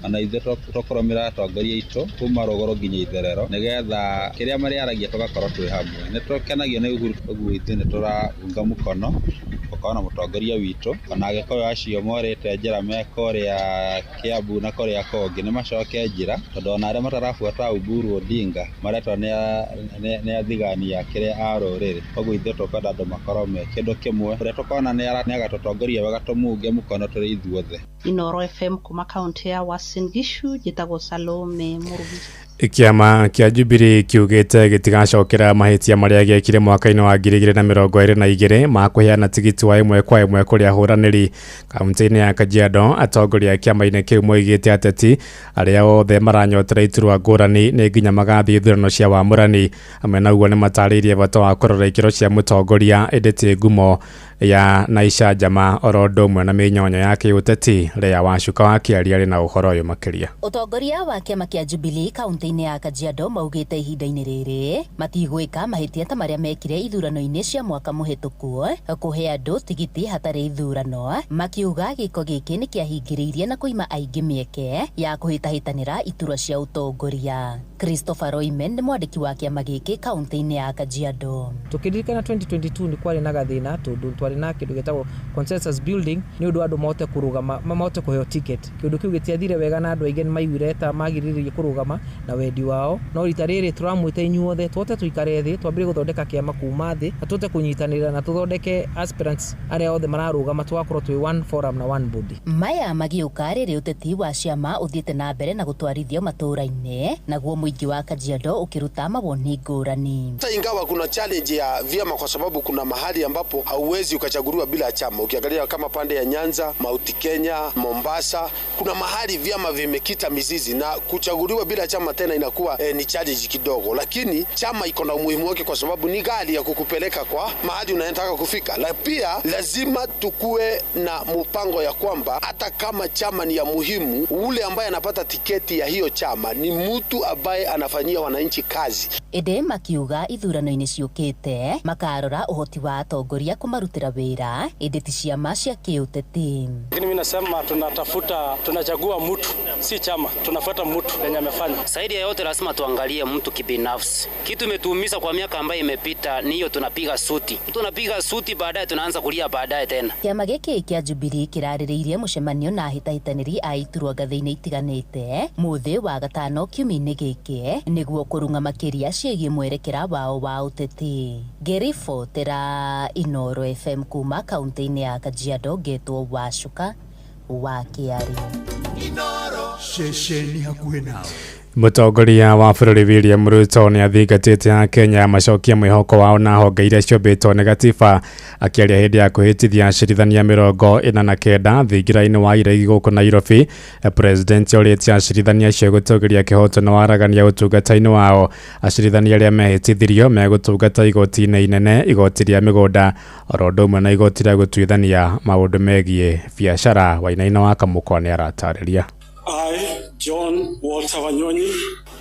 Ona ithuĩ tũkũrũmĩrĩra atongoria aitũ kuma rũgũrũ nginya itherero, nĩgetha kĩrĩa marĩaragia tũgakorwo twĩ hamwe. Nĩ tũkenagio nĩ Uhuru, ũguo ithuĩ nĩ tũraunga mũkono gũkorwo na mũtongoria witũ. Ona Agĩkũyũ acio morĩte njĩra me kũrĩa Kiambu na kũrĩa kũngĩ nĩ macoke njĩra, tondũ ona arĩa matarabuata Uhuru Odinga maretwo nĩ athigani a kĩrĩa a rũrĩrĩ. Koguo ithuĩ tũkwenda andũ makorwo me kĩndũ kĩmwe, ũrĩa tũkona nĩ agatũtongoria wega tũmunge mũkono tũrĩ ithuothe. Inoro FM kuma kaunti ya Uasin Gishu, njĩtagwo Salome Mũrugi. Kĩama kĩa Jubilee kiugĩte gĩtigacokera mahĩtia marĩa gĩekire mwaka-inĩ wa 2022 ma kũheana tigiti wa ĩmwe kwa ĩmwe kũrĩ ahũranĩri kaunti-inĩ ya Kajiado. Atongoria a kĩama-inĩ kĩu moigĩte ateti arĩa othe maranyotera iturwa ngũrani nĩ nginya magathiĩ ithurano cia wamũrani. Hamwe na ũguo nĩ matarĩirie bata wa kũrora ikĩro cia mũtongoria ĩndĩ ti ngumo ya na icanjama oro ũndũ ũmwe na mĩnyonyo ya kĩũteti. Lea Wacuka wa Kĩaria arĩ na ũhoro ũyũ makĩria. Ũtongoria wa kĩama kĩa Jubilee kaunti-inĩ ya Kajiado maugĩte ihinda-inĩ rĩrĩ matigwĩka mahĩtia ta marĩa mekire ithurano-inĩ cia mwaka mũhĩtũku kũhe andũ tigiti hatarĩ ithurano, makiuga gĩko gĩkĩ nĩ kĩahingĩrĩirie na kũima aingĩ mĩeke ya kũhĩtahĩtanĩra iturwa cia ũtongoria. Christopher Roimen nĩ mwandĩki wa kĩama gĩkĩ kaunti-inĩ ya Kajiado. Tũkĩririkana 2022 nĩ kwarĩ na gathĩna tondũ twarĩ na kĩndũ gĩtagwo consensus building nĩ ũndũ andũ mahote kũrũgama, mahote kũheo ticket. Kĩndũ kĩu gĩtiathire wega na andũ aingĩ nĩ maiguire ta magirĩrĩirie kũrũgama na wendi wao, no rita rĩrĩ tũramwĩta inyuothe tũhote tũikare thĩ twambĩrĩrie gũthondeka kĩama kuma thĩ na tũhote kũnyitanĩra na tũthondeke aspirants arĩa othe mararũgama, tũgakorwo twĩ one forum na one body. Maya magĩũka rĩrĩ ũteti wa ciama ũthiĩte na mbere na gũtwarithio matũũra-inĩ, naguo mũingĩ wa Kajiado ũkĩruta mawoni ngũrani. Hata ingawa kuna challenge ya vyama, kwa sababu kuna mahali ambapo hauwezi ukachaguliwa bila chama. Ukiangalia kama pande ya Nyanza, Mount Kenya, Mombasa, kuna mahali vyama vimekita mizizi na kuchaguliwa bila chama tena inakuwa ni challenge kidogo, lakini chama iko na umuhimu wake kwa sababu ni gari ya kukupeleka kwa mahali unayotaka kufika. Na pia lazima tukue na mpango ya kwamba hata kama chama ni ya muhimu, ule ambaye anapata tiketi ya hiyo chama ni mtu ambaye anafanyia wananchi kazi. Ĩndĩ makiuga ithurano-inĩ ciũkĩte makarora ũhoti wa atongoria kũmarutĩra wĩra ĩndĩ ti ciama cia kĩũteti. Lakini mimi nasema tunatafuta, tunachagua mtu si chama, tunafuata mtu yenye amefanya. Zaidi ya yote lazima tuangalie mtu kibinafsi. Kitu imetuumiza kwa miaka ambayo imepita ni hiyo, tunapiga suti. Tunapiga suti baadaye tunaanza kulia baadaye tena. Kĩama gĩkĩ kĩa Jubilee kĩrarĩrĩirie mũcemanio na ahĩtahĩtanĩri a iturwa ngathĩ-inĩ itiganĩte mũthĩ wa gatano kiumia-inĩ gĩkĩ nĩguo kũrung'a makĩria ciĩgiĩ mwerekera wao wa ũteti. Ngĩribotera Inoro FM kuma kaunti-inĩ ya Kajiado, ngetwo Wacuka wa Kĩaria. Ceceni hakuhĩ nawe. Mũtongoria wa bũrũri William Ruto nĩ athingatĩte Akenya macokie mwĩhoko wao na honge iria ciũmbĩtwo nĩ gatiba. Akĩaria hĩndĩ ya kwĩhĩtithia acirithania 49 thingira-inĩ wa iregi gũkũ Nairobi, President orĩtie acirithania acio gũtũgĩria kĩhoto na waragania ũtungata-inĩ wao. Acirithania arĩa mehĩtithirio megũtungata igoti-inĩ inene, igoti rĩa mĩgũnda oro ũndũ ũmwe na igoti rĩa gũtuithania maũndũ megiĩ biacara. Wainaina wa Kamũkwa nĩ aratarĩria. I, John Walter Wanyonyi.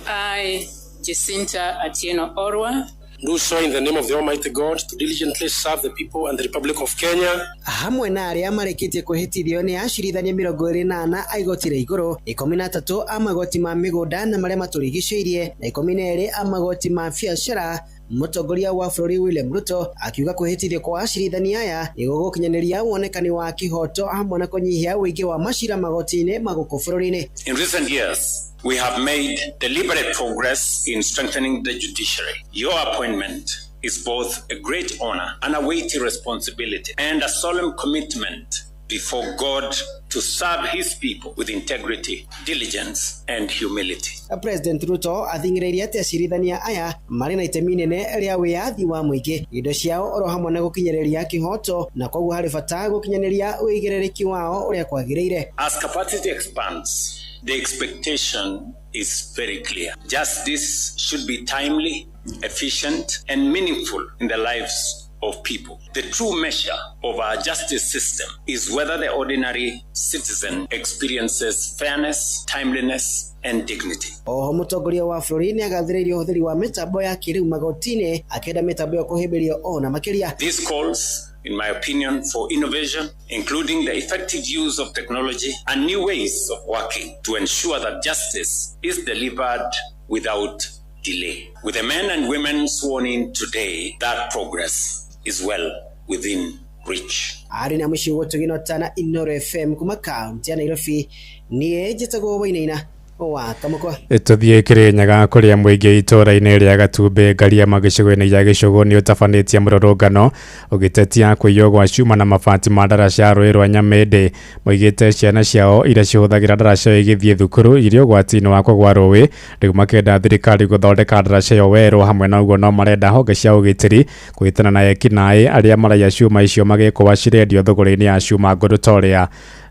I, Jacinta Atieno Orwa. Do so in the name of the Almighty God to diligently serve the people and the Republic of Kenya. Hamwe na arĩa marĩkĩtie kwĩhĩtithio nĩ acirithania 24 a igoti rĩa igũrũ, 13 a magoti ma mĩgũnda na marĩa matũrigicĩirie na 12 a magoti ma biacara. Mũtongoria wa bũrũri William Ruto akiuga kwĩhĩtithio kwa acirithania aya nĩ gũgũkinyanĩria wonekani wa kĩhoto hamwe na kũnyihia ũingĩ wa macira magoti-inĩ ma gũkũ bũrũri-inĩ. In recent years, we have made deliberate progress in strengthening the judiciary. Your appointment is both a great honor and a weighty responsibility and a solemn commitment before God to serve his people with integrity, diligence, and humility. President Ruto athing'ĩrĩirie atĩ acirithania aya marĩ na itemi inene rĩa wĩyathi wa mũingĩ, indo ciao oro hamwe na gũkinyĩrĩria kĩhoto, na koguo harĩ bata gũkinyanĩria ũigĩrĩrĩki wao ũrĩa kwagĩrĩire. As capacity expands, the expectation is very clear. Justice should be timely, efficient, and meaningful in the lives of people. The true measure of our justice system is whether the ordinary citizen experiences fairness, timeliness, and dignity. Oho mũtongoria wa bũrũri nĩagathĩrĩirie ũhũthĩri wa mĩtambo ya kĩrĩu magoti-inĩ, akĩenda mĩtambo ĩyo kũhĩmbĩrio ona makĩria. This calls, in my opinion, for innovation, including the effective use of technology and new ways of working to ensure that justice is delivered without delay. With the men and women sworn in today, that progress is well within reach. Arĩ na mũciĩ gũtũgĩnotana Inoro FM kuma kaunti ya Nairobi, niĩ njĩtagwo Wainaina wa Kamũkwa. Tũthiĩ Kĩrĩnyaga kũrĩa mũingĩ itũũra-inĩ rĩa Gatumbĩ Ngariama gĩcigo-inĩ gĩa Gĩcũgũ nĩ ũtabanĩtie mũrũrũngano ũgĩtetia kũiywo gwa cuma na mabati ma ndaraca ya rũĩ rwa Nyamĩndĩ. Moigĩte ciana ciao iria cihũthagĩra ndaraca ĩyo igĩthiĩ thukuru irĩ ũgwati-inĩ wa kũgwa rũĩ. Rĩu makĩenda thirikari gũthondeka ndaraca ĩyo werũ. Hamwe na ũguo no marenda honge cia ũgitĩri kũhĩtana na ekinaĩ arĩa maraiya cuma icio magĩkũa cirendio thũgũrĩ-inĩ ya cuma ngũrũ ta ũrĩa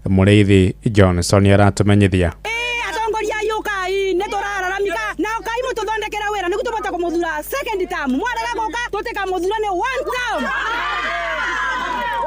Mũrĩithi Johnson aratũmenyithia. Atongoria yũkai nĩ tũrararamika na ũkai mũtũthondekere wĩra nĩguo tũbote kũmũthura second term, mwarega gũka tũtĩkamũthura nĩ one term.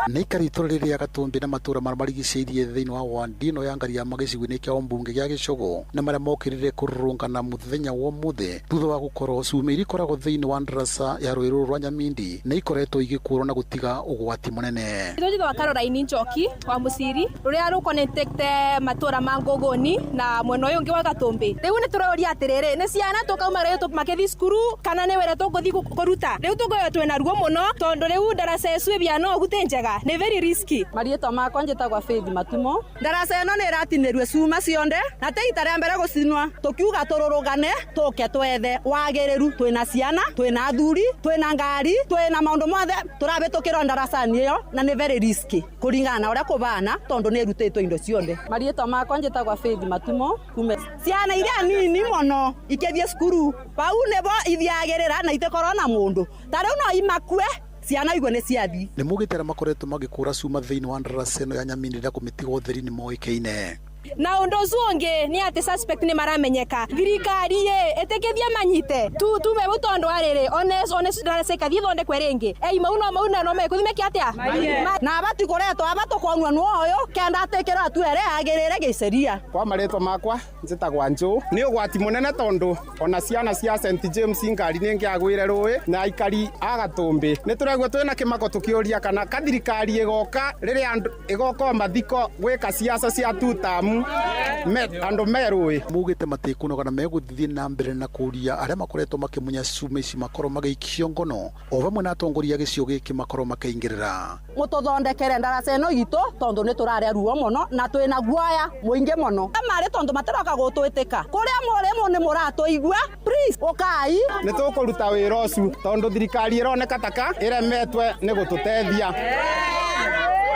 Nĩ ikara itũra rĩrĩa Gatumbĩ na matũra marĩa marigicĩirie thĩinĩ wa wandi ĩno ya Ngariama gĩcigo-inĩ kĩa ũmbunge gĩa Gĩcũgũ na marĩa mokĩrĩre kũrũrũngana mũthenya wa ũmũthĩ thutha wa gũkorwo cuma iria ikoragwo thĩinĩ wa ndaraca ya rũĩ rũrũ rwa Nyamindi nĩ ikoretwo igĩkũrwo na gũtiga ũgwati mũnene. Rũĩ rwa Caroline Njoki wa Mũciri rũrĩa rũconnectĩte matũra ma Ngũngũni na mwena ũyũ ũngĩ wa Gatumbĩ. Rĩu nĩ tũroria atĩrĩrĩ, nĩ ciana tũkauma rĩu makĩthiĩ cukuru kana nĩ wĩra tũgũthiĩ kũruta? Rĩu tũngĩoya twĩna ruo mũno tondũ rĩu ndaraca ĩcu ĩbia no ũgute njega, nĩ very risky. Marietwa makwa njĩtagwa Faith Matumo. Ndaraca ĩno nĩ ĩratinĩrue cuma cionde na te ita rĩa mbere gũcinwa, tũkiuga tũrũrũngane tũke twethe wagĩrĩru. Twĩna ciana, twĩna athuri, twĩna ngari, twĩna maũndũ mothe tũrabĩtũkĩrwo ndaracani ĩyo na nĩ very risky kũringana na ũrĩa kũbana tondũ nĩ ĩrutĩtwo indo cionde. Marietwa makwa njĩtagwa Faith Matumo. Kume ciana iria nini mũno ikĩthiĩ cukuru pau nĩbo ithiagĩrĩra na itikorwo na mũndũ ta rĩu no imakue ciana igwe nĩ ciathi. Nĩ mugĩte arĩa makoretwo magĩkũra cuma thĩinĩ wa ndaraca ĩno ya Nyamindi na kũmĩtiga ũtheri nĩ moĩkaine. Na ũndũ ũcio ũngĩ nĩ atĩ suspect nĩ maramenyeka. Thirikari ĩ ĩtĩkĩthie manyite tume bu tondũ arĩrĩ one ndaraca ĩkathiĩ ĩthondekwe rĩngĩ. Ei mau no mau no mekũthi meke atĩa na abati kũretwo aba tũkonua nũ ũyũ kenda atĩkĩrwo atua ĩrĩa yagĩrĩire gĩceria. Kwa marĩtwa makwa njĩtagwa Njũ. Nĩ ũgwati mũnene tondũ ona ciana cia St James ngari nĩ ngĩagwĩre rũĩ na aikari a Gatumbĩ nĩ tũraigua twĩna kĩmako tũkĩũria kana kathirikari ĩgoka rĩrĩa ĩgoka mathiko gwĩka ciaca cia two term andũ merũĩ. Mugĩte matikũnoga na megũthiĩ na mbere na kũria arĩa makoretwo makĩmunya cuma ici makorwo magĩikio ngono o vamwe na atongoria a gĩcigo gĩkĩ makorwo makĩingĩrĩra. Mũtũthondekere ndaraca ĩno itũ tondũ nĩ tũrarĩa ruo mũno na twĩna guoya mũingĩ mũno marĩ tondũ matiroka gũtwĩtĩka kũrĩa mũrĩ nĩ mũratũigua, please ũkai. Nĩ tũkũruta wĩra ũcio tondũ thirikari ĩroneka taka ĩremetwe nĩ gũtũteithia.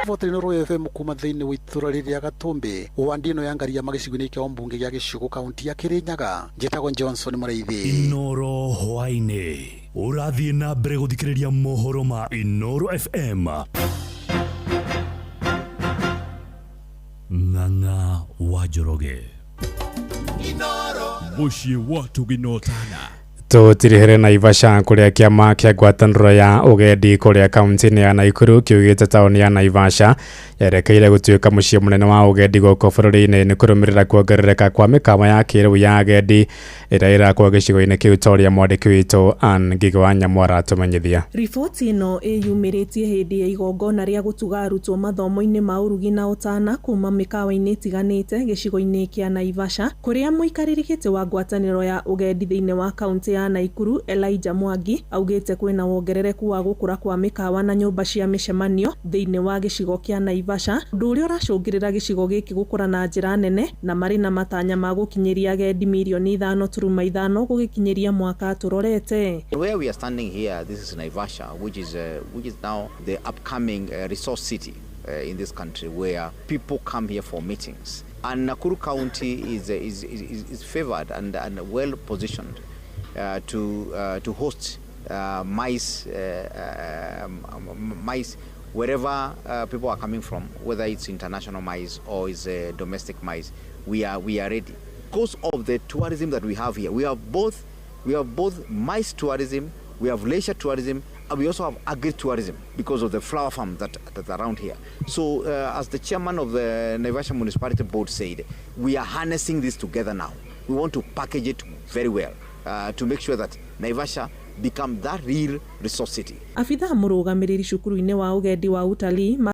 Voteri Noro FM kuma thĩinĩ wa itũra rĩrĩa Gatumbĩ wandi ĩno ya Ngariama gĩcigo-inĩ kĩa ũmbunge gĩa Gĩcũgũ kaunti ya Kĩrĩnyaga. Njĩtagwo Johnson Mũrĩithi. Inoro hwaĩ-inĩ ũrathiĩ na mbere gũthikĩrĩria mohoro ma Inoro FM. Ng'ang'a wa Njoroge. Mũciĩ wa tũginotana. Tũtirihere Naivasha kũrĩa kĩama kĩa ngwatanĩro ya ũgendi kũrĩa kaunti-inĩ ya Naikuru kĩugĩte taũni ya Naivasha yerekeire gũtuĩka mũciĩ mũnene wa ũgendi gũkũ bũrũri-inĩ nĩ kũrũmĩrĩra kuongerereka kwa mĩkawa ya kĩrĩu ya agendi ĩrĩa ĩrakwo gĩcigo-inĩ kĩu ta ũrĩa mwandĩki witũ Ann Ngigĩ wa Nyamũ aratũmenyithia. Riboti ĩno ĩyumĩrĩtie hĩndĩ ya igongona rĩa gũtuga arutwo mathomo-inĩ ma ũrugi na ũtana kuma mĩkawa-inĩ ĩtiganĩte gĩcigo-inĩ kĩa Naivasha kũrĩa mũikarĩri gĩtĩ wa ngwatanĩro ya ũgendi thĩinĩ wa kaunti ya Naikuru Elijah Mwangi augĩte kwĩna wongerereku wa gũkũra kwa mĩkawa na nyũmba cia mĩcemanio thĩinĩ wa gĩcigo kĩa Naivasha, ũndũ ũrĩa ũracũngĩrĩra gĩcigo gĩkĩ gũkũra na njĩra nene na marĩ na matanya ma gũkinyĩria agendi mirioni 5.5 gũgĩkinyĩria mwaka tũrorete. Where we are standing here, this is Naivasha, which is now the upcoming resource city in this country where people come here for meetings. And Nakuru County is favored and well positioned to host MICE wherever people are coming from, whether it's international MICE or it's domestic MICE. We are ready. Because of the tourism that we have here, we have both MICE tourism, we have leisure tourism, and we also have agri-tourism because of the flower farm that are around here. So as the chairman of the Naivasha Municipality Board said, we are harnessing this together now. We want to package it very well to make sure that Naivasha become that real resource city. Abithaa mũrũgamĩrĩri cukuru-inĩ wa ũgendi wa utalii.